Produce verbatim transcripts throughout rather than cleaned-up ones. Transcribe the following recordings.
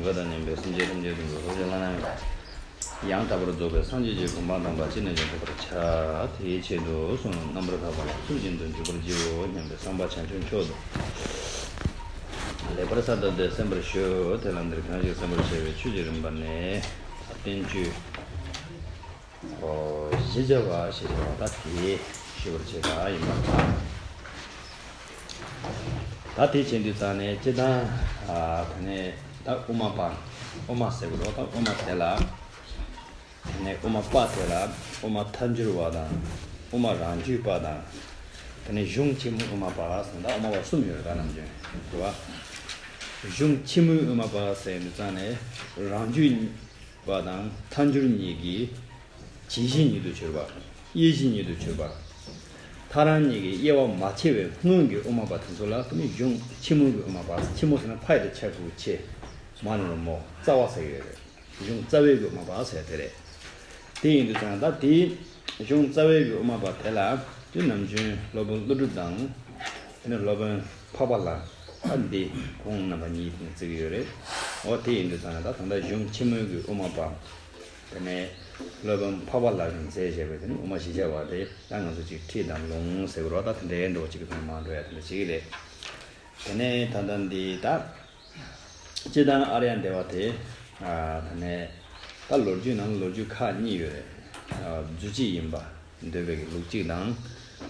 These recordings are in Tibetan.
བ་དང་མཉམ་པའི་སེམས་ཅན་ཐམས་ཅད་དོན་དུ་ཐོབ་བྱ་བླ་ན་མེད་པ། ཡང་དག་པར་རྫོགས་པའི་སངས་རྒྱས་ཀྱི་གོ་འཕང་དམ་པ་ཅི་ནས་ཀྱང་ཐོབ་པར་བྱ། དེའི་ཆེད་དུ་གསུངས་ནོ། རྣམ་པར་དག་པ་ལ་ཚུལ་བཞིན་དུ་འཇུག་པར་བགྱིའོ་སྙམ་པའི་བསམ་པ་བྱང་ཆུབ་མཆོག་ཏུ་ལེགས་པར་གསལ་བཏབ་སྟེ་གསན་པར་ཞུ། དེ་ལ་འདིར་གང་ཞིག་གསན་པར་བྱ་བའི་ཆོས་ཀྱི་རིམ་པ་ནི། བསྟན་བཅོས་བཞི་བརྒྱ་པ་ཞེས་བྱ་བ་ད་དེ་ཞུ་བར་བྱེད་པ་ཡིན་པར་ཐལ། ད་དེ་བྱེད་དུས་ཙང་ནས་སྤྱིར་བཏང་ཨ་དེ་ནས་ད་དབུ་མ་པ། དབུ་མ་ཟེར་དགོས་རེད། ད་དབུ་མ་དེ་ལ། དེ་ནས་དབུ་མ་པ་དེ་ལ་དབུ་མ་ཐལ་འགྱུར་བ་དང་། དབུ་མ་རང་རྒྱུད་པ་དང་། དེ་ནས་གཞུང་ཕྱི་མོའི་དབུ་མ་པ་ཟེར་ད་དབུ་མ་པ་གསུམ་ཡོད་རེད། ད་ནམ་རྒྱུན་རེད་བ། གཞུང་ཕྱི་མོའི་དབུ་མ་པ་ཟེར་དུས་ཙང་ནས་རང་རྒྱུད་པ་དང་ཐལ་འགྱུར་གཉིས་ཀྱིས་ཇི་ཞིག་ཉིད་དུ་གྱུར་པ། དབྱེ་ཞིག་ཉིད་དུ་གྱུར་པ། ཐལ་རང་གཉིས་ཀྱི་དབྱེ་བ་མ་ཕྱེ་བའི་སྔོན་གྱི་དབུ་མ་པ་དེ་ཚོ་ལ་དེ་ནི་གཞུང་ཕྱི་མོ་གི་དབུ་མ་པ། ཕྱི་མོ་ཟེར་ན་ཕ་ཡི་དེ་ཕྱ་གི་གུ་ཕྱེ། མ་ནི་རོ་མོ་རྩ་བ་ཟེར་གྱི་ཡོད་རེད། གཞུང་རྩ་བའི་གི་དབུ་མ་པ་ཟེར་དེ་རེད། དེ་ཡིན་དུས་ཙང་ད་དེའི་གཞུང་རྩ་བའི་གི་དབུ་མ་པ་དེ་ལ་དེ་ནམ་རྒྱུན་སློབ་དཔོན་ཀླུ་སྒྲུབ་དང་། དེ་ནི་སློབ་དཔོན་འཕགས་པ་ལྷ། ད་འདི་ཁོང་རྣམ་པ་གཉིས་དེ་ནི་བརྩི་གི་ཡོད་རེད། འོ་དེ་ཡིན་དུས་ཙང་ད་ད་ལྟ་གཞུང་ཕྱི་མོའི་གི་དབུ་མ་པ། དེ་ནས་སློབ་དཔོན་འཕགས་པ་ལྷ་གིས་མཛད་བཞག་པའི་དེ་ནི་དབུ་མ་བཞི་བརྒྱ་པ་དེ་ད་ང་ཚོ་ཅིག་ཁྲིད་དང་ལུང་ཟེར་དགོས་རེད་བ། ད་དེ་འདྲའི་འགྲོ་ཅིག་གི་ཐོག་མ་འགྲོ་ཡ་དེ་འདྲ་ཅིག་རེད། དེ་ནས་ད་ལྟ་འདི་ད་སྤྱིར་བཏང་ཨཱརྱ་དེ་བ་དེ། ཨ་དེ་ནས་ད་ལོ་རྒྱུས་ནང་ལོ་རྒྱུས་ཁག་གཉིས་ཡོད་རེད། ཨ་རྫུས་ཅན་ཡིན་པ་འདོད་པའི་གི་ལུགས་གཅིག་དང་།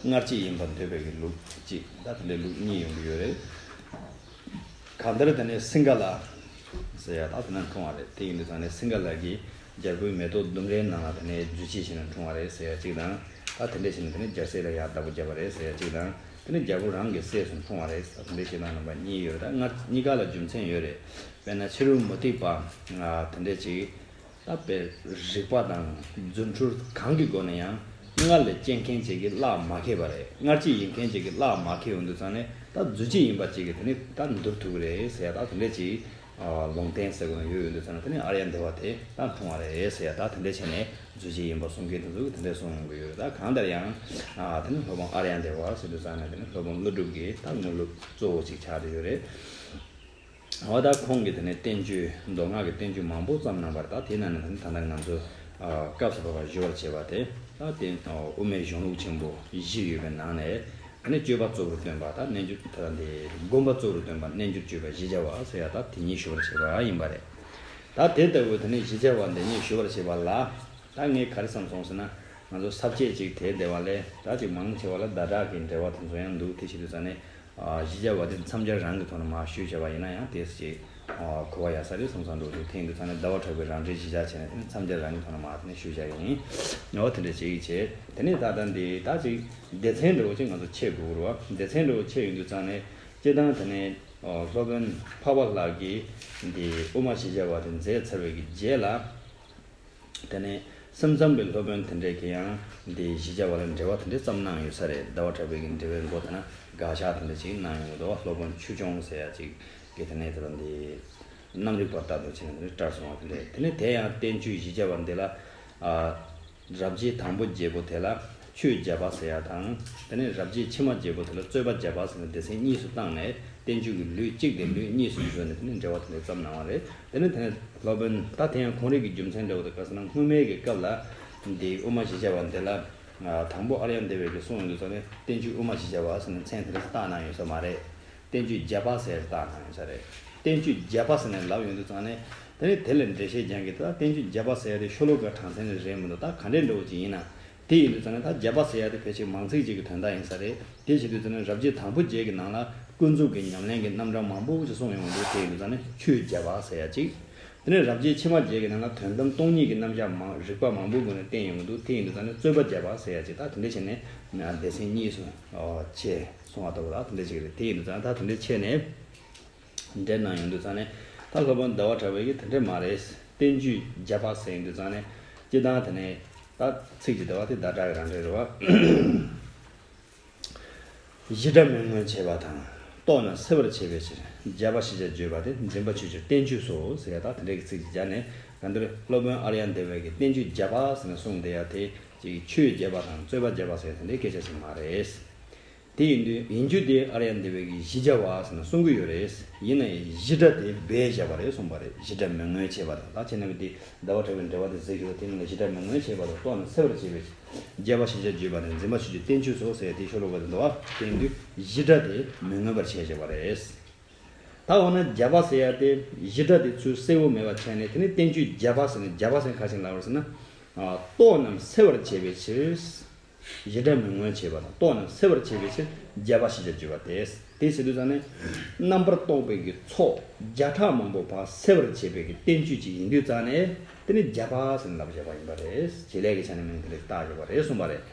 སྔར་བྱས་ཡིན་པ་འདོད་པའི་གི་ལུགས་གཅིག། ད་དེ་འདྲའི་ལུགས་གཉིས་ཡོང་གི་ཡོད་རེད། གང་ལྟར་དེ་ནས་སིང་ག་ལ་ཟེར་ཡ་ད་དེ་ན་འཁྲུངས་པ་རེད། དེ་ཡིན་དུས་ཙང་ནས་སིང་ག་ལ་གིས་རྒྱལ་པོའི་མེ་ཏོག་ལྡུམ་རའི་ནང་ལ་དེ་ནས་རྫུས་ཅན་བྱས་ནས་འཁྲུངས་པ་རེད་ཟེར་ཡ་གཅིག་དང་། ད་དེ་འདྲ་བྱས་ནས་དེ་ནས་རྒྱལ་སྲས་ལ་ཡར་བདག་པོ་བརྒྱབ་པ་རེད་ཟེར་ཡ་གཅིག་དང་། དེ་ནས་རྒྱལ་པོ་རང་གི་སྲས་སུ་འཁྲུངས་པ་རེད་ཟེར་དེ་འདྲ་བྱས་ན་རྣམ་པ་གཉིས་ཡོད་རེད། ད་སྔར་གཉིས་ཀ་ལ་རྒྱུ་མཚན་ཡོད་རེད། དཔེར་ན་ཕྱི་རོལ་མུ་སྟེགས་པ་དེ་འདྲ་ཅིག་ད་དཔེ་རིག་པ་དང་རྫུ་འཕྲུལ་གང་གི་སྒོ་ནས་ཡང་སྔར་ལས་སྐྱེ་མཁན་ཅིག་གིས་གླགས་མ་ཁེལ་བ་རེད། སྔར་བྱས་ཡིན་མཁན་ཅིག་གིས་གླགས་མ་ཁེལ་ཡོང་དུས་ཙང་ནས་ད་རྫུས་ཅན་ཡིན་པ་ཅིག་གིས་དེ་ནི་ད་འདུལ་ཐུབ་ཀྱི་རེད་ཟེར་ཡ་ད་དེ་འདྲ་ཅིག་ལུང་བསྟན་ཟེར་དགོས་ན་ཡོད་ཡོང་དུས་ཙང་ནས་དེ་ནི་ཨཱརྱ་དེ་བ་དེ་ད་འཁྲུངས་པ་རེད་ཟེར་ཡ། ད་དེ་འདྲ་བྱས་ནས་རྫུས་ཅན་ཡིན་པ་གསུང་མཁན་དེ་ཚོ་གིས་དེ་འདྲ་གསུང་ཡོང་གི་ཡོད་རེད། ད་གང་ལྟར་ཡང་དེ་ནི་སློབ་དཔོན་ཨཱརྱ་དེ་བ་ཟེར་དུས་ཙང་ནས་དེ་ནི་སློབ་དཔོན་ཀླུ་སྒྲུབ་ཀྱི་ད་དངོས་སློབ་གཙོ་བོ་ཅིག་ཆགས་བསྡད་ཡོད་རེད། འོ་ད་ཁོང་གིས་དེ་ནས་བསྟན་བཅོས་མདོ་སྔགས་ཀྱི་བསྟན་བཅོས་མང་པོ་བརྩམས་གནང་བ་རེད། ད་དེའི་ནང་ནས་ད་ནི་ད་ལྟ་ང་ཚོ་སྐབས་སུ་བབ་པ་ཞུ་བར་བྱེད་པ་དེ་ད་དེ་དབུ་མའི་གཞུང་ལུགས་ཆེན་པོ་བཞི་ཡོད་པའི་ནང་ནས་དེ་ནས་སྤྱོད་པ་གཙོ་བོར་སྟོན་པ་དང་རྣལ་འབྱོར་ད་དེ་སྒོམ་པ་གཙོ་བོར་སྟོན་པ་རྣལ་འབྱོར་སྤྱོད་པ་བཞི་བརྒྱ་པ་ཟེར་ཡ་ད་དེ་གཉིས་ཞུ་བར་བྱེད་པ་ཡིན་པ་རེད། ད་དེ་ལྟ་བུའི་དེ་ནས་བཞི་བརྒྱ་པ་འདི་གཉིས་ཞུ་བར་བྱེད་པ་ལ་ད་ངས་ག་རེ་བསམ་སོང་ཟེར་ན། ང་ཚོ་ས་བཅད་ཅིག་དེ་འདི་བ་ལས་ད་ཅིག་མང་ཆེ་བ་ལ་ཟླ་གྲགས་ཀྱི་འགྲེལ་པ་དེ་ཚོ་ཡང་འདུག་དེ་བྱེད་དུས་ཙང་ནས། ཨ་བཞི་བརྒྱ་པ་དེ་མཚམས་སྦྱར་རང་གི་ཐོག་ནས་མར་ཞུས་བྱས་པ་ཡིན་ན་ཡང་དེ་ཅིག་ཨ་གོ་བ་ཡག་ས་རེད་བསམ་བསམ་འགྲོ་འདུག་དེ་ཡིན་དུས་ཙང་ནས་ཟླ་བ་གྲགས་པའི་རང་འགྲེལ་གཞི་བཞག་བྱས་ནས་དེ་ནས་མཚམས་སྦྱར་རང་གི་ཐོག་ནས་མར་དེ་ནས་ཞུས་བྱས་ཡིན། ངོ་བོ་དེ་འདྲ་ཅིག་བྱས། དེ་ནས་ད་ལྟ་འདི་ད་ཅིག་སྡེ་ཚན་འདྲ་བོ་ཅིག་ང་ཚོ་ཕྱེ་དགོས་རེད་བ། སྡེ་ཚན་འདྲ་བོ་ཕྱེ་ཡོང་དུས་ཙང་ནས་སྤྱིར་བཏང་དེ་ནས་ཨ་སློབ་དཔོན་འཕགས་པ་ལྷ་གིས་འདི་དབུ་མ་བཞི་བརྒྱ་པ་དེ་མཛད་ཚར་བའི་གི་རྗེས་ལ། དེ་ནས་སེམས་ཙམ་པའི་སློབ་དཔོན་དེ་འདྲས་ཀྱིས་ཡང་འདི་བཞི་བརྒྱ་པ་ལ་འགྲེལ་པ་དེ་འདྲས་བརྩམས་གནང་ཡོད་ས་རེད། ཟླ་བ་གྲགས་པའི་གི་འགྲེལ་པའི་མགོ་དེ་ན་དགག་བཞག་དེ་འདྲས་ཅིག་གནང་ཡོང་གི་འདུག་སློབ་དཔོན་ཆོས་སྐྱོང་ཟེར་ཡ་ཅིག་གིས་དེ་ནས་དེ་ལ་འདི་རྣམ་རིག་པ་ལྟར་དུ་བྱས་ནས་དེ་འདྲས་བཀྲལ་སོང་བ་དེ་འདྲས། དེ་ནས་དེ་ཡང་བསྟན་བཅོས་བཞི་བརྒྱ་པ་འདི་ལ་ཨ་རབ་བྱེད་དང་པོ་བརྒྱད་པོ་དེ་ལ་ཆོས་བརྒྱ་པ་ཟེར་ཡ་དང་། དེ་ནས་རབ་བྱེད་ཕྱི་མ་བརྒྱད་པོ་དེ་ལ་རྩོད་པ་བརྒྱ་པ་ཟེར་ནས་སྡེ་ཚན་གཉིས་སུ་བཏང་ནས་བསྟན་བཅོས་ཀྱི་ལུས་གཅིག་དེ་ལུས་གཉིས་སུ་བཟོས་ནས་དེ་ནས་འགྲེལ་པ་དེ་འདྲས་བརྩམས་གནང་བ་རེད། དེ་ནས་དེ་ནས་སློབ་དཔོན་ད་དེ་ཡང་ཁོང་རང་གི་རྒྱུ་མཚན་འདྲ་བོ་དང་ག་ཟེར་ན་སྔོན་མའི་གི་སྐབས་ལ་འདི་དབུ་མ་བཞི་བརྒྱ་པ་འདི་ལ་དང་པོ་ཨཱརྱ་དེ་བས་ཀྱིས་གསུངས་ཡོང་དུས་ཙང་ནས་བསྟན་བཅོས་དབུ་མ་བཞི་བརྒྱ་པ་ཟེར་ནས་མཚན་དེ་འདྲས་བཏགས་གནང་ཡོད་ས་མ་རེད། བསྟན་བཅོས་བརྒྱ་པ་ཟེར་བཏགས་གནང་ཡོད་ས་རེད། བསྟན་བཅོས་བརྒྱ་པ་ཟེར་ནས་ལབ་ཡོང་དུས་ཙང་ནས་དེ་ནས་དེ་ལ་འགྲེལ་བཤད་རྒྱག་མཁན་དེ་ད་བསྟན་བཅོས་བརྒྱ་པ་ཟེར་ཡ་དེ་ཤོ་ལོ་ཀ་གྲངས་ཚད་ནས་རེད་མི་འདུག་ད་ག་འདྲས་འདྲ་བོ་ཅིག་ཡིན་ན། དེ་ཡིན་དུས་ཙང་ནས་ད་བརྒྱ་པ་ཟེར་ཡ་དེ་ཕལ་ཆེར་མང་ཚིག་ཅིག་གི་དོན་དག་ཡིན་ས་རེད། དེ་བྱེད་དུས་ཙང་ནས་རབ་བྱེད་དང་པོ་བརྒྱད་ཀྱི་ནང་ལ་ཀུན་རྫོབ་ཀྱི་ཉམས་ལེན་གྱི་རྣམ་གྲངས་མང་པོ་ཅིག་གསུངས་ཡོང་གི་འདུག་དེ་ཡིན་དུས་ཙང་ནས་ཆོས་བརྒྱ་པ་ཟེར་ཡ་ཅིག་དེ་ནས་རབ་བྱེད་ཕྱི་མ་བརྒྱད་ཀྱི་ནང་ལ་དོན་དམ་སྟོང་ཉིད་ཀྱི་རྣམ་གཞག་མང་རིགས་པ་མང་པོའི་སྒོ་ནས་བསྟན་ཡོང་གི་འདུག་དེ་ཡིན་དུས་ཙང་ནས་རྩོད་པ་བརྒྱ་པ་ཟེར་ཡ་ཅིག་ད་དེ་འདྲས་བྱས་ནས་སྡེ་ཚན་གཉིས་སུ་ཕྱེ་སོང་བ་ལྟ་བུ་ད་དེ་འདྲས་ཅིག་རེད། དེ་ཡིན་དུས་ཙང་ད་དེ་འདྲས་ཕྱེ་ནས། འགྲེལ་གནང་ཡོང་དུས་ཙང་ནས་ད་སློབ་དཔོན་ཟླ་བ་གྲགས་པའི་གི་དེ་འདྲས་མ་རེད། བསྟན་བཅོས་བརྒྱ་པ་ཟེར་ཡོང་དུས་ཙང་ནས་སྤྱིར་བཏང་དེ་ནས་ད་ཚིག་གཅིག་ཟླ་བ་དེ་ཟླ་གྲགས་ཀྱི་རང་འགྲེལ་རེད་བ། བཞི་སྒྲ་མན་ངོ་འབྱེད་པ་དང་། རྟོགས་ན་སེལ་བར་བྱེད་པའི་ཕྱིར། བརྒྱ་པ་ཞེས་བྱ་བརྗོད་པ་དེ་འཛིན་པ་ཆོས་ཀྱི་བསྟན་བཅོས་སོ་ཟེར་ཡ་ད་དེ་འདྲས་ཀྱི་ཚིག་གཅིག་སྦྱར་ནས་གང་ལྟར་སློབ་དཔོན་ཨཱརྱ་དེ་བས་ཀྱིས་བསྟན་བཅོས་བརྒྱ་པ་ཟེར་ནས་གསུངས་བསྡད་ཡ་དེ་ཅིག་ཆོས་བརྒྱ་པ་དང་རྩོད་པ་བརྒྱ་པ་ཟེར་ཡ་དེ་འདྲའི་སྐད་ཆ་ཞིག་མ་རེད། དེ་ཡིན་དུས་ཡིན་རྒྱུ་དེ་ཨཱརྱ་དེ་བའི་གི་བཞི་བརྒྱ་པ་ཟེར་ན་གསུང་གི་ཡོད་རེད། ཡིན་ན་ཡང་བཞི་སྒྲ་དེ་སྦས་བཞག་པ་རེད་གསུངས་པ་རེད། བཞི་སྒྲ་མི་མངོན་བྱས་པ་དང་། ད་ཁྱེད་རྣམ་པས་དེ་ཟླ་བ་གྲགས་པའི་འགྲེལ་པ་དེ་གཟིགས་ཤོག་དེ་ནང་ལ་བཞི་སྒྲ་མི་མངོན་བྱས་པ་དང་། རྟོགས་རྣམས་གསལ་བར་བྱེད་པའི་ཕྱིར། བརྒྱ་པ་ཞེས་བྱ་བརྗོད་པ་ནི་འཛིན་པ་ཆོས་ཅན་བསྟན་བཅོས་སོ་ཟེར་ཡ་དེའི་ཤོ་ལོ་ཀ་དེ་འདུག་བ། དེ་ཡིན་དུས་བཞི་སྒྲ་དེ་མི་མངོན་པར་བྱས་བཞག་པ་རེད། ད་འོ་ན་བརྒྱ་པ་ཟེར་ཡ་དེ་བཞི་སྒྲ་དེ་ཚུར་གསལ་བོ་མེད་པ་བྱས་ནས། དེ་ནི་བསྟན་བཅོས་བརྒྱ་པ་ཟེར་ནས། བརྒྱ་པ་ཟེར་ནས་ག་རེ་བྱས་ནས་ལབ་པ་རེད་ཟེར་ན། ཨ། རྟོགས་རྣམས་གསལ་བར་བྱེད་པའི་ཕྱིར། བཞི་སྒྲ་མི་མངོན་བྱས་པ་དང་། རྟོགས་རྣམས་གསལ་བར་བྱེད་པའི་ཕྱིར་བརྒྱ་པ་ཞེས་བྱ་བརྗོད་པ་སྟེ། དེ་ཟེར་དུས་ཙང་ནས། རྣམ་པར་རྟོག་པའི་གི་ཚོགས་བརྒྱ་ཕྲག་མང་པོ་ཕར་སེལ་བར་བྱེད་པའི་གི་བསྟན་བཅོས་ཅིག་ཡིན་དུས་ཙང་ནས། དེ་ནི་བརྒྱ་པ་ཟེར་ནས་ལབ་བཞག་པ་ཡིན་པ་རེད། བྱེད་ལས་ཀྱི་ཆ་ནས་མིང་དེ་འདྲ་བཏགས་བཞག་པ་རེད་གསུངས་པ་རེད།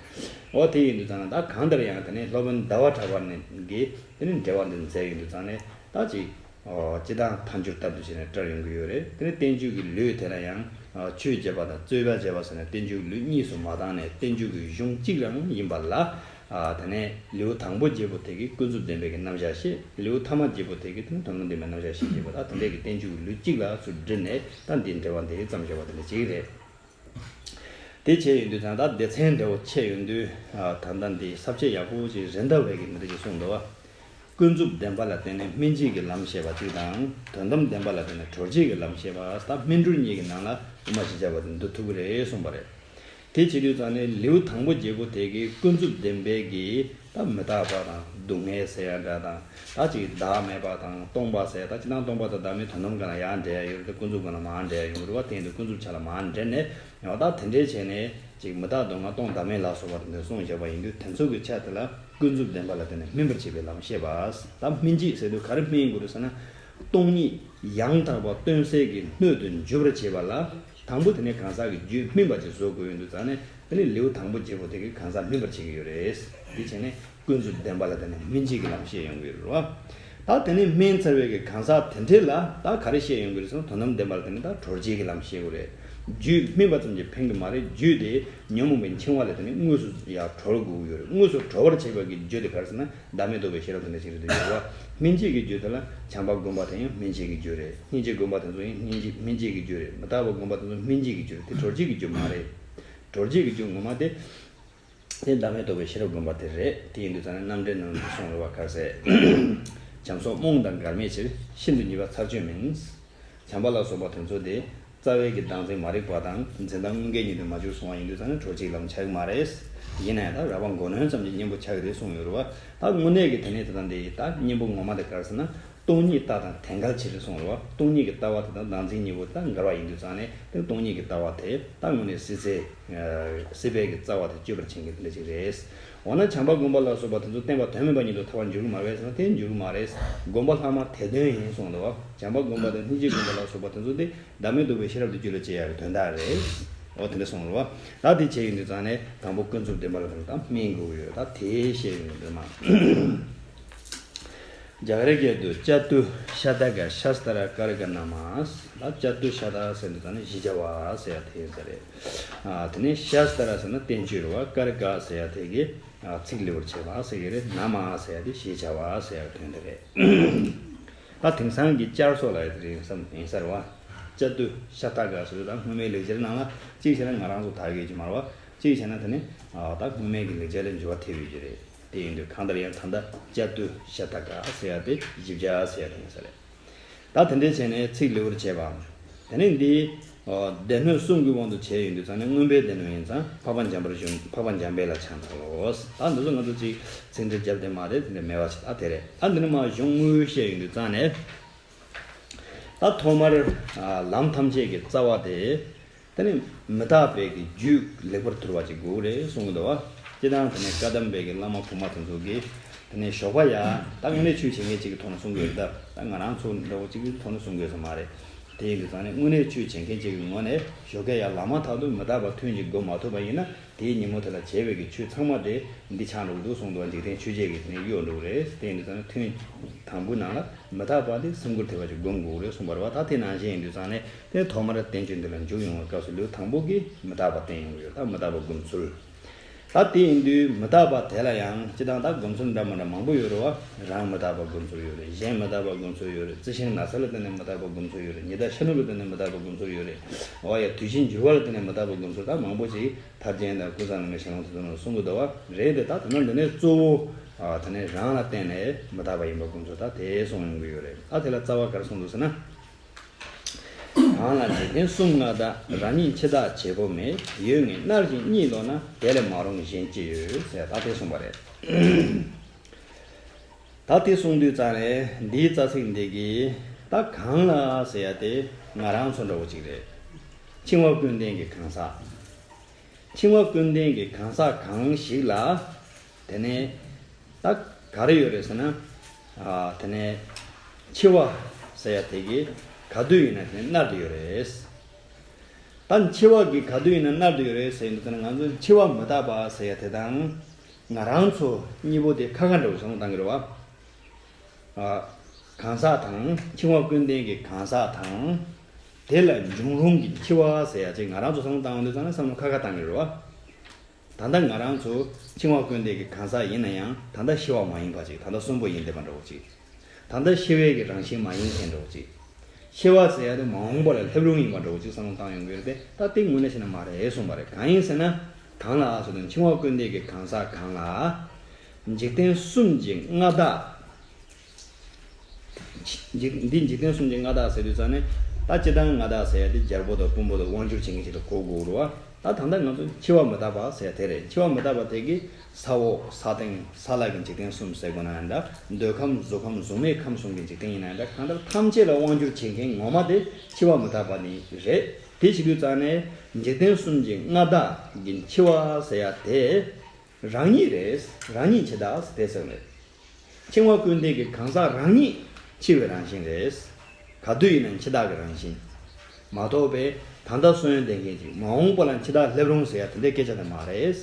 འོ་དེ་ཡིན་དུས་ཙང་ནས། ད་གང་ལྟར་ཡང་དེ་ནི་སློབ་དཔོན་ཟླ་བ་གྲགས་པ་ནས་ཀྱིས་དེ་ནི་འགྲེལ་པ་འདི་མཛད་ཡོང་དུས་ཙང་ནས། ད་ཅིག་ཨོ། སྤྱིར་བཏང་ཐལ་འགྱུར་ལྟར་དུ་བྱས་ནས་བཀྲལ་ཡོང་གི་ཡོད་རེད། དེ་ནི་བསྟན་བཅོས་ཀྱི་ལེའུ་དེ་ལ་ཡང་། ཨ། ཆོས་རྒྱས་པ་དང་རྩོད་པ་རྒྱས་པ་ཟེར་ནས་བསྟན་བཅོས་ཀྱི་ལེའུ་གཉིས་སུ་མ་བཏང་ནས། བསྟན་བཅོས་ཀྱི་གཞུང་གཅིག་རང་ཡིན་པ་ལ། ཨ། དེ་ནས་ལེའུ་དང་པོ་བརྒྱད་པོ་དེ་གིས་ཀུན་རྫོབ་བདེན་པའི་གི་རྣམ་གཞག་བཤད། ལེའུ་ཐ་མ་བརྒྱད་པོ་དེ་གིས་དོན་དམ་བདེན་པའི་རྣམ་གཞག་བཤད་ཅེས་པ། ད་དེ་འདྲའི་གི་བསྟན་བཅོས་ཀྱི་ལེའུ་གཅིག་ལ་ཚུར་བསྒྲིལ་ནས། ད་འདིའི་འགྲེལ་པ་འདི་བརྩམས་བཞག་པ་དེ་འདྲ་ཅིག་རེད། དེ་བྱས་ཡོང་དུས་ཙང་། ད་སྡེ་ཚན་འདྲ་བོ་ཕྱེ་ཡོང་དུས། ཨ། ད་ལྟ་འདི་ས་བཅད་ཡག་པོ་ཅིག་རེད་འདུག་བས་ཀྱི་འདི་འདྲ་ཅིག་གསུངས་འདུག་བ། ཀུན་རྫོབ་བདེན་པ་ལ་བརྟེན་ནས་སྨིན་བྱེད་ཀྱི་ལམ་བཤད་པ་གཅིག་དང་། དོན་དམ་བདེན་པ་ལ་བརྟེན་ནས་གྲོལ་བྱེད་ཀྱི་ལམ་བཤད་པ། ད་སྨིན་གྲོལ་གཉིས་ཀྱི་ནང་ལ་དབུ་མ་ཞེས་བྱ་བ་དེ་འདུ་ཐུབ་ཀྱི་རེད་གསུངས་པ་རེད། དེ་བྱེད་དུས་ཙང་ནས། ལེའུ་དང་པོ་བརྒྱད་པོ་དེ་གིས་ཀུན་རྫོབ་བདེན་པའི་གི། ད་མི་རྟག་པ་དང་སྡུག་བསྔལ་ཟེར་ཡ་འདྲ་དང་། ད་ཅིག་བདག་མེད་པ་དང་སྟོང་པ་ཟེར། ད་སྤྱིར་བཏང་སྟོང་པ་དང་བདག་མེད་དོན་དམ་སྒང་ལ་ཡར་འགྲེལ་ཡ་ཡོད་རེད་དེ། ཀུན་རྫོབ་སྒང་ལ་མར་འགྲེལ་ཡ་ཡོད་རེད་བ། དེ་ཡིན་དུས་ཀུན་རྫོབ་ཆ་ལ་མར་འགྲེལ་ནས། ཡང་ད་དེ་འདྲའི་བྱས་ནས་ཅིག་མི་རྟག་སྡུག་བསྔལ་སྟོང་བདག་མེད་ལ་སོགས་པ་དེ་འདྲ་གསུངས་བཞག་པ་ཡིན་དུས། དེ་ཚོ་གི་ཆ་དེ་ལ་ཀུན་རྫོབ་བདེན་པ་ལ་བརྟེན་ནས་སྨིན་པར་བྱེད་པའི་ལམ་བཤད་པ། ད་སྨིན་བྱེད་ཟེར་དུས་ག་རེ་སྨིན་དགོས་རེད་ཟེར་ན། སྟོང་ཉིད་ཡང་དག་པ་སྟོན་སའི་གི་སྣོད་དུ་འཇུག་པར་བྱེད་པ་ལ། དང་པོ་དེ་ནས་གང་ཟག་གི་རྒྱུད་སྨིན་པ་ཅིག་བཟོ་དགོས་ཡོང་དུས་ཙང་ནས། དེ་ནས་ལེའུ་དང་པོ་བརྒྱད་པོ་དེ་གིས་གང་ཟག་སྨིན་པར་བྱེད་ཀྱི་ཡོད་རེད། དེ་བྱས་ནས་ཀུན་རྫོབ་བདེན་པ་ལ་བརྟེན་ནས་སྨིན་བྱེད་ཀྱི་ལམ་བཤད་ཡོང་གི་ཡོད་རེད་བ། ད་དེ་ནས་སྨིན་ཚར་བའི་གི་གང་ཟག་དེ་འདྲ་ལ་ད་ག་རེ་བཤད་ཡོང་གི་རེད་ཟེར་ན། དོན་དམ་བདེན་པ་ལ་བརྟེན་ནས་ད་གྲོལ་བྱེད་ཀྱི་ལམ་བཤད་དགོས་རེད། རྒྱུད་སྨིན་པ་ཙམ་གྱིས་ཕན་གྱི་མ་རེད། རྒྱུད་དེ་ཉོན་མོངས་པའི་འཆིང་བ་ལ་བརྟེན་ནས་དངོས་སུ་ཡར་གྲོལ་དགོས་ཀྱི་ཡོད་རེད། དངོས་སུ་གྲོལ་བར་བྱེད་པ་གི་རྒྱུ་དེ་ག་རེ་ཟེར་ན། བདག་མེད་རྟོགས་པའི་ཤེས་རབ་དེ་འདྲ་ཅིག་རེད་འདུག་ཡོད་བ། སྨིན་བྱེད་ཀྱི་རྒྱུ་དེ་ལ་བྱམས་པ་སྒོམ་པ་དེ་ཡང་སྨིན་བྱེད་ཀྱི་རྒྱུ་རེད། སྙིང་རྗེ་སྒོམ་པ་དེ་ཚོ་ཡང་སྙིང་རྗེ་སྨིན་བྱེད་ཀྱི་རྒྱུ་རེད། མི་རྟག་པ་སྒོམ་པ་དེ་ཚོ་སྨིན་བྱེད་ཀྱི་རྒྱུ་རེད། དེ་གྲོལ་བྱེད་ཀྱི་རྒྱུ་མ་རེད། གྲོལ་བྱེད་ཀྱི་རྒྱུ་ངོ་མ་དེ། དེ་བདག་མེད་རྟོགས་པའི་ཤེས་རབ་སྒོམ་པ་དེ་རེད། དེ་ཡིན་དུས་ཙང་ནས་རྣམ་འགྲེལ་ནང་དུ་གསུངས་ཡོད་པ་ག་རེ་ཟེར། བྱམས་སོགས་རྨོངས་དང་འགལ་མེད་ཕྱིར། ཤིན་ཏུ་ཉེས་པ་ཚར་གཅོད་མིན། བྱམས་པ་ལ་སོགས་པ་དེ་ཚོ་དེ། རྩ་བའི་གི་བདག་འཛིན་མ་རིག་པ་དང་འཛིན་སྟངས་དངོས་འགལ་གཉིས་དུ་མ་གྱུར་སོང་བ་ཡིན་དུས་ཙང་ནས་གྲོལ་བྱེད་ཀྱི་ལམ་ཆགས་ཀྱི་མ་རེད། ཡིན་ན་ཡང་ད་རགས་པ་མགོ་གནོན་ཙམ་གྱི་གཉེན་པོ་ཆགས་ཀྱི་རེད་གསུངས་ཡོད་རེད་བ། ད་དངོས་གནས་ཀྱི་དེ་ནས་དེ་དང་དེ་ད་གཉེན་པོ་ངོ་མ་དེ་ག་རེ་ཟེར་ན། སྟོང་ཉིད་རྟག་དང་དེ་འགལ་ཕྱིར་གསུངས་རེད་བ། སྟོང་ཉིད་ཀྱི་ལྟ་བ་དེ་དང་བདག་འཛིན་གཉིས་པོ་ད་འགལ་བ་ཡིན་དུས་ཙང་ནས། དེ་སྟོང་ཉིད་ཀྱི་ལྟ་བ་དེ་ད་དངོས་གནས་སྲིད་རྩེ། སྲིད་པའི་གི་རྩ་བ་དེ་གཅོད་པར་བྱེད་མཁན་དེ་འདྲ་ཅིག་རེད། འོ་ན་བྱམས་པ་སྒོམ་པ་ལ་སོགས་པ་དེ་ཚོ་བསྟན་པ་དོན་མིན་པ་ཉིད་དུ་ཐལ་བར་འགྱུར་གྱི་མ་རེད་ཟེར་ན། དེ་འགྱུར་གྱི་མ་རེད། སྒོམ་པ་ལྷག་མ་དེ་དོན་ཡིན་གསུངས་འདུག་བ། བྱམས་པ་སྒོམ་པ་དང་སྙིང་རྗེ་སྒོམ་པ་ལ་སོགས་པ་དེ་ཚོ་དེ་བདག་མེད་རྟོགས་པའི་ཤེས་རབ་ཏུ་རྒྱུད་ལ་སྐྱེ་ཡག་གི་དོན་དག་རེད། འོ་དེ་འདྲ་གསུངས་རེད་བ། ད་དེ་བྱས་ཡོང་དུས་ཙང་ནས་དང་པོ་ཀུན་རྫོབ་བདེན་པ་ལ་དང་ད་སྨིན་དགོས་ཀྱི་ཡོད། ད་དེ་བཤད་ཡོང་དུས་མ། རྒྱ་གར་སྐད་དུ། ཅ་ཏུ་ཤ་ཏ་ཀ་ཤ་སྟ་ར་ཀ་རི་ཀ་ན་མ། ད་ཅ་ཏུ་ཤ་ཏ་ཟེར་དུས་ཙང་ནས་བཞི་བརྒྱ་པ་ཟེར་ཡ་དེ་ཡིན་ས་རེད། ཨ། དེ་ནས་ཤ་སྟ་ར་ཟེར་ན་བསྟན་བཅོས་རེད་བ། ཀ་རི་ཀ་ཟེར་ཡ་དེ་གིས། ཨ། ཚིག་ལེགས་པར་བྱས་པ་ཟེར་གྱི་རེད། ན་མ་ཟེར་ཡ་དེ་ཞེས་བྱ་བ་ཟེར་ཡ་དོན་དེ་རེད། ད་དེང་སང་གི་བསྐྱར་གསོ་ལ་ཡ་དེ་རེད་བསམ་ཡིན་ས་རེད་བ། ཅ་ཏུ་ཤ་ཏ་ཀ་ཟེར་དུས་ད་སྔོན་མའི་ལེགས་སྦྱར་ནང་ལ་གཅིག་བྱས་ན་ང་རང་ཚོ་དག་ཡོད་ཀྱི་མ་རེད་བ། གཅིག་བྱས་ན་དེ་ནི། ཨ། ད་སྔོན་མའི་གི་ལེགས་སྦྱར་ལ་འགྱུར་བ་ཐེབས་ཡོད་ཀྱི་རེད། དེ་ཡིན་དུས་གང་ལྟར་ཡང་ད་ལྟ་ཅ་ཏུ་ཤ་ཏ་ཀ་ཟེར་ཡ་དེ་བཞི་བརྒྱ་ཟེར་ཡ་དེ་ཡིན་ས་རེད། ད་དེ་འདྲའི་བྱས་ནས་ཚིག་ལེགས་པར་བྱས་པའམ། དེ་ནས་འདི། ཨ། སྡེ་སྣོད་གསུམ་གྱི་དབང་དུ་བྱས་ཡོང་དུས་ཙང་ནས་མངོན་པའི་སྡེ་སྣོད་ཡིན་ཙང་འཕགས་པ་འཇམ་དཔལ་གཞུང་། འཕགས་པ་འཇམ་དཔལ་ལ་ཆ་འདུག་ལོ། ད་འདི་ཚོ་ང་ཚོ་ཅིག་ཚིག་འགྲེལ་རྒྱབ་དེ་མ་རེད། དེ་འདྲ་མེད་པ་ཞིག་ད་དེ་རེད། ད་འདི་ནས་མར་གཞུང་དངོས་བཤད་ཡོང་དུས་ཙང་ནས། ད་ཐོག་མར། ཨ། ལམ་ཐམས་ཅད་ཀྱི་རྩ་བ་དེ། དེ་ནི་མི་རྟག་པའི་གི་རྒྱུད་ལེགས་པར་དུལ་བ་ཅིག་དགོས་རེད་གསུང་གི་འདུག་བ། སྤྱིར་བཏང་དེ་ནས་བཀའ་གདམས་པའི་གི་བླ་མ་གོང་མ་དེ་ཚོ་གིས་དེ་ནས་ཞོགས་པ་ཡ་ད་དངོས་གནས་ཆོས་བྱེད་མཁན་ཅིག་གི་ཐོག་ནས་གསུང་གི་ཡོད། ད་ད་ང་རང་ཚོ་འདྲ་བོ་ཅིག་གི་ཐོག་ནས་གསུང་གི་ཡོད་ས་མ་རེད། དེ་ཡིན་དུས་ཙང་ནས་དངོས་གནས་ཆོས་བྱེད་མཁན་ཅིག་གི་ངོས་ནས་ཞོགས་ཀས་ཡ་ལངས་མ་ཐག་ཏུ་མི་རྟག་པ་ཐུན་གཅིག་སྒོམ་མ་ཐུབ་པ་ཡིན་ན། དེའི་ཉིན་མོ་དེ་ལ་བྱས་པའི་གི་ཆོས་ཚང་མ་དེ་འདི་ཆགས་འགྲོ་གི་འདུག་གསུངས་འདུག་བ། འཇིག་རྟེན་ཆོས་བརྒྱད་ཀྱིས་དེ་ནས་གཡོལ་འགྲོ་གི་རེད། དེ་ཡིན་དུས་ཙང་ནས་ཐུན་དང་པོའི་ནང་ལ་མི་རྟག་པ་དེ་སེམས་ཁུར་ཐེབས་པ་ཅིག་སྒོམ་དགོས་ཀྱི་རེད་གསུངས་པ་རེད་བ། ད་དེ་ནང་བཞིན་ཡིན་དུས་ཙང་ནས་དེ་ཐོག་མར་བསྟན་བཅོས་འདི་ལ་འཇུག་ཡོང་བའི་སྐབས་སུ་ལེའུ་དང་པོ་གིས་མི་རྟག་པ་བསྟན་ཡོང་གི་ཡོད། ད་མི་རྟག་པ་སྒོམ་ཚུལ། ད་དེ་ཡིན་དུས་མི་རྟག་པ་དེ་ལ་ཡང་སྤྱིར་བཏང་ད་སྒོམ་ཚུལ་འདྲ་མི་འདྲ་མང་པོ་ཡོད་རེད་བ། རང་མི་རྟག་པ་སྒོམ་ཚུལ་ཡོད་རེད། གཞན་མི་རྟག་པ་སྒོམ་ཚུལ་ཡོད་རེད། རྩི་ཤིང་ན་ཚ་ལ་བརྟེན་ནས་མི་རྟག་པ་སྒོམ་ཚུལ་ཡོད་རེད། ཉི་ཟླ་ཤར་ནུབ་ལ་བརྟེན་ནས་མི་རྟག་པ་སྒོམ་ཚུལ་ཡོད་རེད། འོ་ཡ། དུས་ཆེན་འགྱུར་བ་ལ་བརྟེན་ནས་མི་རྟག་པ་སྒོམ་ཚུལ། ད་མང་པོ་ཅིག་ཐར་རྒྱན་དང་ཀུན་བཟང་རྣམ་རྒྱལ་ཞལ་ལུང་དེ་ཚོ་ནང་གསུང་གི་འདུག་བ། རེད་དེ། ད་དེ་ནང་འདི་ནས་གཙོ་བོ་ ཨ་དེ་ནས་རང་ལ་བརྟེན་ནས་མི་རྟག་པ་ཡིན་པ་ཀུན་རྫོབ་ད་དེ་གསུངས་ཡོང་གི་ཡོད་རེད། ཨ་དེ་ལ་རྩ་བ་ག་རེ་གསུངས་འདུག་ཟེར་ན། གང་ལ་འཇིག་རྟེན་གསུམ་སྔ་དག་རང་ཉིད་འཆི་བདག་བྱེད་པོ་མེད། ཡོད་ངེས་མནར་ཞིང་གཉིད་ལོག་ན། དེ་ལས་མ་རུངས་གཞན་ཅི་ཡོད་ཟེར་ད་དེ་གསུངས་པ་རེད། ད་དེ་གསུངས་དུས་ཙང་ནས་འདིའི་རྩ་ཚིག་འདི་གིས་ད་གང་ལ་ཟེར་ཡ་དེ་ང་རང་ཚོ་འདྲ་བོ་ཅིག་རེད། འཆིང་བ་ཀུན་ལྡན་གྱི་གང་ཟག་འཆིང་བ་ཀུན་ལྡན་གྱི་གང་ཟག་གང་ཞིག་ལ། དེ་ནས་ད་ག་རེ་ཡོད་རེད་ཟེར་ན། ཨ་དེ་ནས་འཆི་བ་ཟེར་ཡ་དེ་གིས་ག་དུས་ཡིན་ན་དེ་ནས་མནར་དུ་ཡོད་རེད། ད་འཆི་བ་གིས་ག་དུས་ཡིན་ན་མནར་དུ་ཡོད་རེད་ཟེར་ཡོང་དུས་ཙང་ནས་ང་ཚོ་འཆི་བ་མི་རྟག་པ་ཟེར་ཡ་དེ་དང་། ང་རང་ཚོ་གཉིས་པོ་དེ་ཁ་ཁ་འདྲ་བོ་བསམ་བློ་བཏང་གི་རེད་བ། ཨ། གང་ཟག་དང་འཆིང་བ་ཀུན་ལྡན་གྱི་གང་ཟག་དང་། དེ་ལ་འབྱུང་རུང་གི་འཆི་བ་ཟེར་ཡ་ཅིག་ང་རང་ཚོ་བསམ་བློ་བཏང་ཡོང་དུས་ཙང་ནས་བསམ་བློ་ཁ་ཁ་བཏང་གི་རེད་བ། ད་ལྟ་ང་རང་ཚོ་འཆིང་བ་ཀུན་ལྡན་གྱི་གང་ཟག་ཡིན་ན་ཡང་ད་ལྟ་ཤི་བ་མ་ཡིན་པ་ཅིག་ད་ལྟ་གསོན་པོ་ཡིན་བསྡད་པ་འདྲ་བོ་ཅིག་ད་ལྟ་ཤི་བའི་གི་རང་བཞིན་མ་ཡིན་མཁན་འདྲ་བོ་ཅིག་ཤི་བ་ཟེར་ཡ་དེ་མ་འོངས་པ་ལ་སླེབས་རུང་ཡིན་པ་འདྲ་བོ་ཅིག་བསམ་བློ་བཏང་ཡོང་གི་རེད་དེ། ད་དེ་དངོས་གནས་བྱས་ན་མ་རེད་གསུངས་པ་རེད། གང་ཡིན་ཟེར་ན། གང་ལ་ཟེར་དུས་འཆིང་བ་ཀུན་ལྡན་གྱི་གང་ཟག་གང་ལ། འཇིག་རྟེན་གསུམ་གྱི་མངའ་བདག་འཇིག་འདི་འཇིག་རྟེན་གསུམ་གྱི་མངའ་བདག་ཟེར་དུས་ཙང་ནས། ད་སྤྱིར་བཏང་མངའ་བདག་ཟེར་ཡ་དེ་རྒྱལ་པོ་དང་དཔོན་པོ་དང་དབང་སྒྱུར་བྱེད་མཁན་ཞིག་ལ་གོ་དགོས་རེད་བ། ད་ད་ལྟ་ང་ཚོ་འཆི་བ་མི་རྟག་པ་ཟེར་ཡ་དེ་རེད། འཆི་བ་མི་རྟག་པ་དེ་གིས་ས་འོག་ས་སྟེང་ས་བླ་གི་འཇིག་རྟེན་གསུམ་ཟེར་དགོས་ན་ཡང་འདྲ། འདོད་ཁམས་གཟུགས་ཁམས་གཟུགས་མེད་ཁམས་གསུམ་གྱི་འཇིག་རྟེན་ཡིན་ན་ཡང་འདྲ། གང་ལྟར་ཐམས་ཅད་ལ་དབང་སྒྱུར་བྱེད་མཁན་ངོ་མ་དེ་འཆི་བ་མི་རྟག་པ་ནི་རེད། དེ་བྱེད་དུས་ཙང་ནས་འཇིག་རྟེན་གསུམ་གྱི་མངའ་བདག་གི་འཆི་བ་ཟེར་ཡ་དེ། རང་ཉིད་རེད། རང་ཉིད་འཆི་བདག་ཟེར་དེ་ཟེར་བ་རེད། འཆིང་བ་ཀུན་ལྡན་གྱི་གང་ཟག་རང་ཉིད་འཆི་བའི་རང་བཞིན་རེད། ག་དུས་ཡིན་ན་འཆི་བདག་གི་རང་བཞིན། མ་གཏོགས་པའི་ད་ལྟ་གསོན་ཡོན་ལྡན་མཁན་ཅིག་མ་འོངས་པ་ལ་འཆི་བདག་སླེབས་རུང་ཟེར་ཡ་དེ་འདྲའི་སྐད་ཆ་དེ་མ་རེད།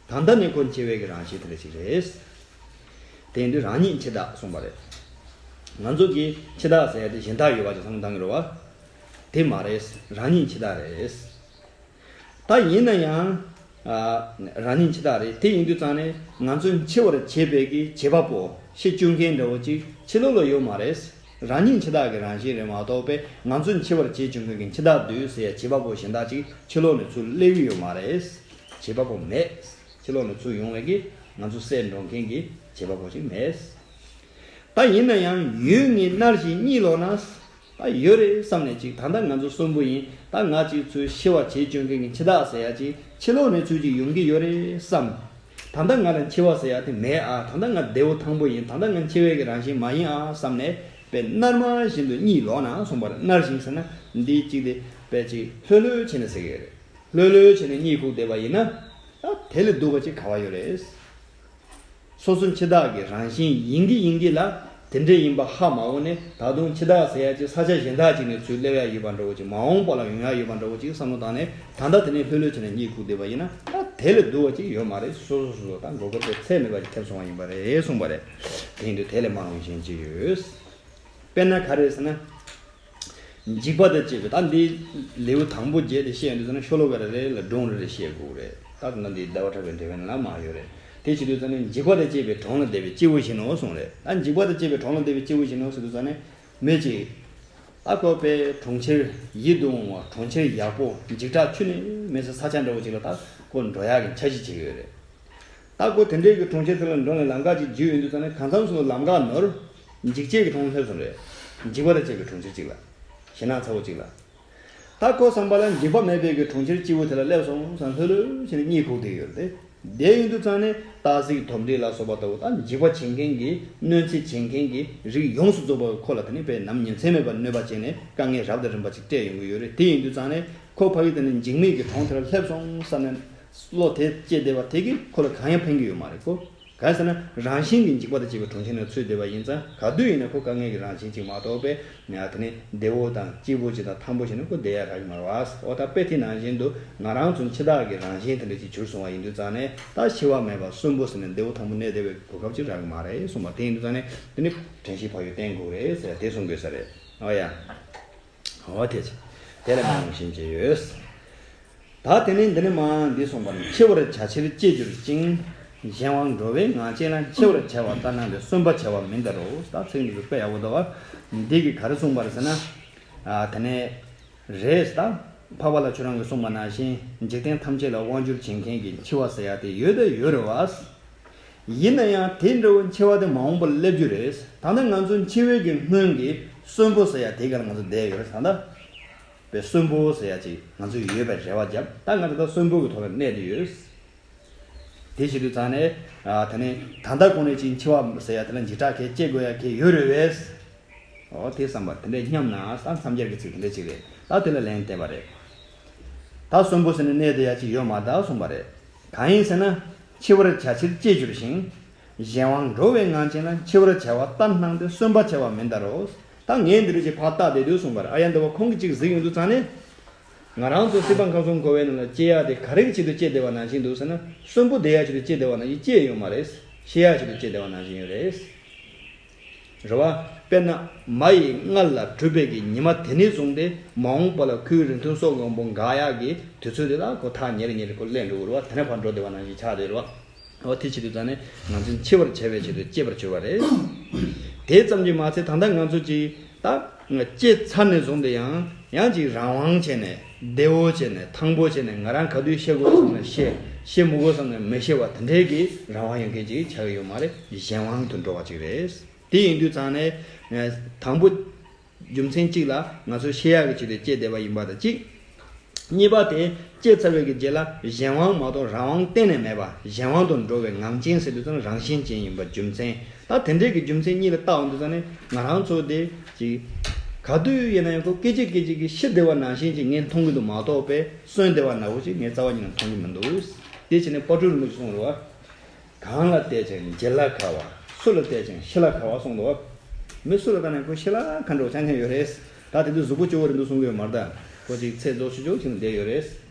ད་ལྟ་ནས་ཁོ་འཆི་བའི་གི་རང་བཞིན་དེ་འདྲ་ཅིག་རེད། དེ་ཡིན་དུས་རང་ཉིད་འཆི་བདག་གསུངས་པ་རེད། ང་ཚོ་གིས་འཆི་བདག་ཟེར་ཡ་དེ་གཞན་དག་ཡོད་པ་ཅིག་བསམ་བློ་བཏང་གི་རེད་བ། དེ་མ་རེད། རང་ཉིད་འཆི་བདག་རེད། ད་ཡིན་ན་ཡང་། ཨ། རང་ཉིད་འཆི་བདག་རེད། དེ་ཡིན་དུས་ཙང་ནས་ང་ཚོ་འཆི་བར་བྱེད་པའི་གི་བྱེད་པ་པོ་ཤེད་སྐྱོ་མཁན་འདྲ་བོ་ཅིག་ཕྱི་ལོགས་ལ་ཡོད་མ་རེད། རང་ཉིད་འཆི་བདག་གི་རང་བཞིན་རེད་མ་གཏོགས་པས་ང་ཚོ་འཆི་བར་བྱེད་བཅུག་མཁན་གྱི་འཆི་བདག་འདུས་ཟེར་ཡ་བྱེད་པ་པོ་གཞན་དག་ཅིག་ཕྱི་ལོགས་ནས་ཚུར་སླེབས་ཀྱི་ཡོད་མ་རེད། བྱེད་པ་པོ་མེད། ཕྱི་ལོགས་ནས་ཚུར་ཡོང་བའི་གི་ང་ཚོ་བསད་འགྲོ་མཁན་གྱི་བྱེད་པ་པོ་ཅིག་མེད། ད་ཡིན་ན་ཡང་ཡོད་ངེས་མནར་ཞིང་གཉིད་ལོག་ན། ད་ཡོད་རེད་བསམ་ནས་ཅིག་ད་ལྟ་ང་ཚོ་གསོན་པོ་ཡིན། ད་ང་ཅིག་ཚུར་ཤི་བ་བྱེད་བཅུག་མཁན་གྱི་འཆི་བདག་ཟེར་ཡ་ཅིག་ཕྱི་ལོགས་ནས་ཚུར་ཅིག་ཡོང་གི་ཡོད་རེད་བསམ། ད་ལྟ་ང་ལ་འཆི་བ་ཟེར་ཡ་དེ་མེད་ཨ། ད་ལྟ་ང་བདེ་བོ་ཐང་པོ་ཡིན། ད་ལྟ་ང་འཆི་བའི་གི་རང་བཞིན་མ་ཡིན་ཨ་བསམ་ནས་དཔེ་མནར་མ་བཞིན་དུ་གཉིད་ལོག་ན་གསུངས་པ་རེད། མནར་ཞིང་ཟེར་ན་འདི་གཅིག་དེ་དཔེ་ཅིག་ལྷོད་ལྷོད་བྱས་ནས་ཟེར་གི་རེད། ལྷོད་ལྷོད་བྱས་ནས་གཉིད་ཁུག་བསྡད་པ་ཡིན་ན། ད་དེ་ལས་སྡུག་པ་ཅིག་ག་བ་ཡོད་རེད། སོ་སོ་འཆི་བདག་གི་རང་བཞིན་ཡིན་གྱི་ཡིན་གྱི་ལ་དེ་འདྲ་ཡིན་པ་ཧ་མ་གོ་ནས། ད་དུང་འཆི་བདག་ཟེར་ཡ་ཅིག་ས་ཆ་གཞན་དག་ཅིག་ནས་ཚུར་སླེབས་ཡ་ཡོད་པ་འདྲ་བོ་ཅིག་མ་འོངས་པ་ལ་ཡོང་ཡ་ཡོད་པ་འདྲ་བོ་ཅིག་བསམ་བློ་བཏང་ནས། ད་ལྟ་དེ་ནས་ལྷོད་ལྷོད་བྱས་ནས་གཉིད་ཁུག་བསྡད་པ་ཡིན་ན། ད་དེ་ལས་སྡུག་པ་ཅིག་ཡོད་མ་རེད། སོ་སོ་སོ་སོ་ད་མགོ་སྐོར་དེ་ཚད་མེད་པ་ཅིག་ཐེབས་སོང་བ་ཡིན་པ་རེད་གསུངས་པ་རེད། དེ་ཡིན་དུས་དེ་ལས་མ་འོངས་གཞན་ཅི་ཡོད། དཔེར་ན་ག་རེ་ཟེར་ན། འཇིགས་པ་དང་བཅས་པའི། ད་འདི་ལེའུ་དང་པོ་བརྒྱད་དེ་བཤད་ཡོང་དུས་ཙང་ནས་ཤོ་ལོ་ཀ་རེ་རེ་ལ་སྒྲུང་རེ་རེ་བཤད་དགོས་རེད། ད་ད་ལྟ་འདི་ཟླ་བ་གྲགས་པའི་འགྲེལ་པའི་ནང་ལ་མ་ཡོད་རེད། དེ་བྱེད་དུས་ཙང་ནས་འཇིགས་པ་དང་བཅས་པའི་གྲོང་ལ་བསྡད་པའི་སྐྱེ་བོ་བཞིན་ནོ་གསུངས་རེད། ད་འཇིགས་པ་དང་བཅས་པའི་གྲོང་ལ་བསྡད་པའི་སྐྱེ་བོ་བཞིན་ནོ་ཟེར་དུས་ཙང་ནས། མི་གཅིག་ད་ཁོ་པའི་གྲོང་ཁྱེར་ཡིད་དུ་འོང་བ། གྲོང་ཁྱེར་ཡག་པོ། འཇིགས་སྐྲག་ཁྱོན་ནས་མེད་ས་ས་ཆ་འདྲ་བོ་ཅིག་ལ་ད་ཁོ་འགྲོ་ཡག་གི་འཆར་གཞི་བྱེད་ཀྱི་ཡོད་རེད། ད་ཁོ་དེ་འདྲའི་གི་གྲོང་ཁྱེར་དེ་ལ་འགྲོ་ནས་ལམ་ཁ་ཅིག་བརྒྱུད་ཡོང་དུས་ཙང་ནས། གང་འཚམ་སོང་ལམ་ཁ་ནོར། འཇིགས་བྱེད་ཀྱི་གྲོང་སླེབས་སོང་རེད། འཇིགས་པ་དང་བཅས་པའི་གྲོང་ཁྱེར་ཅིག་ལ། ཞེད་སྣང་ཚ་བོ་ཅིག་ལ། ད་ཁོ་བསམ་པ་ལ་འཇིགས་པ་མེད་པའི་གི་གྲོང་ཁྱེར་སྐྱིད་པོ་དེ་ལ་སླེབས་སོང་བསམ་ལྷོད་ལྷོད་བྱས་ནས་གཉིད་ཁུག་བསྡད་ཡོད་རེད་དེ། དེ་ཡིན་དུས་ཙང་ནས་སྟག་གཟིག་དོམ་དྲེད་ལ་སོགས་པ་ལྟ་བུ། ད་འཇིགས་པ་བྱེད་མཁན་གྱི། གནོད་འཚེ་བྱེད་མཁན་གྱི་རིགས་ཡོངས་སུ་རྫོགས་པ་ཁོ་ལ་དེ་ནས་དཔེ་ནམ་ཉིན་མཚན་མེད་པར་གནོད་པ་བྱས་ནས་དཀའ་ངལ་རབ་དང་རིམ་པ་ཅིག་སྤྲད་ཡོང་གི་ཡོད་རེད། དེ་ཡིན་དུས་ཙང་ནས་ཁོ་ཕ་གི་དེ་ནས་འཇིགས་མེད་ཀྱི་གྲོང་དེ་ལ་སླེབས་སོང་བསམ་ནས་བློ་དེ་སྐྱེས་བསྡད་པ་དེ་གིས་ཁོ་ལ་གང་ཡང་ཕན་གྱི་ཡོད་མ་རེད་ཁོ། གང་ཟེར་ན། རང་བཞིན་གྱིས་འཇིགས་པ་དང་བཅས་པའི་གྲོང་ཁྱེར་ནང་ཚུད་བསྡད་པ་ཡིན་ཙང་། ག་དུས་ཡིན་ན་ཁོ་དཀའ་ངལ་གྱི་རང་བཞིན་ཅིག་མ་གཏོགས་པས། ཡང་དེ་ནི་བདེ་བོ་དང་སྐྱིད་པོ་ཅིག་དང་ཐང་པོ་ཞིག་ནང་ཁོ་བསྡད་ཡ་རག་གི་མ་རེད་བ། འོ་ད་དཔེ་དེ་ནང་བཞིན་དུ་ང་རང་ཚོ་འཆི་བདག་གི་རང་བཞིན་དེ་འདྲ་ཅིག་གྱུར་སོང་བ་ཡིན་དུས་ཙང་ནས། ད་ཤི་བ་མེད་པ་གསོན་པོ་ཟེར་ནས་བདེ་བོ་ཐང་པོ་གནས་བསྡད་པའི་གོ་སྐབས་ཅིག་རག་གི་མ་རེད་གསུངས་པ། དེ་ཡིན་དུས་ཙང་ནས་དེ་ནི་དྲན་ཤེས་ཕ་ཡུལ་བསྟེན་དགོས་རེད་ཟེར་དེ་གསུང་དགོས་ས་རེད། འོ་ཡ། འོ་དེ་ཅི། དེ་ལས་མ་འོངས་གཞན་ཅི་ཡོད། ད་དེ་ནས་འདི་ནས་མ་འདི་གསུངས་པ་ནི། འཆི་བར་བྱ་ཕྱིར་སྐྱེ་གྱུར་ཅིང་། གཞན་དབང་འགྲོ་བའི་ངང་ཅན་ལ། འཆི་བར་བྱ་བ་ལྟར་སྣང་བས། གསོན་པར་བྱ་བ་མིན་ད་རོ། ད་ཚིག་འདི་ཚོ་དཔེ་ཡག་པོ་འདུག་བ། འདི་གིས་ག་རེ་གསུངས་པ་རེད་ཟེར་ན། ཨ་དེ་ནས་རེད་ད། འཕགས་པ་ལྷ་ཁྱོད་རང་གིས་གསུངས་པ་ནང་བཞིན་འཇིག་རྟེན་ཐམས་ཅད་ལ་དབང་སྒྱུར་བྱེད་མཁན་གྱི་འཆི་བ་ཟེར་ཡ་དེ་ཡོད་དང་ཡོད་རེད་བ། ཡིན་ན་ཡང་དེ་འདྲ་བོ་འཆི་བ་དེ་མ་འོངས་པ་ལ་སླེབས་རྒྱུ་རེད། ད་ལྟ་ང་ཚོ་འཆི་བའི་གི་སྔོན་གྱི་གསོན་པོ་ཟེར་ཡ་དེ་ག་ལ་ང་ཚོ་བསྡད་ཡོད་རེད། ད་ལྟ་པའི་གསོན་པོ་ཟེར་ཡ་ཅིག་ང་ཚོ་ཡོད་པའི་རེ་བ་བརྒྱབ། ད་ང་ཚོ་ད་གསོན་པོ་གི་ཐོག་ལ་གནས་བསྡད་ཡོད། དེ་བྱེད་དུས་ཙང་ནས་ཨ་དེ་ནས་ད་ལྟ་གོང་ནས་ཅིག་འཆི་བ་ཟེར་ཡ་དེ་ལ་འཇིགས་སྐྲག་གས་སྐྱེ་དགོས་ཡ་གས་ཡོད་རེད་བས། ཨོ་དེ་བསམ་པ་དེ་འདྲས་སྙམ་ན་ས་མཚམས་སྦྱར་གྱི་ཚིག་དེ་འདྲས་ཅིག་རེད། ད་དེ་ལ་ལན་བསྟན་པ་རེད། ད་གསོན་པོ་ཟེར་ནས་གནས་བསྡད་ཡ་ཅིག་ཡོད་མ་ད་གསུངས་པ་རེད། གང་ཡིན་ཟེར་ན། འཆི་བར་བྱ་ཕྱིར་སྐྱེས་གྱུར་ཞིང་། གཞན་དབང་འགྲོ་བའི་ངང་ཅན་ལ་འཆི་བར་བྱ་བ་ལྟར་སྣང་སྟེ་གསོན་པར་བྱ་བ་མིན་ད་རོ། ད་ངས་འདི་རུ་ཅིག་ཕར་བལྟས་བསྡད་དུས་གསུངས་པ་རེད། ཨ་ཡ་འདི་བ་ཁོང་གིས་ཅིག་གཟིགས་ཡོང་དུས་ཙང་ནས། ང་རང་ཚོ་སྲིད་པ་ཁམས་གསུམ་འཁོར་བའི་ནང་ལ་སྐྱེ་ཡག་དེ་ག་རེ་གི་ཆེད་དུ་སྐྱེས་བསྡད་པ་ནང་བཞིན་འདུག་ཟེར་ན། གསོན་པོ་བསྡད་ཡག་ཆེད་དུ་སྐྱེས་བསྡད་པ་ནང་བཞིན་སྐྱེས་ཡོད་མ་རེད། ཤི་ཡག་ཆེད་དུ་སྐྱེས་བསྡད་པ་ནང་བཞིན་ཡོད་རེད། རེད་བ། དཔེར་ན་མ་ཡི་མངལ་ལ་གྲུབ་པའི་གི་ཉི་མ་དེ་ནས་བཟུང་སྟེ་མ་འོངས་པ་ལ་ཁོའི་རིང་ཐུང་སྲོག་ཡོན་པོ་འགག་ཡག་གི་དུས་ཚོད་དེ་ལ་ཁོ་ཐག་ཉེ་རེ་ཉེ་རེ་ཁོ་སླེབས་འགྲོ་གི་རེད་བ། དེ་ནས་ཕར་འགྲོ་བསྡད་པ་ནང་བཞིན་ཆགས་བསྡད་རེད་བ། འོ་དེ་བྱེད་དུས་ཙང་ནས་ང་ཚོས་འཆི་བར་བྱ་བའི་ཆེད་དུ་སྐྱེས་པར་གྱུར་པ་རེད། དེ་ཙམ་གྱིས་མ་ཚད་ད་ལྟ་ང་ཚོ་གྱིས་ད་སྐྱེས་ཚར་ནས་བཟུང་སྟེ་ཡང་ཡང་ཅིག་རང་དབང་བྱས་ནས་བདེ་བོ་བྱས་ནས་ཐང་པོ་བྱས་ནས་ང་རང་ག་དུས་ཤི་དགོས་བསམ་ན་ཤི། ཤི་མི་དགོས་བསམ་ན་མི་ཤི་བ་དེ་འདྲའི་གི་རང་དབང་ཡོད་མཁན་ཅིག་ཆགས་ཀྱི་ཡོད་མ་རེད། གཞན་དབང་དུ་འགྲོ་བ་ཅིག་རེད། དེ་ཡིན་དུས་ཙང་ནས་དང་པོ། རྒྱུ་མཚན་གཅིག་ལ་ང་ཚོ་ཤེས་ཡག་གི་ཆེད་དུ་སྐྱེས་བསྡད་པ་ཡིན་པ་དང་གཅིག་གཉིས་པ་དེ་སྐྱེས་ཚར་བའི་གི་རྗེས་ལ་གཞན་དབང་མ་གཏོགས་རང་དབང་གཏན་ནས་མེད་པ། གཞན་དབང་དུ་འགྲོ་བའི་ངང་ཅན་ཟེར་དུས་ཙང་རང་བཞིན་ཅན་ཡིན་པ་རྒྱུ་མཚན། ད་དེ་འདྲའི་གི་རྒྱུ་མཚན་གཉིས་ལ་བལྟ་འོང་དུས་ཙང་ནས་ང་རང་ཚོ་དེ་ཅིག་ག་དུས་ཡིན་ན་ཡང་ཁོ་སྐད་ཅིག་སྐད་ཅིག་གི་ཤི་བསྡད་པ་ནང་བཞིན་ཅིག་ངས་མཐོང་གི་འདུག་མ་གཏོགས་པས་གསོན་བསྡད་པ་ན་བོ་ཅིག་ངས་རྩ་བ་ཉིད་ནས་མཐོང་གི་མི་འདུག་དེ་བྱས་ནས་དཔལ་སྤྲུལ་རིན་པོ་ཆེ་གསུངས་རེད་བ། གང་ལ་བལྟས་ཀྱང་འཇིག་ལ་ཁ་བ། སུ་ལ་བལྟས་ཀྱང་ཤི་ལ་ཁ་བ་གསུངས་འདུག་མི་སུ་ལ་བལྟས་ན་ཁོ་ཤི་ལ་ཁ་འགྲོ་ཆ་མཉམ་ཡོད་རེད། ད་དེ་དུས་གཟུགས་པོ་སྐྱོ་བོ་རེད་འདུག་གསུང་གི་ཡོད་མ་རེད་ད། ཁོ་ཅིག་ཚེ་རྫོགས་ཆུ་ཆུ་ཕྱིན་བསྡད་ཡོད་རེད།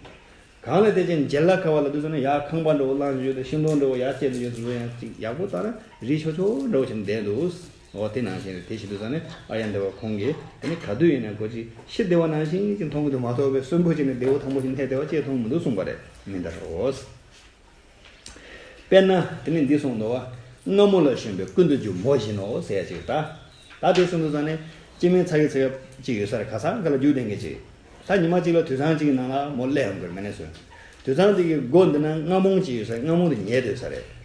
གང་ལ་བལྟས་ཀྱང་འཇིག་ལ་ཁ་བ་ལ་དུས་ཚོད་ནས་ཡར་ཁང་པ་འགྲོ་བོ་བླངས་བཞུད་དེ་ཤིང་སྡོང་འགྲོ་བོ་ཡར་བཅད་དེ་ཡོད་དུས་ཚོད་ཡང་ཅིག་ཡག་པོ་ལྟ་ན་རི་ཆོ་ཆོ་འགྲོ་བོ་ཕྱིན་བསྡད་འདུག་འོ་དེ་ནང་བཞིན་རེད། དེ་བྱེད་དུས་ཙང་ནས་ཨ་ཡ་འདི་བ་ཁོང་གིས་དེ་ནི་ག་དུས་ཡིན་ན་ཁོ་ཅིག་ཤི་བསྡད་པ་ནང་བཞིན་ཅིག་མཐོང་གི་འདུག་མ་གཏོགས་པའི་གསོན་པོ་ཅིག་ནས་བདེ་བོ་ཐང་པོ་ཅིག་སླེབས་བསྡད་པ་ཅིག་མཐོང་མི་འདུག་གསུངས་པ་རེད། མིན་ད་རོ། དཔེར་ན་དེ་ནི་འདི་གསུངས་འདུག་བ། སྔ་མོ་ལ་ཞོན་པའི་ཀུན་ཏུ་རྒྱུ་མོ་བཞིན་ནོ་ཟེར་ཡ་ཅིག་ད། ད་དེ་གསུངས་དུས་ཙང་ནས་སྐྱེ་དམན་ཚ་གི་ཚ་གི་ཅིག་ཡོད་ས་རེད། ག་ས་ག་ལ་རྒྱུག་ལྡན་གི་ཅིག་ད་ཉི་མ་གཅིག་ལ་དུད་ཚང་གཅིག་གི་ནང་ལ་མོ་སླེབས་ཡོང་གི་རེད། མེ་ནས་སོན། དུད་ཚང་དེ་གི་སྒོ་འདི་ན་རྔ་མོང་ཅིག་ཡོད་ས་རེད། རྔ་མོང་དེ་ཉལ་སྡོད་ས་རེད།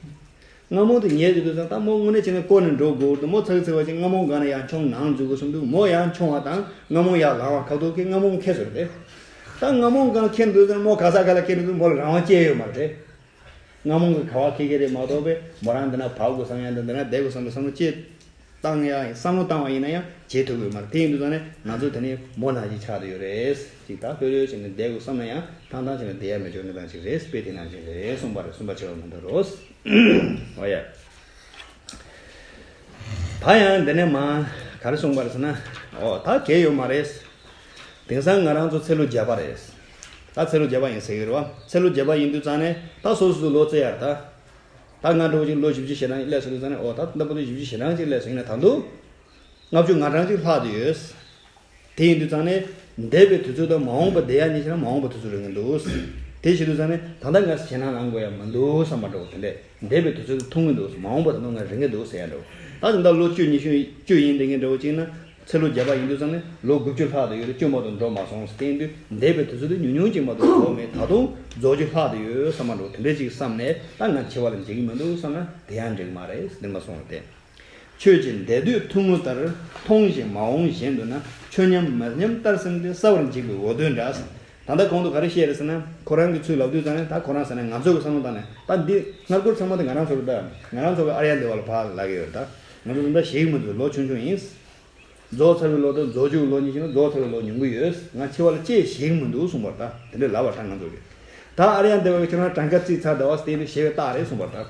རྔ་མོང་དེ་ཉལ་སྡོད་དུས་ཙང་ད་མོ་དངོས་གནས་བྱས་ན་བསྐོར་ནས་འགྲོ་དགོས་འདུག་མོ་ཚ་གི་ཚ་བ་ཅིག་རྔ་མོང་སྒང་ན་ཡར་མཆོང་ནང་འཛུལ་དགོས་བསམ་འདུག་མོ་ཡར་མཆོང་བ་དང་རྔ་མོང་ཡར་ལངས་བ་ཁ་ཐུག་གི་རྔ་མོང་ཁེལ་སོང་རེད། ད་རྔ་མོང་སྒང་ཁེལ་འདུག་ཙང་མོ་ག་ས་ག་ལ་ཁེལ་འདུག་མོ་ལ་རང་དབང་ཅི་ཡང་ཡོད་མ་རེད། རྔ་མོང་གི་ག་བ་ཁེལ་གི་རེད་མ་གཏོགས་པས་མོ་རང་འདི་ན་བབས་དགོས་བསམ་ཡང་འདི་འདི་ན་བསྡད་དགོས་བསམ་པའི་བསམ་བློ་ཅི་བཏང་ཡང་བསམ་བློ་བཏང་བ་ཡིན་ན་ཡང་བྱེད་ཐུབ་ཀྱི་ཡོད་མ་རེད། དེ་ཡིན་དུས་ཙང་ནས་ང་ཚོ་དེ་ནས་མོ་ནང་བཞིན་ཆགས་བསྡད་ཡོད་རེད། ཅིག་ད་ལྷོད་ལྷོད་བྱས་ནས་བསྡད་དགོས་བསམ་ན་ཡང་ཐང་ཐང་བྱས་ནས་བསྡད་ཡ་མེད་ཆོག་གནས་སྟངས་ཅིག་རེད། དཔེ་དེ་ནང་བཞིན་རེད་གསུངས་པ་རེད། གསུངས་པ་ཆེ་བ་མི་འདུག་རོ། འོ་ཡ། ད་ཡང་འདི་ནས་མ་ག་རེ་གསུངས་པ་རེད་ཟེར་ན། ཨོ་ད་གལ་ཡོད་མ་རེད། དེང་སང་ང་རང་ཚོ་ཚེ་ལོ་བརྒྱ་པ་རེད། ད་ཚེ་ལོ་བརྒྱ་པ་ཡིན་ཟེར་གི་རེད་བ། ཚེ་ལོ་བརྒྱ་པ་ཡིན་དུས་ཙང་ནས་ད་སོ་སོ་སོ་ལོ་ཙེ་ཡར་ད། ད་ང་འདྲ་བོ་ཅིག་ལོ་བཞི་བཅུ་ཞེ་གྲངས་སླེབས་སོང་དུས་ཙང་ནས་ཨོ་ད་ད་པོ་ཏི་བཞི་བཅུ་ཞེ་གྲངས་ཅིག་སླེབས་སོང་ཡིན་ན་ད་དུང་ལྔ་བཅུ་ང་གྲངས་ཅིག་ལྷག་བསྡད་ཡོད། དེ་ཡིན་དུས་ཙང་ནས་འདས་པའི་དུས་ཚོད་དང་མ་འོངས་པ་བསྡད་ཡ་གཉིས་ཆ་ན་མ་འོངས་པ་དུས་ཚོད་རིང་གི་འདུག་དེ་བྱེད་དུས་ཙང་ནས་ད་ལྟ་ང་ཞེད་སྣང་ལངས་དགོས་ཡ་མི་འདུག་བསམ་པ་འདྲ་བོ་དེ་འདྲས་འདས་པའི་དུས་ཚོད་དེ་ཐུང་གི་འདུག་མ་འོངས་པ་ད་དུང་ང་རིང་གི་འདུག་ཟེར་ཡ་འདྲ་བོ། ད་དེ་འདྲ་ལོ་བཅུ་ཉི་ཤུ་བཅུ་ཡིན་བསྡད་མཁན་འདྲ་བོ་ཅིག་ན། ཚེ་ལོ་བརྒྱ་པ་ཡིན་དུས་ཙང་ནས་ལོ་དགུ་བཅུ་ལྷག་ཏུ་ཡོད་རེད། བཅོས་མ་གཏོགས་འགྲོ་མ་སོང་། དེ་ཡིན་དུས་འདས་པའི་དུས་ཚོད་དེ་ཉུང་ཉུང་ཅིག་མ་གཏོགས་རྫོགས་མེད། ད་དུང་རྫོགས་རྒྱུ་ལྷག་ཏུ་ཡོད་བསམ་པ་འདྲ་བོ་དེ་འདྲས་ཅིག་བསམ་ནས་ད་ང་འཆི་བ་ལ་འཇིགས་ཀྱི་མི་འདུག་བསམ་ན་དེ་ཡང་འགྲིག་མ་རེད། འདི་མ་སོང་བ་དེ། ཁྱོད་ཀྱིས་འདས་དུས་ཐུང་ངུ་ལྟར་མཐོང་ཞིང་མ་འོངས་གཞན་དུ་ན། ཆོས་མཉམ་མ་ཉམས་ལྟར་སེམས་ཏེ། གསལ་བར་འཇིག་པའི་འོ་དོད་འདྲ། ད་ལྟ་གོང་དུ་ག་རེ་བཤད་རེད་ཟེར་ན། ཁོ་རང་གི་ཚུལ་ལབ་དུས་ཙང་ནས་ད་ཁོ་རང་ཟེར་ན་ང་ཚོ་གི་བསམ་བློ་བཏང་ནས་ད་འདི་སྔར་སྐོར་ཚང་མ་དེ་ང་རང་ཚོ་རེད། ད་ང་རང་ཚོ་གི་ཨ་རི་ཡ་འདི་བ་ལ་ཕར་ལབ་ཀྱི་ཡོད། ད་ང་ཚོ་ད་ལྟ་ཞེད་ཀྱི་མི་འདུག་ལོ་ཆུང་ཆུང་ཡིན། རྫོགས་ཚར་བའི་ལོ་དང་རྫོགས་རྒྱུའི་ལོ་གཉིས་ཤིག་ན་རྫོགས་ཚར་བའི་ལོ་ཉུང་གི་ཡོད། ང་འཆི་བ་ལ་ཅིས་ཞེད་ཀྱི་མི་འདུག་གསུངས་པ་རེད། ད་དེ་འདྲས་ལབ་པ་ད་ང་ཚོ་གི། ད་ཨ་རི་ཡ་འདི་བ་གི་ཁྱོད་རང་གྲངས་ཀ་བརྩིས་ཚར་ད་བ་དེ་ནི་ཞེད་པའི་རྟགས་རེད་གསུངས་པ་རེད། ད།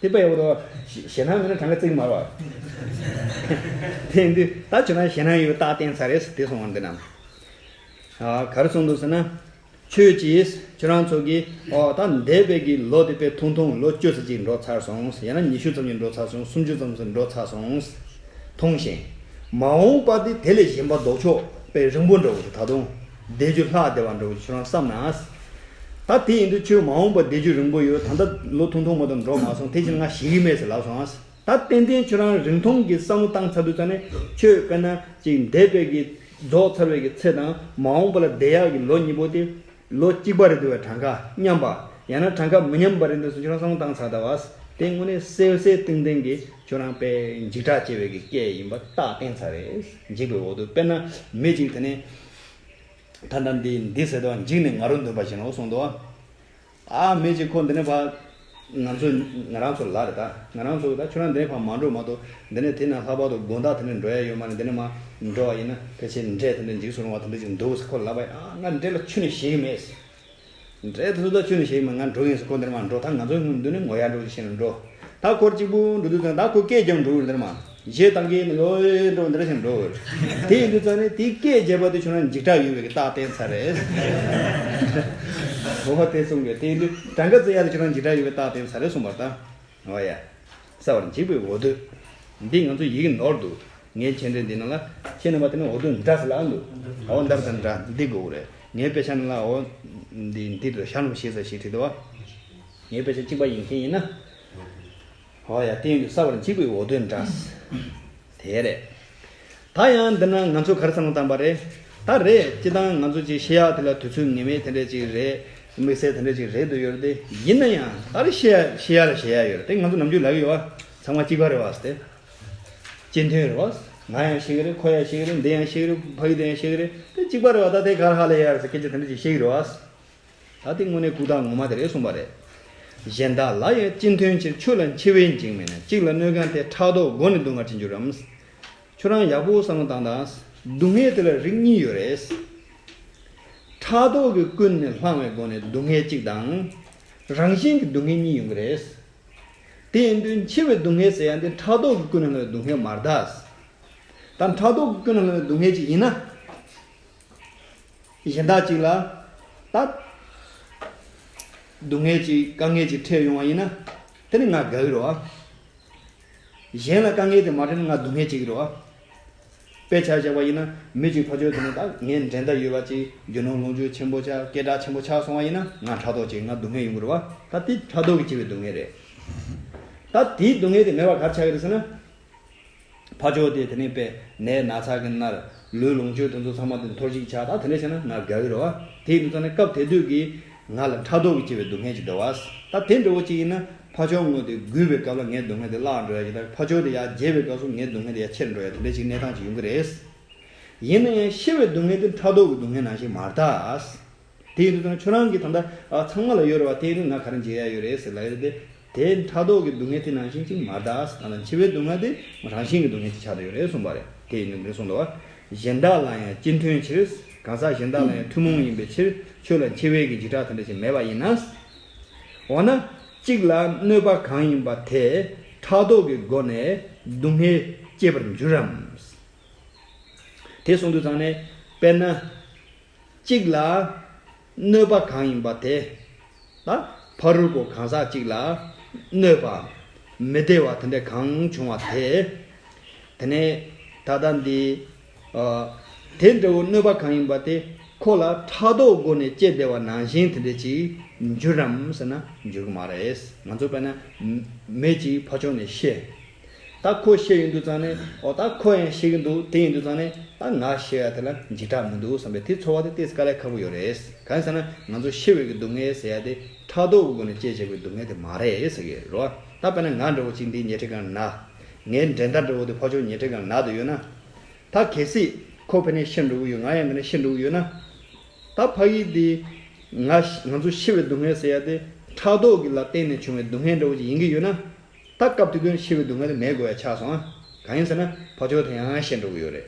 དེ་པ་ཡག་པོ་འདུག་ཞེ་སྣང་མེད་ན་གྲངས་ཀ་བརྩི་གི་མ་རེད་བ། དེ་ཡིན་དུས་ད་ཁྱོད་རང་ཞེ་སྣང་ཡོད་རྟགས་བསྟན་ཚར་རེད་དེ་གསུངས་པ་འདི་ན། ཨ་ག་རེ་གསུངས་འདུག་ཟེར་ན། ཁྱོད་ཀྱིས་ཁྱོད་རང་ཚོ་གིས་ཨོ་ད་འདས་པའི་གི་ལོ་དེ་དཔེ་ཐུང་ཐུང་ལོ་བཅུ་ཙམ་ཅིག་འགྲོ་ཚར་སོང་། ཡང་ན་ཉི་ཤུ་ཙམ་ཅིག་འགྲོ་ཚར་སོང་། སུམ་ཅུ་ཙམ་ཅིག་འགྲོ་ཚར་སོང་། མཐོང་ཞིང་། མ་འོངས་པ་དེ་དེ་ལས་གཞན་པ་ལྡོག་ཕྱོགས་དཔེ་རིང་པོ་འདྲ་བོ་ཞིག་ད་དུང་བསྡད་རྒྱུ་ལྷག་བསྡད་པ་འདྲ་བོ་ཞིག་ཁྱོད་རང་བསམ་ན། ད་དེ་ཡིན་དུས་ཁྱོད་མ་འོངས་པ་བསྡད་རྒྱུ་རིང་པོ་ཡོད། ད་ལྟ་ལོ་ཐུང་ཐུང་མ་གཏོགས་འགྲོ་མ་སོང་། དེ་བཞིན་ང་ཞེད་ཀྱི་མེད་ཟེར་ལབ་སོང་ཨ། ད་ཏན་ཏན་ཁྱོད་རང་རིང་ཐུང་གི་བསམ་བློ་བཏང་ཚར་དུས་ཙང་ནས་ཁྱོད་དཔེར་ན་ཅིག་འདས་པའི་གི་རྫོགས་ཚར་བའི་གི་ཚེ་དང་མ་འོངས་པ་ལ་བསྡད་ཡག་གི་ལོ་གཉིས་པོ་དེ་ལོ་གཅིག་པ་རེད་འདུག་བས་གྲངས་ཀ་མཉམ་པ་ཡང་ན་གྲངས་ཀ་མི་མཉམ་པ་རེད་འདུག་ཟེར་ཁྱོད་རང་བསམ་བློ་བཏང་ཚར་ད་བས། དེ་དངོས་གནས་གསལ་གསལ་ཏིང་ཏིང་གི་ཁྱོད་རང་དཔེ་འཇིགས་སྐྲག་སྐྱེ་བའི་གི་སྐད་ཡིན་པ་རྟགས་བསྟན་ཚར་རེད། འཇིགས་པའི་འོ་དོད། དཔེར་ན་མི་གཅིག་དེ་ནས་ད་ལྟ་འདི་འདི་ཟེར་དུས་འཇིགས་ནས་ང་རོ་འདོན་པ་བཞིན་ནོ་གསུངས་འདུག་ཨ། མི་གཅིག་ཁོ་འདི་ནས་ཕར་ང་ཚོ་ང་རང་ཚོ་ལ་རེད། ད་ང་རང་ཚོ་ད་ཁྱོད་རང་འདི་ནས་ཕར་མ་འགྲོ་མ་གཏོགས། འདི་ནས་དེ་ན་ལྷག་པར་དུ་དགོང་དག་དེ་ནས་འགྲོ་ཡ་ཡོད་མ་རེད། འདི་ནས་མར་འགྲོ་བ་ཡིན་ན་ཕལ་ཆེར་འདྲེ་དེ་འདྲ་འཇིགས་སུ་རུང་བ་དེ་འདྲ་ཅིག་འདུག་ཟེར་ཁོ་ལབ་པ་ཡིན། ཨ། ང་འདྲེ་ལ་ཁྱོན་ནས་ཞེད་ཀྱི་མེད། འདྲེ་དེ་ཚོ་ད་ཁྱོན་ནས་ཞེད་ཀྱི་མེད། ང་འགྲོ་གི་ཡིན་ཟེར་ཁོ་འདི་ནས་མར་འགྲོ། ད་ང་ཚོ་འདི་ནས་ངོ་ཡ་འགྲོ་ཞེས་ནས་འགྲོ། ད་ཁོ་གཅིག་པུ་འགྲོ་དུས་ཙང་ད་ཁོ་སྐད་རྒྱབ་འགྲོ་གི་རེད། འདི་ནས་མར་གཞས་བཏང་གི་ཡིན། ལོ་ཡོད་འགྲོ་འདི་འདྲ་ཞིག་འགྲོ་གི་རེད། དེ་ཡིན་དུས་ཙང་ནས་དེའི་སྐད་རྒྱབ་པ་དེ་ཁྱོད་རང་འཇིགས་སྐྲག་ཡོད་པའི་གི་རྟགས་བསྟན་ཚར་རེད། འོ་དེ་གསུང་གི། དེ་ཡིན་དུས་གྲངས་ཀ་བརྩི་ཡ་དེ་ཁྱོད་རང་འཇིགས་སྐྲག་ཡོད་པའི་རྟགས་བསྟན་ཚར་རེད་གསུངས་པ་རེད་ད། འོ་ཡ། གསལ་བར་འཇིགས་པའི་འོ་དོད། འདི་ང་ཚོ་ཡི་གེ་ནོར་འདུག་ངའི་མཆན་འགྲེལ་འདི་ནང་ལ་ཁྱེད་རྣམ་པ་དེ་ནི་འོ་དོད་འདྲ་ཟེར་ལབ་འདུག་འོ་འདྲ་དང་འདྲ་འདི་དགོས་རེད། ངའི་དཔེ་ཆ་ནང་ལ་འོ་འདི་འདི་དུ་ཤར་ནུབ་ཞེས་ཟེར་ཞིག་བྲིས་འདུག་བ། ངའི་དཔེ་ཆ་གཅིག་པ་ཡིན་མཁན་ཡིན་ན། འོ་ཡ། དེ་ཡིན་དུས་གསལ་བར་འཇིགས་པའི་འོ་དོད་འདྲ། དེ་རེད། ད་ཡང་འདི་ན་ང་ཚོ་ག་རེ་བསམ་བློ་བཏང་པ་རེད། ད་རེད། སྤྱིར་བཏང་ང་ཚོ་ཅིག་བཤད་ཡག་དེ་ལ་དུས་ཚོད་ངེས་མེད་དེ་འདྲས་ཅིག་རེད། དམིགས་བསལ་དེ་འདྲས་ཅིག་རེད་འདུག་ཡོད་རེད་དེ། ཡིན་ན་ཡང་ད་རེས་བཤད་ཡ་བཤད་ཡ་ལ་བཤད་ཡ་ཡོད་རེད་དེ། ང་ཚོ་ནམ་རྒྱུན་ལབ་ཀྱི་ཡོད་པ། ཚང་མ་གཅིག་པ་རེད་བ་ཟེར་ཏེ། སྤྱི་མཐུན་རེད་བ། ང་ཡང་ཤེས་ཀྱི་རེད། ཁོ་ཡང་ཤེས་ཀྱི་རེད། འདི་ཡང་ཤེས་ཀྱི་རེད། ཕ་གི་དེ་ཡང་ཤེས་ཀྱི་རེད། དེ་གཅིག་པ་རེད་བ། ད་དེ་ག་རེ་ཧ་ལས་ཡ་རེད་ཟེར་སྐད་ཆ་དེ་འདྲས་ཅིག་བཤད་ཀྱི་རེད་བ། ད་དེ་དངོས་གནས་ལྐུགས་རྟགས་ངོ་མ་དེ་རེད་གསུངས་པ་རེད། གཞན་དག་ལ་ཡང་སྤྱི་མཐུན་ཕྱིར། ཆོས་ལ་འཆི་བས་འཇིགས་མིན་ན། གཅིག་ལ་གནོད་མཁན་དེ་ཕྲག་དོག་སྒོ་ནས་སྡུག་བསྔལ་ཅི་འགྱུར་རམ། ཁྱོད་རང་ཡག་པོ་བསམ་བློ་བཏང་དང་། སྡུག་བསྔལ་དེ་ལ་རིགས་གཉིས་ཡོད་རེད། ཕྲག་དོག་གིས་ཀུན་ནས་བསླངས་པའི་སྒོ་ནས་སྡུག་བསྔལ་གཅིག་དང་། རང་བཞིན་གྱི་སྡུག་བསྔལ་གཉིས་ཡོང་གི་རེད། དེ་ཡིན་དུས་འཆི་བའི་སྡུག་བསྔལ་ཟེར་ཡ་འདི་ཕྲག་དོག་གིས་ཀུན་ནས་བསླངས་པའི་སྡུག་བསྔལ་མ་རེད་ད། ད་ཕྲག་དོག་གིས་ཀུན་ནས་བསླངས་པའི་སྡུག་བསྔལ་ཅིག་ཡིན་ན། གཞན་དག་ཅིག་ལ་ད་སྡུག་བསྔལ་ཅིག་དཀའ་ངལ་ཅིག་འཕྲད་ཡོང་བ་ཡིན་ན། དེ་ནི་ང་དགའ་གི་རེད་བ། གཞན་ལ་དཀའ་ངལ་དེ་མ་འཕྲད་ན་ང་སྡུག་བསྔལ་སྐྱེ་གི་རེད་བ། དཔེ་ཆ་བཞག་པ་ཡིན་ན་མི་གཅིག་ཕར་ཕྱོགས་དེ་ནས་ད་ངའི་འགྲན་ཟླ་ཡོད་པ་ཅིག་རྒྱུ་ནོར་ལོངས་སྤྱོད་ཆེན་པོ་ཆགས། སྐད་གྲགས་ཆེན་པོ་ཆགས་སོང་བ་ཡིན་ན་ང་ཕྲག་དོག་སྐྱེ། ང་སྡུག་བསྔལ་ཡོང་གི་རེད་བ། ད་དེ་ཕྲག་དོག་གིས་སྐྱེ་བའི་སྡུག་བསྔལ་རེད། ད་དེའི་སྡུག་བསྔལ་དེ་མེད་པ་ག་རེ་ཆགས་ཀྱི་རེད་ཟེར་ན། ཕར་ཕྱོགས་དེ་དེ་ནས་དཔེ་ནད་ན་ཚ་གིས་མནར། ལུས་ལོངས་སྤྱོད་དེ་ཚོ་ཚང་མ་དེ་འཐོར་ཞིག་ཆགས། ད་དེ་འདྲ་བྱས་ན་ང་དགའ་གི་རེད་བ། དེ་ཡིན་དུས་ཙང་ནས་སྐབས་དེ་དུས་ཀྱི་ང་ལ་ཕྲག་དོག་གིས་སྐྱེ་བའི་སྡུག་བསྔལ་ཅིག་འདུག་བ། ད་དེ་འདྲ་བོ་ཅིག་ཡིན་ན་ཕར་ཕྱོགས་ངོས་དེ་རྒུད་པའི་སྐབས་ལ་ངའི་སྡུག་བསྔལ་དེ་བརླག་འགྲོ་ཡ་ཅིག་དང་། ཕར་ཕྱོགས་དེ་ཡར་རྒྱས་པའི་སྐབས་སུ་ངའི་སྡུག་བསྔལ་དེ་ཡར་ཆེར་འགྲོ་ཡ་དེ་འདྲ་ཅིག་གནས་སྟངས་ཅིག་ཡོང་གི་རེད། ཡིན་ན་ཡང་ཤི་བའི་སྡུག་བསྔལ་དེ་ཕྲག་དོག་གི་སྡུག་བསྔལ་ནང་བཞིན་མ་རེད་ད། དེ་ཡིན་དུས་ཙང་ཁྱོད་རང་གིས་ད་ལྟ་ཨ་ཚང་མ་ལ་ཡོད་རེད་བ། དེ་ཡིན་དུས་ང་ག་རེ་བྱེད་ཡ་ཡོད་རེད་ཟེར་ལབ་ཡ་དེ། དེ་ཕྲག་དོག་གི་སྡུག་བསྔལ་དེ་ནང་བཞིན་ཅིག་མ་རེད་ད། ད་ལྟ་འཆི་བའི་སྡུག་བསྔལ་དེ་རང་བཞིན་གྱི་སྡུག་བསྔལ་ཅིག་ཆགས་བསྡད་ཡོད་རེད་གསུངས་པ་རེད། དེ་ཡིན་དུས་འདི་གསུངས་འདུག་བ། གཞན་དག་ལ་ཡང་སྤྱི་མཐུན་ཕྱིར། གང་ཟག་གཞན་དག་ལ་ཡང་ཐུན་མོང་ཡིན་པའི་ཕྱིར། ཆོས་ལ་འཆི་བའི་གི་འཇིགས་སྐྲག་དེ་འདྲ་ཞིག་མེད་པ་ཡིན་ན། འོ་ན་གཅིག་ལ་གནོད་པ་གང་ཡིན་པ་དེ་ཕྲག་དོག་གི་སྒོ་ནས་སྡུག་བསྔལ་སྐྱེད་པར་འགྱུར་རམ། དེ་གསུངས་དུས་ཙང་ནས་དཔེར་ན། གཅིག་ལ་གནོད་པ་གང་ཡིན་པ་དེ། ད་ཕ་རོལ་པོ་གང་ཟག་གཅིག་ལ་གནོད་པ་མི་བདེ་བ་དེ་འདྲ་གང་བྱུང་བ་དེ། དེ་ནས་ད་ལྟ་འདི་ཨ་དེ་འདྲ་བོ་གནོད་པ་གང་ཡིན་པ་དེ་ཁོ་ལ་ཕྲག་དོག་སྒོ་ནས་སྐྱེས་བསྡད་པ་ནང་བཞིན་དེ་འདྲ་ཅིག་འགྱུར་རམ་ཟེར་ན་འགྱུར་གི་མ་རེད། ང་ཚོ་དཔེར་ན་མི་གཅིག་ཕར་ཕྱོགས་ནས་ཤི། ད་ཁོ་ཤི་ཡོང་དུས་ཙང་ནས། འོ་ད་ཁོ་ཡང་ཤི་གི་འདུག་དེ་ཡིན་དུས་ཙང་ནས་ད་ང་ཤི་ཡ་དེ་ལ་འཇིགས་སྐྲག་མི་འདུག་བསམ་པའི་དེ་ཚོར་བ་དེ་ཏོག་ཙམ་དཀའ་ལས་ཁག་པོ་ཡོད་རེད། གང་ཡིན་ཟེར་ན་ང་ཚོ་ཤི་བའི་གི་སྡུག་བསྔལ་ཟེར་ཡ་དེ་ཕྲག་དོག་གི་སྒོ་ནས་སྐྱེས་བྱས་པའི་སྡུག་བསྔལ་དེ་མ་རེད་ཟེར་གི་རེད་བ། ད་དཔེར་ན་ང་འདྲ་བོ་གཅིག་འདི་ཉལ་ཁྲི་སྒང་ན། ངའི་འགྲན་ཟླ་འདྲ་བོ་དེ་ཕར་ཕྱོགས་ཉལ་ཁྲི་སྒང་ན་དུ་ཡོད་ན། ད་གལ་སྲིད་ཁོ་ཕ་ནས་ཤི་འགྲོ་གི་ཡོད། ང་ཡང་འདི་ནས་ཤི་འགྲོ་གི་ཡོད་ན། ད་ཕ་གི་དེ་ང་ང་ཚོ་ཤི་བའི་སྡུག་བསྔལ་ཟེར་ཡ་དེ་ཕྲག་དོག་གི་ལ་བརྟེན་ནས་བྱུང་བའི་སྡུག་བསྔལ་འདྲ་བོ་ཅིག་ཡིན་གི་ཡོད་ན། ད་སྐབས་དེ་དུས་ཤི་བའི་སྡུག་བསྔལ་དེ་མེད་དགོས་ཡ་ཆགས་སོང་ཨ། གང་ཡིན་ཟེར་ན་ཕར་ཕྱོགས་དེ་ཡང་ཤི་འགྲོ་གི་ཡོད་རེད།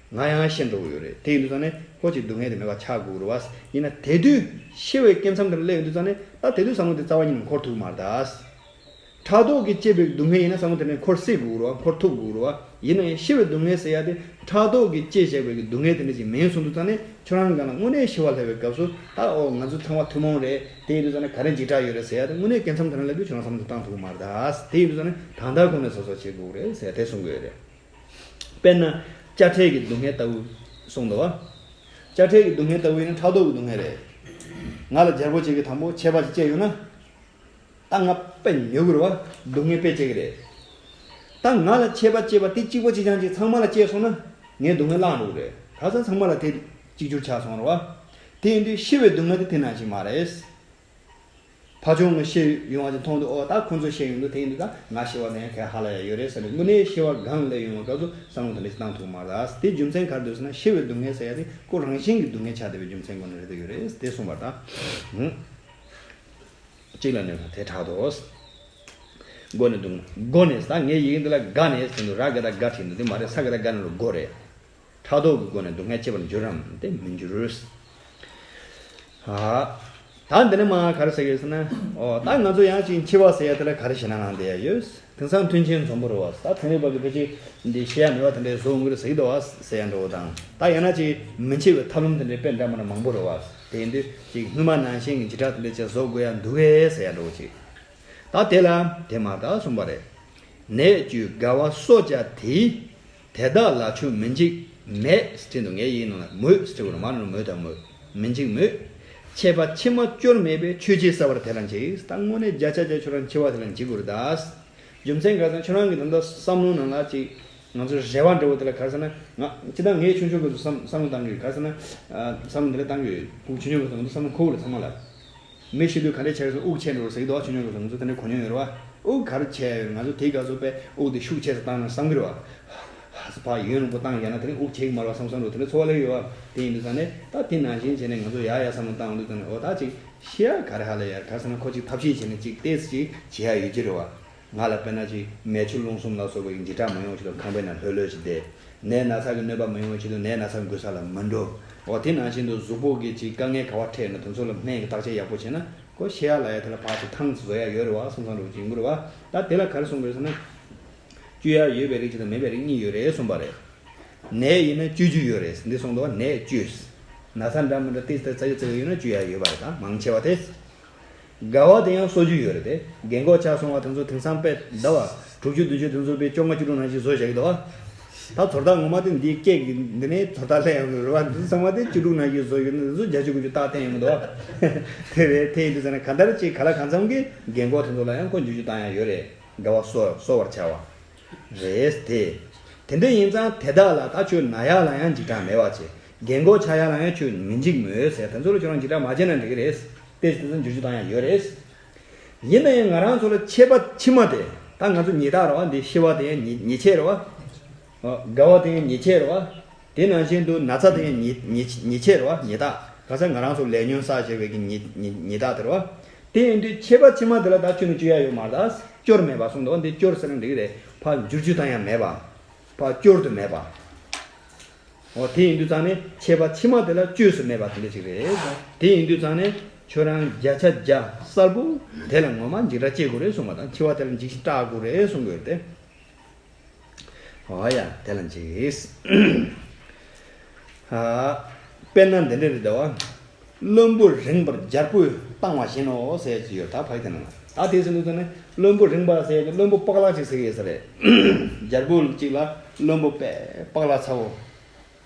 ང་ཡང་ཤི་འགྲོ་གི་ཡོད་རེད། དེ་ཡིན་དུས་ཙང་ནས་ཁོ་ཅིག་སྡུག་བསྔལ་དེ་མེད་པ་ཆགས་དགོས་རེད་བ། ཡིན་ན་དེ་དུས་ཤི་བའི་སྐབས་མཚམས་དེར་སླེབས་ཡོང་དུས་ཙང་ནས་ད་དེ་དུས་བསམ་བློ་དེ་རྩ་བ་ཉིད་ནས་འཁོར་ཐུབ་ཀྱི་མ་རེད་ད། ཕྲག་དོག་གིས་སྐྱེས་པའི་སྡུག་བསྔལ་ཡིན་ན་བསམ་བློ་དེ་ནས་འཁོར་སྲིད་དགོས་རེད་བ། འཁོར་ཐུབ་དགོས་རེད་བ། ཡིན་ན་ཡང་ཤི་བའི་སྡུག་བསྔལ་ཟེར་ཡ་དེ་ཕྲག་དོག་གིས་སྐྱེས་བཞག་པའི་སྡུག་བསྔལ་དེ་འདྲ་ཅིག་མིན་གསུངས་དུས་ཙང་ནས་ཁྱོད་རང་སྒང་ལ་དངོས་གནས་ཤི་བ་སླེབས་པའི་སྐབས་སུ་ད་ཨོ་ང་ཚོ་ཚང་མ་ཐུན་མོང་རེད། དེ་ཡིན་དུས་ཙང་ནས་ག་རེ་འཇིགས་སྐྲག་ཡོད་རེད་ཟེར་ཡ་དེ་དངོས་གནས་སྐབས་མཚམས་དེ་ནས་སླེབས་དུས་ཁྱོད་རང་བསམ་བློ་བཏང་ཐུབ་ཀྱི་མ་རེད་ད། དེ་ཡིན་དུས་ཙང་ནས་ད་ལྟ་ཁོ་ནས་སོ་སོ་བྱེད་དགོས་རེད་ཟེར་དེ་གསུང་གི་ཡོད་རེད། དཔེར་ན་དཔྱ་ཁྲལ་གྱི་སྡུག་བསྔལ་ལྟ་བུ་གསུངས་འདུག་བ། དཔྱ་ཁྲལ་གྱི་སྡུག་བསྔལ་ལྟ་བུ་ཡིན་ན་ཕྲག་དོག་གི་སྡུག་བསྔལ་རེད། ང་ལ་རྒྱལ་པོ་ཅིག་གིས་དང་པོ་ཆད་པ་ཅིག་བཅད་ཡོང་ན། ད་ང་དཔེ་ཉོ་གི་རེད་བ། སྡུག་བསྔལ་དཔེ་སྐྱེ་གི་རེད། ད་ང་ལ་ཆད་པ་བཅད་པ་དེ་གཅིག་པོ་གཅིག་རྐྱང་གཅིག་ཚང་མ་ལ་བཅད་སོང་ན་ངའི་སྡུག་བསྔལ་བརླག་འགྲོ་གི་རེད། ག་ས་ཚང་མ་ལ་དེ་གཅིག་གྱུར་ཆགས་སོང་རེད་བ། དེ་ཡིན་དུས་ཤི་བའི་སྡུག་བསྔལ་དེ་དེ་ནང་བཞིན་མ་རེད། ཕ་ཆུང་ངུ་ཤི་ཡོང་བ་ཅིག་མཐོང་དུས། ཨོ་ད་ཁོང་ཚོ་ཤི་ཡོང་དུས། དེ་ཡིན་དུས་ད་ང་ཤི་བ་དེ་ཡང་ག་ཧ་ལ་ཡ་ཡོད་རེད་ཟེར་ནས། དངོས་གནས་ཤི་བ་སྒང་སླེབས་ཡོང་བ་སྐབས་སུ་བསམ་བློ་དེ་འདྲ་ཞིག་བཏང་ཐུབ་མ་རེད། དེ་རྒྱུ་མཚན་ག་རེ་འདུག་ཟེར་ན། ཤི་བའི་སྡུག་བསྔལ་ཟེར་ཡ་དེ་ཁོ་རང་བཞིན་གྱི་སྡུག་བསྔལ་ཆགས་བསྡད་པའི་རྒྱུ་མཚན་སྒོ་ནས་རེད་དེ་ཡོད་རེད་དེ་གསུངས་པ་དང་། གཅིག་ལ་ནི་དེ་དྲག་ཏུ། སྒོ་ནས་སྡུག་སྒོ་ནས་ད་ངའི་ཡི་གེ་འདི་ལ་དགའ་ནས་ཟེར་འདུག་ར་ག་ད་དགའ་བྲིས་འདུག་དེ་མ་རེད། ས་ག་ད་དགའ་ན་རུ་སྒོ་རེད། ཕྲག་དོག་གི་སྒོ་ནས་སྡུག་བསྔལ་སྐྱེ་བར་འགྱུར་རམ། དེ་མི་འགྱུར། ཨ། ད་འདི་ནས་མ་ག་རེ་ཟེར་གི་ཟེར་ན། ཨོ་ད་ང་ཚོ་ཡང་ཅིག་འཆི་བ་ཟེར་ཡ་དེ་ལ་ག་རེ་ཞེད་སྣང་ལངས་བསྡད་ཡ་ཡོད། དེང་སང་མཐུན་རྐྱེན་འཛོམས་པོ་རེད་བ། ད་དེང་རབས་པ་གི་ཕལ་ཆེར་འདི་ཤེས་ཡ་མེད་པ་དེ་འདྲའི་བཟོ་འོང་གི་རེད་ཟེར་གི་འདུག་བ་ཟེར་ཡ་འདྲ་བོ་དང་། ད་ཡང་ན་ཅིག་མི་འཆི་བའི་ཐབས་ལམ་དེ་འདྲའི་དཔེ་འདྲ་མི་འདྲ་མང་པོ་རེད་བ། དེ་ཡིན་དུས་ཅིག་སྔོན་མ་ནང་བཞིན་གྱི་འཇིགས་སྐྲག་དེ་འདྲ་ཅིག་བཟོ་དགོས་ཡ་འདུག་གས་ཟེར་ཡ་འདྲ་བོ་ཅིག་ད་དེ་ལ་དེ་མ་ད་གསུངས་པ་རེད། ནད་བཅོས་དགའ་བ་གསོ་བྱ་དེས། དེ་དག་ལ་ཁྱོད་མི་འཇིགས་མེད། སྤྲིན་དུ་ངའི་ཡིག་ནང་ལ་མོད་སྤྲི་བོར་མ་ནོར་མོད་དང་མོད། མི་འཇིགས་མོད། ཆད་པ་ཕྱི་མ་སྐྱོར་མེད་པས་ཆོས་ཅི་བསགས་པར་དེ་ལ་འཇིགས། ད་དངོས་གནས་བརྒྱ་ཆ་བརྒྱ་ཁྱོད་རང་འཆི་བ་དེ་ལ་འཇིགས་དགོས་རེད་ད། རྒྱུ་མཚན་ག་ཟེར་ན་ཁྱོད་རང་གི་ད་ལྟ་བསམ་བློ་ནང་ལ་ཅིག་ང་ཚོ་རེ་བ་འདྲ་བོ་དེ་ལ་ག་ཟེར་ན། ང་སྤྱིར་བཏང་ངས་ཆུང་ཆུང་གི་བསམ་བསམ་བློ་བཏང་གི་ཡོད། ག་ཟེར་ན། བསམ་བློ་འདི་ལ་བཏང་གི་ཡོད། ཁོང་ཆུང་ཆུང་གི་བསམ་བློ་ཁོ་བོ་ལ་ཚང་མ་ལ། མི་ཤི་དུས་ག་འདྲས་བྱས་སོང་། དབུགས་ཆད་འགྲོ་ཟེར་གྱི་འདུག་ཆུང་ཆུང་གི་ང་ཚོ་དེ་འདྲ་གོ་མྱོང་ཡོད་རེད་བ། དབུགས་ག་རེ་ཆད་ཡོད་རེད། ང་ཚོ་དེའི་སྐབས་སུ་དཔེ་དབུགས་དེ་ཤུགས་ཆེ་ས་བཏང་ན་བསམ་གྱི་རེད་བ། ཧ་ས་ཕར་ཡོན་རིང་པོ་བཏང་ཡང་ན་དེ་ནས་དབུགས་ཆད་ཀྱི་མ་རེད་བ་བསམ་བསམ་འགྲོ་དེ་འདྲ་ཚོར་བ་སླེབས་ཡོད་བ། དེ་ཡིན་དུས་ཙང་ནས་ད་དེ་ནང་བཞིན་བྱས་ནས་ང་ཚོ་ཡར་ཡར་བསམ་བློ་བཏང་འོང་དུས་ཙང་ནས། འོ་ད་ཅིག་ཤི་ཡ་ག་རེ་ཧ་ལས་ཡ། ག་ཟེར་ན་ཁོ་ཅིག་ཐབས་ཤེས་བྱས་ནས་ཅིག་ཏོག་ཙམ་ཅིག་བྱེད་ཡ་ཡོད་ཀྱི་རེད་བ། ང་ལ་དཔེར་ན་ཅིག་མེ་ཆུ་རླུང་གསུམ་ལ་སོགས་པའི་འཇིགས་སྐྲག་མ་ཡོང་བའི་ཆེད་དུ་ཁང་པའི་ནང་ལྷོད་ལྷོད་ཅིག་བསྡད། ནད་ན་ཚ་གི་གནོད་པ་མ་ཡོང་བའི་ཆེད་དུ་ནད་ན་ཚ་འགོས་ས་ལ་མི་འགྲོ། འོ་དེ་ནང་བཞིན་དུ་གཟུགས་པོ་གི་ཅིག་དཀའ་ངལ་ག་བ་འཕྲད་ན་དེ་ཚོ་ལ་སྨན་གྱི་བརྟག་དཔྱད་ཡག་པོ་བྱས་ན། ཁོ་ཤི་ཡ་ལ་ཡ་དེ་ལ་ཕར་ཅིག་ཐང་ཅིག་བཟོ་ཡ་ཡོད་རེད་བ་བསམ་བསམ་འདྲ་བོ་ཅིག་ཡོང་གི་རེད་བ། ད་དེ་ལ་ག་རེ་གསུངས་དགོས་ཟེར་ན། བཅོས་ཡ་ཡོད་པའི་རིགས་ཅིག་དང་མེད་པའི་རིགས་གཉིས་ཡོད་རེད་གསུངས་པ་རེད། ནད་ཡིན་ན་བཅོས་རྒྱུ་ཡོད་རེད་འདི་གསུངས་འདུག་བ། ནད་བཅོས། ན་ཚ་འདྲ་མི་འདྲ་ཏིག་ཙམ་ཙག་ཙིག་ཡོད་ན་བཅོས་ཡ་ཡོད་པ་རེད། ད་མང་ཆེ་བ་དེ། དགའ་བ་དེ་ཡང་གསོ་རྒྱུ་ཡོད་རེད་དེ། རྒན་གོག་ཆགས་སོང་བ་དེ་ཚོ་དེང་སང་དཔེ་ཟླ་བ་དྲུག་ཅུ་བདུན་ཅུ་དེ་ཚོ་དཔེ་བཅོ་ལྔ་བཅུ་དྲུག་ནང་བཞིན་བཟོ་བཞག་གི་འདུག་བ། ད་ཚོར་རྟགས་ངོ་མ་དེ་འདིའི་སྐད་ཀྱི་འདི་ནས་ཚོར་རྟགས་སླེབས་ཡོང་གི་རེད་བ། འདི་ཚང་མ་དེ་བཅུ་དྲུག་ནང་བཞིན་བཟོ་ཡོད་ན་འདི་ཚོ་བརྒྱད་ཅུ་དགུ་བཅུ་རྟགས་བསྟན་ཡོང་གི་འདུག་བ། དེ་རེད། དེ་ཡིན་དུས་ཙང་ནས་གང་ལྟར་ཅིག་ག་ལ་གང་འཚམ་གྱིས་རྒན་གོག་དེ་ཚོ་ལ་ཡང་ཁོ་འགྱུར་རྒྱུ་བཏང་ཡ་ཡོད་རེད། དགའ་བ་གསོ་གསོ་བར་བྱ་བ་རེད་དེ། དེ་འདྲ་ཡིན་ཙང་དེ་དག་ལ་ད་ཁྱོད་ན་ཡག་ལ་ཡང་འཇིགས་སྐྲག་མེད་པ་བྱེད། རྒན་གོག་ཆགས་ཡག་ལ་ཡང་ཁྱོད་མི་འཇིགས་མོད་ཟེར། དེ་ཚོ་ལ་ཁྱོད་རང་འཇིགས་སྐྲག་མ་བྱས་ན་འགྲིག་གི་རེད། དེ་དེ་ཚོ་འགྱུར་རྒྱུ་བཏང་ཡག་ཡོད་རེད། ཡིན་ན་ཡང་ང་རང་ཚོ་ལ་ཆད་པ་ཕྱི་མ་དེ། ད་ང་ཚོ་ཉེས་རྟགས་རེད་བ། འདི་ཤི་བ་དེ་ཡང་ཉེས་ཉེས་ཆད་རེད་བ། ཨོ། རྒ་བ་དེ་ཡང་ཉེས་ཆད་རེད་བ། དེ་ནང་བཞིན་དུ་ན་ཚ་དེ་ཡང་ཉེས་ཉེས་ཉེས་ཆད་རེད་བ། ཉེས་རྟགས། ག་ས་ང་རང་ཚོ་ལས་ཉོན་བསགས་བྱས་པའི་གི་ཉེས་ཉེས་ཉེས་རྟགས་དེ་རེད་བ། དེ་ཡིན་དུས་ཆད་པ་ཕྱི་མ་དེ་ལ་ད་ཁྱོད་ནི་བཅོས་ཡ་ཡོད་མ་རེད། ད་སྐྱོར་མེད་པ་གསུངས་འདུག་འདི་སྐྱོར་ཟེར་ན་འགྲིག་གི་རེད། ཕར་འགྱུར་རྒྱུ་དང་ཡང་མེད་པ། ཕར་སྐྱོར་དུ་མེད་པ། འོ་དེ་ཡིན་དུས་ཙང་ནས་ཆད་པ་ཕྱི་མ་དེ་ལ་བཅོས་སུ་མེད་པ་དེ་འདྲ་ཅིག་རེད། དེ་ཡིན་དུས་ཙང་ནས་ཁྱོད་རང་བརྒྱ་ཆ་བརྒྱ་གསལ་པོ་དེ་ལ་ངོ་མ་འཇིགས་སྐྲག་སྐྱེ་དགོས་རེད་གསུངས་པ་དང་། འཆི་བ་དེ་ལ་འཇིགས་ཤིང་སྐྲག་དགོས་རེད་གསུང་དགོས་རེད་དེ། ཨོ་ཡ། དེ་ལ་འཇིགས། ཨ། དཔེར་ན་འདི་འདྲ་རེད་དོ། བློན་པོ་རིངས་པར་རྒྱལ་པོས་བཏང་བ་བཞིན་ནོ་ཟེར་གྱི་ཡོད། ད་ཕ་གི་དེ་ནང་ད་དེ་ཟེར་དུས་ཙང་ནས་བློན་པོ་རིངས་པ་ཟེར་ཡ་དེ་བློན་པོ་སྤག་ལག་ཅིག་ཟེར་གྱི་ཡོད་ས་རེད། རྒྱལ་པོ་གཅིག་ལ་བློན་པོ་དཔེ་སྤག་ལག་ཚ་བོ།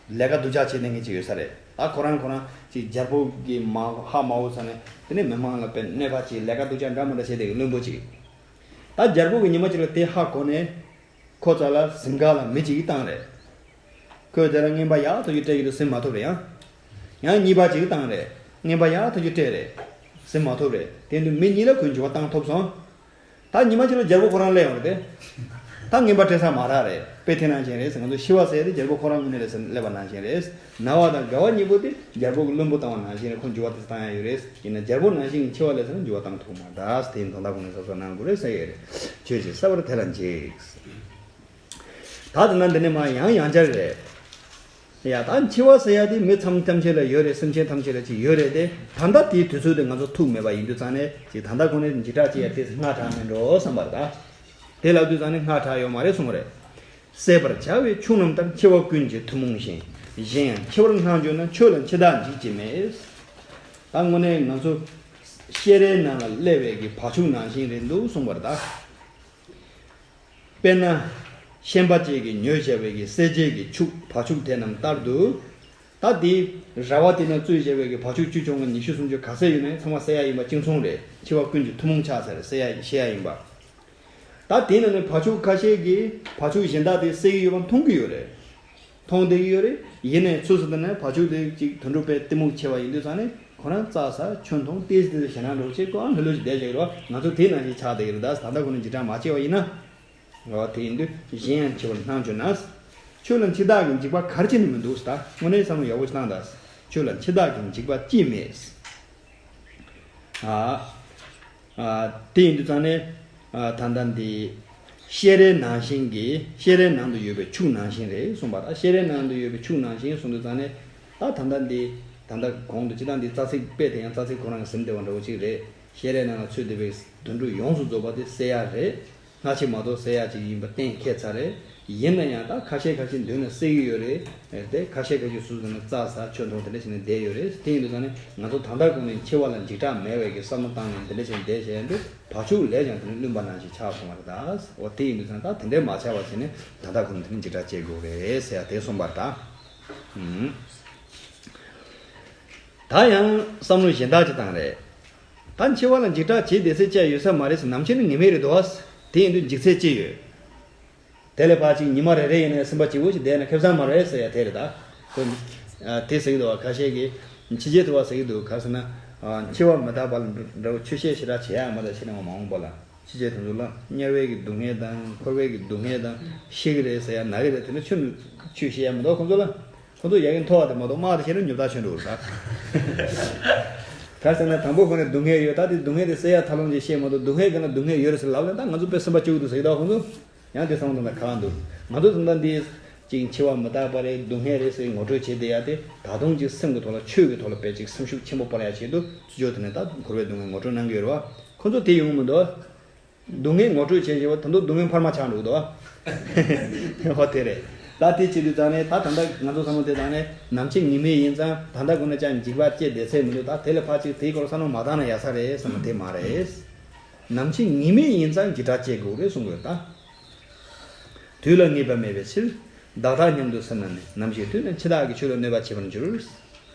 ལས་ཀ་སྡུག་ཅག་བྱེད་མཁན་གཅིག་ཡོད་ས་རེད། ད་ཁོ་རང་ཁོ་རང་ཅིག་རྒྱལ་པོ་གི་མ་ཧ་མ་གོ་ས་ནས་དེ་ནས་མི་མང་ལ་དཔེ་གནོད་པ་བྱེད། ལས་ཀ་སྡུག་ཅག་འདྲ་མི་འདྲ་བྱེད་བསྡད་ཀྱི་བློན་པོ་གཅིག་ད་རྒྱལ་པོ་གི་ཉི་མ་གཅིག་ལ་དེ་ཧ་གོ་ནས། ཁོ་རྩ་ལ་གཟིམ་ཁང་ལ་མི་གཅིག་གིས་བཏང་རེད། ཁོས་དེ་ལ་རྔན་པ་ཡག་ཐག་ཆོད་སྤྲད་ཀྱི་འདུག་ཟིན་མ་ཐུབ་རེད་ཡང་། ཡང་གཉིས་པ་གཅིག་གིས་བཏང་རེད། རྔན་པ་ཡག་ཐག་ཆོད་སྤྲད་རེད། ཟིན་མ་ཐུབ་རེད། དེ་དུས་མི་གཉིས་ལ་ཁོས་འགྱུར་བ་བཏང་ཐུབ་སོང་། ད་ཉི་མ་གཅིག་ལ་རྒྱལ་པོ་ཁོ་རང་སླེབས་ཡོང་རེད་དེ། ད་རྔན་པ་སྤྲད་ས་མ་རག་རེད། དཔེ་དེ་ནང་བཞིན་རེད་ཟེར། ང་ཚོ་ཤི་བ་ཟེར་ཡ་དེ་རྒྱལ་པོ་ཁོ་རང་ངོས་ནས་སླེབས་པ་ནང་བཞིན་རེད། ན་བ་དང་རྒ་བ་གཉིས་པོ་དེ་རྒྱལ་པོ་གི་བློན་པོ་བཏང་བ་ནང་བཞིན་རེད། ཁོ་འགྱུར་བ་དེ་བཏང་ཡ་ཡོད་རེད། ཡིན་ན་རྒྱལ་པོ་ནང་བཞིན་གྱི་འཆི་བ་སླེབས་ཟེར་ན་འགྱུར་བ་བཏང་ཐུབ་མ་རེད། དེ་ཡིན་དོན་དག་ཁོ་ནས་གཟབ་གཟབ་གནང་དགོས་རེད་ཟེར་ཡོད་རེད། ཆོས་ཅིག་གསལ་བར་དེ་ལ་འཇིགས། ད་དེ་ན་འདི་ནས་མ་ཡང་ཡང་བསྐྱར་རེད། ཡ་ད་འཆི་བ་ཟེར་ཡ་དེ་མི་ཐམས་ཐམས་ཅད་ལ་ཡོད་རེད། སེམས་ཅན་ཐམས་ཅད་ལ་ཅིག་ཡོད་རེད་དེ། ད་ལྟ་དེའི་དུས་ཚོད་དེ་ང་ཚོ་ཐུག་མེད་པ་ཡིན་དུས་ཙང་ནས་ཅིག་ད་ལྟ་ཁོ་ནས་འཇིགས་སྐྲག་ཅིག་ཡ་དེ་སྔ་དྲགས་མེད་འགྲོ་བསམ་པ་རེད་ད། དེ་ལབ་དུས་ཙང་ནས་སྔ་དྲགས་ཡོད་མ་རེད་གསུངས་པ་རེད། བསད་པར་བྱ་བའི་ཕྱུགས་རྣམས་ལྟར། འཆི་བ་ཀུན་གྱི་ཐུན་མོང་བཞིན། གཞན་ཡང་འཆི་བར་སྣང་གྱུར་ན། ཁྱོད་ལ་འཆི་བདག་འཇིགས་ཀྱི་མེད། ད་དངོས་གནས་ང་ཚོ་ཤེས་རའི་ནང་ལ་སླེབས་པའི་གི་བ་ཕྱུགས་ནང་བཞིན་རེད་འདུག་གསུངས་པ་རེད་ད། དཔེར་ན། ཤན་པ་ཅིག་གིས་ཉོས་བྱ་བའི་གི་གསད་བྱེད་ཀྱི་ཕྱུགས་བ་ཕྱུགས་དེ་རྣམས་ལྟར་དུ། ད་དེ་ར་བ་དེ་ན་བཙུགས་བྱ་བའི་གི་བ་ཕྱུགས་བཅུ་བཅོ་ལྔ་ཉི་ཤུ་སུམ་ཅུ་ག་ཚད་ཡོད་ན་ཚང་མ་བསད་ཡ་ཡིན་པ་གཅིག་མཚུངས་རེད། འཆི་བ་ཀུན་གྱི་ཐུན་མོང་ཆགས་ཚར་བསད་ཡ་ཤི་ཡ་ཡིན་པ། ད་དེ་ནང་ནས་བ་ཕྱུགས་ཁ་ཤས་ཀྱིས་བ་ཕྱུགས་གཞན་དག་དེ་བསད་ཀྱི་ཡོད་པ་མཐོང་གི་ཡོད་རེད། མཐོང་བསྡད་ཀྱི་ཡོད་རེད། ཡིན་ནའི་ཚུལ་སུ་དེ་ནས་བ་ཕྱུགས་དེ་གཅིག་དོན་གྲུབ་པའི་གཏི་མུག་ཆེ་བ་ཡིན་དུས་ཙང་ནས་ ཁོ་རང་རྩྭ་ཟ་ཆུ་འཐུང་ཏོག་ཙམ་ཞེ་དྲག་འགྲོ་བྱེད་ཀོ་ཨ་ལྷོད་ལྷོད་ཅིག་བསྡད་བཞག་རོགས། ང་ཚོ་དེ་ནང་བཞིན་ཆགས་བསྡད་ཀྱི་རེད། ད་ད་ལྟ་ཁོ་ནས་འཇིགས་སྐྲག་མ་བྱས་པ་ཡིན་ན། འོ་དེ་ཡིན་དུས་གཞན་ཡང་འཆི་བ་ལ་སྣང་བྱུང་ན། ཁྱོད་ལ་འཆི་བདག་གི་འཇིགས་པ་ག་རེ་བྱས་ནས་མི་འདུག་ཟེར། ད་དངོས་གནས་བསམ་བློ་ཡག་པོ་ཞིག་བཏང་དང་། ཁྱོད་ལ་འཆི་བདག་གི་འཇིགས་པ་ཅི་མེད། ཨ། ཨ། དེ་ཡིན་དུས་ཙང་ནས། ཨ། ད་ལྟ་འདི། བཤད་རའི་ནང་བཞིན་གྱི་བཤད་རའི་ནང་དུ་ཡོད་པའི་ཕྱུགས་ནང་བཞིན་རེད་གསུངས་པ་དང་། བཤད་རའི་ནང་དུ་ཡོད་པའི་ཕྱུགས་ནང་བཞིན་གསུངས་དུས་ཙང་ནས། ད་ད་ལྟ་འདི། ད་ལྟ་གོང་དུ་སྤྱིར་བཏང་འདི་རྩ་ཚིག་དཔེ་དེ་ཡང་རྩ་ཚིག་ཁོ་རང་གིས་ཟིན་བསྡད་པ་འདྲ་བོ་ཅིག་རེད། བཤད་རའི་ནང་ལ་ཚུད་བསྡད་པའི་དོན་དྲུག་ཡོངས་སུ་རྫོགས་པ་དེ་གསལ་ཡག་རེད། སྔ་ཕྱི་མ་གཏོགས་གསལ་ཡག་ཅིག་ཡིན་པ་གཏན་འཁེལ་ཚར་རེད། ཡིན་ན་ཡང་ད་ཁ་ཤས་ཁ་ཤས་མདུན་ལ་གསལ་གྱི་ཡོད་རེད། དེ་ཁ་ཤས་ཁ་ཤས་སུ་སུ་ནས་རྩྭ་ཟ་ཆུ་འཐུང་དེ་འདྲ་བྱས་ནས་བསྡད་ཡོད་རེད། དེ་ཡིན་དུས་ཙང་ནས་ང་ཚོ་ད་ལྟ་གོང་ནས་འཆི་བ་ལ་འཇིགས་སྐྲག་མེད་པའི་གི་བསམ་བློ་བཏང་ནས་འདི་འདྲ་བྱས་ནས་བསྡད་བྱས་ཡོད་དུས། བ་ཕྱུགས་ལས་ཀྱང་དེ་ནི་བླུན་པ་ནང་བཞིན་ཆགས་སོང་བ་རེད་ད། འོ་དེ་ཡིན་དུས་ཙང་ད་དེ་འདྲས་མ་ཆགས་པ་བྱས་ནས་ད་ལྟ་གོང་ནས་དེ་ནི་འཇིགས་སྐྲག་སྐྱེ་དགོས་རེད་ཟེར་ཡ་དེ་གསུངས་པ་རེད་ད། ཨུམ། ད་ཡང་བསམ་བློ་གཞན་དག་ཅིག་བཏང་རེད། ད་འཆི་བ་ལ་འཇིགས་སྐྲག་བྱེད་བསྡད་ཚད་ཅི་ཡོད་ས་མ་རེད་ཟེར། ནམ་འཆི་ནི་ངེས་མེད་རེད་དོ། དེ་ཡིན་དུས་འཇིགས་ཚད་ཅི་ཡོད། དེ་ལས་ཕར་ཅིག་ཉི་མ་རེ་རེ་ཡིན་ནའི་སེམས་པ་སྐྱིད་པོ་ཞིག་བསྡད་ན་ཁེ་བཟང་མ་རེད་ཟེར་ཡ་དེ་རེད་ད། ཁོ། ཨ། དེ་ཟེར་གྱི་འདུག་བ། ཁ་ཤས་ཀྱིས་ཕྱི་རྒྱལ་དུ་བ་ཟེར་གྱི་འདུག་ག་རེ་ཟེར་ན། ཨ། འཆི་བ་མི་རྟག་པ་ལ་འདྲ་བོ་ཆོས་བཤད་ཞེ་དྲག་བྱེད་ཡ་མ་གཏོགས་ཕྱི་ནང་མ་འོངས་པ་ལ། ཕྱི་རྒྱལ་དེ་ཚོ་ལ་དམྱལ་བའི་གི་སྡུག་བསྔལ་དང་འཁོར་བའི་གི་སྡུག་བསྔལ་དང་ཤི་གི་རེད་ཟེར་ཡ་ན་གི་རེད། དེ་ནི་ཆོས་ཆོས་བཤད་ཡ་མི་འདུག་ཁོ་ཚོ་ལ། ཁོ་ཚོ་ཡ་གི་མཐོ་བ་དེ་མ་གཏོགས་དམའ་དེ་བཤད་ན་ཉོབ་ཐག་ཆོད་འགྲོ་གི་རེད་ད། ག་རེ་ཟེར་ན་དང་པོ་ཁོ་ནས་སྡུག་བསྔལ་ཡོད། ད་དེ་སྡུག་བསྔལ་དེ་སེལ་ཡ་ཐབས་ལམ་ཅིག་བཤད་མ་གཏོགས། སྡུག་བསྔལ་ག་ན་སྡུག་བསྔལ་ཡོད་རེད་ཟེར་ལབ་ན་ད་ང་ཚོ་དཔེ་སེམས་པ་སྐྱིད་པོ་འདུག་ཟེར་གི་འདུག་ཁོ་ཚོ། ཡང་དེ་བསམ་བློ་གཏོང་ན་ག་བ་འདུག་ང་ཚོ་ད་ལྟ་འདི་ཅིག་འཆི་བ་མི་རྟག་པ་རེད། སྡུག་བསྔལ་རེད་ཟེར་ངོ་སྤྲོད་བྱེད་བསྡད་ཡ་དེ། ད་དུང་ཅིག་སེམས་ཀྱི་ཐོག་ལ་ཆོས་ཀྱི་ཐོག་ལ་དཔེ་ཅིག་སེམས་ཤུགས་ཆེན་པོ་སྤར་ཡ་ཆེད་དུ་ཚུར་ཕྱོགས་དེ་ནས་ད་འཁོར་བའི་སྡུག་བསྔལ་ངོ་སྤྲོད་གནང་གི་ཡོད་རེད་བ། ཁོ་ཚོ་དེ་ཡོང་མི་འདུག་སྡུག་བསྔལ་ངོ་སྤྲོད་བྱེད་བྱེད་པ་ད་དུང་སྡུག་བསྔལ་འཕར་མ་ཆགས་འགྲོ་གི་འདུག་བ། ཧོ་དེ་རེད། ད་དེ་བྱེད་དུས་ཙང་ནས་ད་ད་ལྟ་ང་ཚོ་བསམ་བློ་དེ་བཏང་ནས་ནམ་འཆི་ངེས་མེད་ཡིན་ཙང་། ད་ལྟ་ཁོ་ན་ཅང་འཇིགས་པ་སྐྱེ་བསྡད་ཚད་མི་འདུག་ད་དེ་ལས་ཕར་ཅིག་དེའི་སྐོར་བསམ་བློ་མ་བཏང་ན་ཡག་ས་རེད་བསམ་ན་དེ་མ་རེད། ནམ་འཆི་ངེས་མེད་ཡིན་ཙང་འཇིགས་སྐྲག་སྐྱེ་དགོས་རེད་གསུང་དགོས་ད། དུས་ལ་ངེས་པ་མེད་པའི་ཕྱིར། བདག་རྟག་སྙམ་དུ་སེམས་ན་ནི། ནམ་ཞིག་དུས་ན་འཆི་བདག་གིས། ཆོས་ལ་གནོད་པ་བྱེད་པར་འགྱུར། དུས་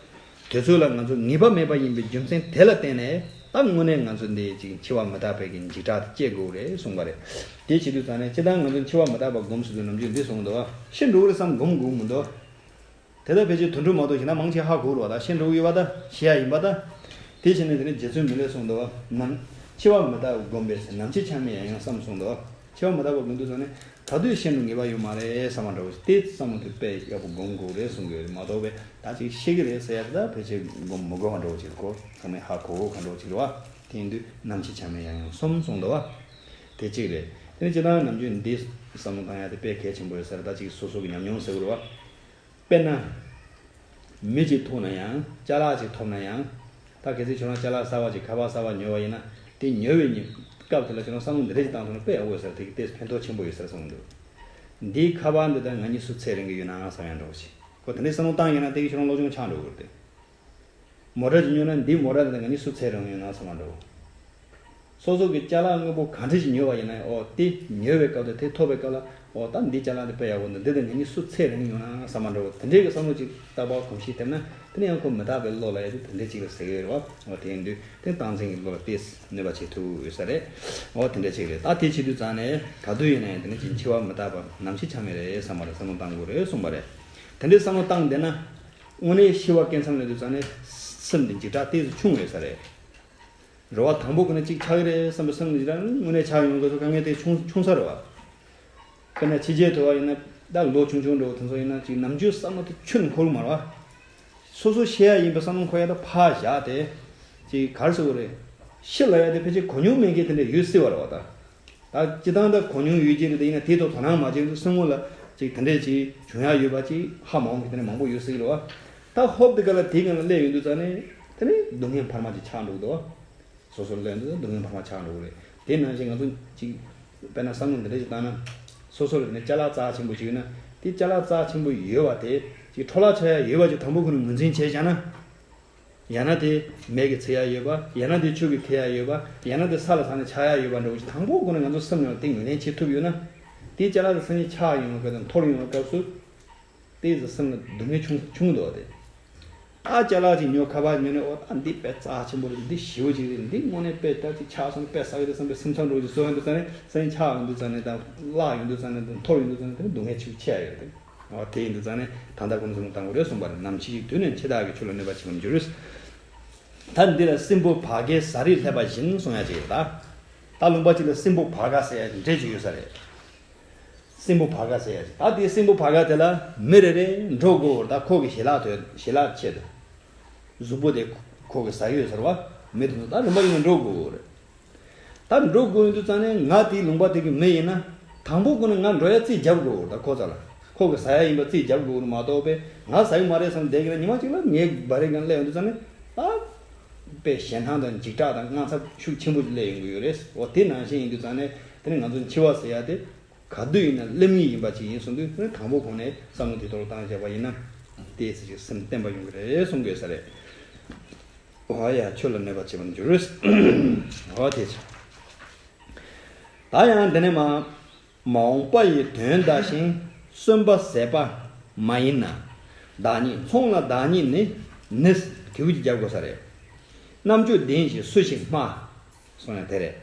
ཚོད་ལ་ང་ཚོ་ངེས་པ་མེད་པ་ཡིན་པའི་རྒྱུ་མཚན་དེ་ལ་བརྟེན་ནས་ད་དངོས་གནས་ང་ཚོ་འདི་ཅིག་འཆི་བ་མི་རྟག་པའི་གི་འཇིགས་སྐྲག་དེ་སྐྱེ་དགོས་རེད་གསུངས་པ་རེད། དེ་བྱེད་དུས་ཙང་ནས་སྤྱིར་བཏང་ང་ཚོ་འཆི་བ་མི་རྟག་པ་སྒོམ་ཟེར་དུས་ནམ་རྒྱུན་འདི་གསུངས་འདུག་བ། ཤི་འགྲོ་གི་རེད་བསམ་སྒོམ་དགོས་མི་འདུག་དེ་ལྟར་ཕལ་ཆེར་དོན་གྲུབ་མ་གཏོགས་གཞན་དག་མང་ཆེ་ཧ་གོ་རེད་བ། ད་ཤི་འགྲོ་གི་ཡོད་པ་ད་ཤི་ཡ་ཡིན་པ་ད། དེ་བྱས་ནས་དེ་ནས་རྗེ་བཙུན་མི་ལས་གསུངས་འདུག་བ། ནམ། འཆི་བ་མི་རྟག་པ་སྒོམ་པའི་ཚེ། ནམ་འཆི་ཆ་མེད་ཡང་ཡང་བསམ་གསུངས་འདུག་བ། འཆི་བ་མི་རྟག་པ་སྒོམ་དུས་ཙང་ནས་ག་དུས་ཤི་འགྲོ་ངེས་པ་ཡོད་མ་རེད་བསམ་པ་འདྲ་བོ་ཞིག་དེ་བསམ་བློ་དེ་དཔེ་ཡག་པོ་སྒོམ་དགོས་རེད་གསུང་གི་ཡོད་རེད། མ་གཏོགས་པའི་ད་ཅིག་ཤི་གི་རེད་ཟེར་ཡ་དེ་ད་ཕལ་ཆེར་སྒོམ་མི་དགོས་པ་འདྲ་བོ་ཅིག་གོ་ག་ནས་ཧ་གོ་གོ་ག་འདྲ་བོ་ཅིག་རེད་བ། དེ་ཡིན་དུས་ནམ་འཆི་ཆ་མེད་ཡང་ཡང་བསམ་གསུངས་འདུག་བ། དེ་གཅིག་རེད། དེ་ནས་སྤྱིར་བཏང་ནམ་རྒྱུན་འདི་བསམ་བློ་བཏང་ཡ་དེ་དཔེ་གལ་ཆེན་པོ་ཡོད་ས་རེད། ད་ཅིག་སོ་སོ་གི་ཉམས་མྱོང་ཟེར་དགོས་རེད་བ། དཔེར་ན། མི་གཅིག་ཐུག་ན་ཡང་། ཅ་ལག་ཅིག་ཐོབ་ན་ཡང་། ད་གལ་སྲིད་ཁྱོད་རང་ཅ་ལག་གསར་པ་ཅིག་ཁ་པར་གསར་པ་ཉོས་པ་ཡིན་ན། དེ་ཉོས་པའི་ཉིན་སྐབས་དེ་ལ་ཁྱོད་རང་བསམ་བློ་འདི་འདྲ་ཞིག་བཏང་ཐུབ་ན་དཔེ་ཡག་པོ་ཡོད་ས་རེད། དེ་གི་དེ་ཕན་ཐོགས་ཆེན་པོ་ཡོད་ས་རེད་བསམ་གྱི་འདུག་འདིའི་ཁ་པར་འདི་ད་ང་གཉིས་སུ་ཚད་རིང་གི་ཡོད་ན་བསམ་ཡ་འདྲ་བོ་ཞིག་ཁོ་དེ་འདྲའི་བསམ་བློ་བཏང་ཡིན་ན་དེ་གི་ཁྱོད་རང་བློ་སྦྱོང་ཆགས་འགྲོ་གི་རེད་དེ། མོ་ཊ་ཅིག་ཉོས་ན་འདི་མོ་ཊ་འདི་ང་གཉིས་སུ་ཚད་རིང་ཡོད་ན་བསམ་པ་འདྲ་བོ། སོ་སོ་གི་ཅ་ལག་དངོས་པོ་གང་འདྲ་ཞིག་ཉོས་པ་ཡིན་ན། ཨོ་དེ་ཉོས་པའི་སྐབས་དང་དེ་ཐོབ་པའི་སྐབས་ལ། ཨོ་ད་འདི་ཅ་ལག་འདི་དཔེ་ཡག་པོ་འདུག་འདི་དང་ང་གཉིས་སུ་ཚད་རིང་ཡོད་ན་བསམ་པ་འདྲ་བོ། དེ་འདྲའི་གི་བསམ་བློ་ཅིག་རྟག་པར་གོམས་གཤིས་ཐེབས་ན། དེ་ནི་ཡང་ཁོ་མི་རྟག་པའི་བློ་ལ་ཡ་དེ་དེ་འདྲའི་ཅིག་ལ་ཟེར་གི་ཡོད་རེད་བ། ཨོ་དེ་ཡིན་དུས་དེ་སྟངས་འཛིན་གྱི་བློ་ལ་དེས་གནོད་པ་བྱེད་ཐུབ་ཡོད་ས་རེད། ཨོ་དེ་འདྲ་ཅིག་རེད། ད་དེ་བྱེད་དུས་ཙང་ནས་ག་དུས་ཡིན་ན་ཡང་དེ་ནི་ཅིག་འཆི་བ་མི་རྟག་པ་ནམ་འཆི་ཆ་མེད་རེད་བསམ་པ་རེད། བསམ་བློ་བཏང་དགོས་རེད་གསུངས་པ་རེད། དེ་འདྲའི་བསམ་བློ་བཏང་བསྡད་ན། དངོས་གནས་ཤི་བ་སྐད་མཚམས་ལེན་དུས་ཙང་ནས་སེམས་འདི་འཇིགས་སྐྲག་ཏོག་ཙམ་ཆུང་ཡོད་ས་རེད། རེ་བ་དང་པོ་ཁོ་ན་གཅིག་ཆགས་ཀྱི་རེད་བསམ་པའི་སེམས་འདི་འཇིགས་སྐྲག་དངོས་གནས་ཆགས་ཡོང་དགོས་ཚོ་དཀའ་ངལ་དེ་ཆུང་ཆུང་ས་རེད་བ། དཔེར་ན་ཕྱི་རྒྱལ་དུ་བ་ཡིན་ན་ད་ལོ་ཆུང་ཆུང་འགྲོ་བ་དེ་ཚོ་ཡིན་ན་ཅིག་ནམ་རྒྱུན་བསམ་བློ་དེ་ཁྱོན་ནས་འཁོར་གི་མ་རེད་བ། སོ་སོ་ཤི་ཡ་ཡིན་པའི་བསམ་བློ་འཁོར་ཡ་ད་ཕར་བཞག་སྟེ། ཅིག་ག་རེ་ཟེར་དགོས་རེད། ཤི་ལབ་ཡ་དེ་ཕལ་ཆེར་གོ་མྱོང་མེད་མཁན་དེ་འདྲ་ཡོད་སྲིད་པ་རེད་བ་ད། ད་སྤྱིར་བཏང་ད་གོ་མྱོང་ཡོད་ཀྱི་རེད་དེ། ཡིན་ན་དེའི་ཐོག་དོ་སྣང་མ་བྱས་ན་སེམས་ངོ་ལ་ཅིག་དེ་འདྲས་ཅིག་བྱུང་ཡ་ཡོད་པ་ཅིག་ཧ་མ་གོ་མཁན་དེ་འདྲ་མང་པོ་ཡོད་སྲིད་ཀྱི་རེད་བ། ད་ཧོབ་དེ་ག་ལ་དེའི་སྒང་ལ་སླེབས་ཡོང་དུས་ཙང་ནས་དེ་ནས་སྡུག་བསྔལ་འཕར་མ་ཅིག་ཆགས་འགྲོ་གི་འདུག་བ། སོ་སོར་སླེབས་ཡོང་དུས་སྡུག་བསྔལ་འཕར་མ་ཆགས་འགྲོ་གི་རེད། དེ་ནང་བཞིན་ང་ཚོ་ཅིག་དཔེར་ན་བསམ་བློ་འདི་འདྲས་ཅིག་བཏང་ན། སོ་སོ་ལ་ནི་ཅ་ལག་རྩ་ཆེན་པོ་ཅིག་ཡོད་ན། དེ་ཅ་ལག་རྩ་ཆེན་པོ་ཡོད་པ་དེ་ཅིག་འཕྲོ་བརླག་ཆགས་ཡ་ཡོད་པ་ཅིག་དང་པོ་ཁོ་ནས་ངོས་འཛིན་བྱས་བཞག་ན། ཡང་ན་དེ་མེ་གིས་འཚིག་ཡ་ཡོད་པ། ཡང་ན་དེ་ཆུ་གིས་ཁྱེར་ཡ་ཡོད་པ། ཡང་ན་དེ་ས་ལ་ཟགས་ནས་ཆག་ཡ་ཡོད་པ་འདྲ་བོ་ཞིག་དང་པོ་ཁོ་ན་ང་ཚོ་སེམས་ནང་ལ་དེ་ངོས་ལེན་བྱེད་ཐུབ་ཡོད་ན། དེ་ཅ་ལག་དེ་སང་ཉིན་ཆག་ཡོང་བའི་སྐབས་དང་འཐོར་ཡོང་བའི་སྐབས་སུ། དེ་ཚོ་སེམས་ལ་སྡུག་བསྔལ་ཆུང་ཆུང་འདུག་བ་དེ། ཨ་ཅ་ལག་ཅིག་ཉོ་ཁ་པར་ཉོ་ནས། ཨོ་ད་འདི་དཔེ་རྩ་ཆེན་པོ་རེད། འདི་ཞེ་པོ་ཅིག་རེད། འདི་དངོས་གནས་དཔེ་ད་ཅིག་ཆག་སོང་ན་དཔེ་ཟ་གི་རེད་བསམ་པའི་སེམས་ཚོར་འདྲ་བོ་ཅིག་བཟོ་ཡོང་དུས་ཙང་ནས། སང་ཉིན་ཆག་ཡོང་དུས་ཙང་ནས་དང་བརླག་ཡོང་དུས་ཙང་ནས་དང་འཐོར་ཡོང་དུས་ཙང་ནས་དེ་ནི་སྡུག་བསྔལ་ཆེ་ཆེ་ཡ་ཡོད་རེད། ཨོ་དེ་ཡིན་དུས་ཙང་ནས་ད་ལྟ་ཁོང་ཚོ་ནས་བཏང་དགོས་རེད་གསུངས་པ་རེད། ནམ་འཆི་ཡི་དུས་ནི་འཆི་བདག་གིས། ཆོས་ལ་གནོད་པ་བྱེད་པར་འགྱུར། ད་འདི་ལ་སྲིན་པོ་བ་གའི་ཟ་རིས་སླེབས་པ་བཞིན་གསུང་ཡ་ཅིག་ཡོད་ད། ད་ལུང་པ་གཅིག་ལ་སྲིན་པོ་བ་ག་ཟེར་ཡ་འདྲེ་ཅིག་ཡོད་ས་རེད། སྲིན་པོ་བ་ག་ཟེར་ཡ་ཅིག་ད་དེ་སྲིན་པོ་བ་ག་དེ་ལ་མི་རེ་རེ་འགྲོ་དགོས་ད། ཁོ་གི་ཞལ་ལག་དོད་ཞལ་ལག་ཆེད་དུ། གཟུགས་པོ་དེ་ཁོ་གི་ཟ་ཡོད་ཟེར་བ། མི་དེ་ཚོ་ད་རིམ་པ་ཡིན་ན་འགྲོ་དགོས་རེད། ད་འགྲོ་དགོས་ཡོང་དུས་ཙང་ནས་ང་དེའི་ལུང་པ་དེ་གི་མི་ཡིན་ན། དང་པོ་ཁོ་ནས་ང་འགྲོ་ཡ་རྩིས་རྒྱབ་དགོས་ད། ཁོ་ཚ་ལ་ཁོ་གི་ཟ་ཡ་ཡིན་པ་རྩིས་རྒྱབ་དགོས་མ་གཏོགས་པས་ང་ཟ་གི་མ་རེད་བསམ་བསྡད་གི་ན། ཉི་མ་གཅིག་ལ་ངའི་སྦ་རི་གང་སླེབས་ཡོང་དུས་ཙང་ནས་ད་དཔེ་ཞེད་སྣང་དང་འཇིགས་སྐྲག་དང་དངངས་འཚབ་ཤུགས་ཆེན་པོ་ཞིག་སླེབས་ཡོང་གི་ཡོད་རེད། འོ་དེ་ནང་བཞིན་ཡིན་དུས་ཙང་ནས་དེ་ནས་ང་ཚོ་འཆི་བ་ཟེར་ཡ་དེ། ག་དུས་ཡིན་ན་སླེབས་ངེས་ཡིན་པ་ཅིག་ཡིན་གསུངས་དུས་དང་པོ་ཁོང་ནས་བསམ་བློ་དེ་ཐོག་ལ་བཏང་བཞག་པ་ཡིན་ན་ཏོག་ཙམ་ཅིག་སེམས་བརྟན་པ་ཡོང་གི་རེད་གསུང་དགོས་ས་རེད། འོ་ཡ་ཆོས་ལ་གནོད་པ་བྱེད་པར་འགྱུར། འོ་དེ་ཆ། ད་ཡང་དེ་ནས་མ། མ་འོངས་པ་ཡི་དོན་བལྟ་ཞིང་གསོན་པ་ཟད་པ་མ་ཡིན་ན། བདག་ཉིད་ཚོང་ལ་བདག་ཉིད་ནི། ནི་དེའུ་ཅིག་རྒྱབ་དགོས་ས་རེད། རྣམ་དཔྱོད་ལྡན་ཞིང་སུ་ཞིག་སྨྲ། གསུངས་ཡ་དེ་རེད།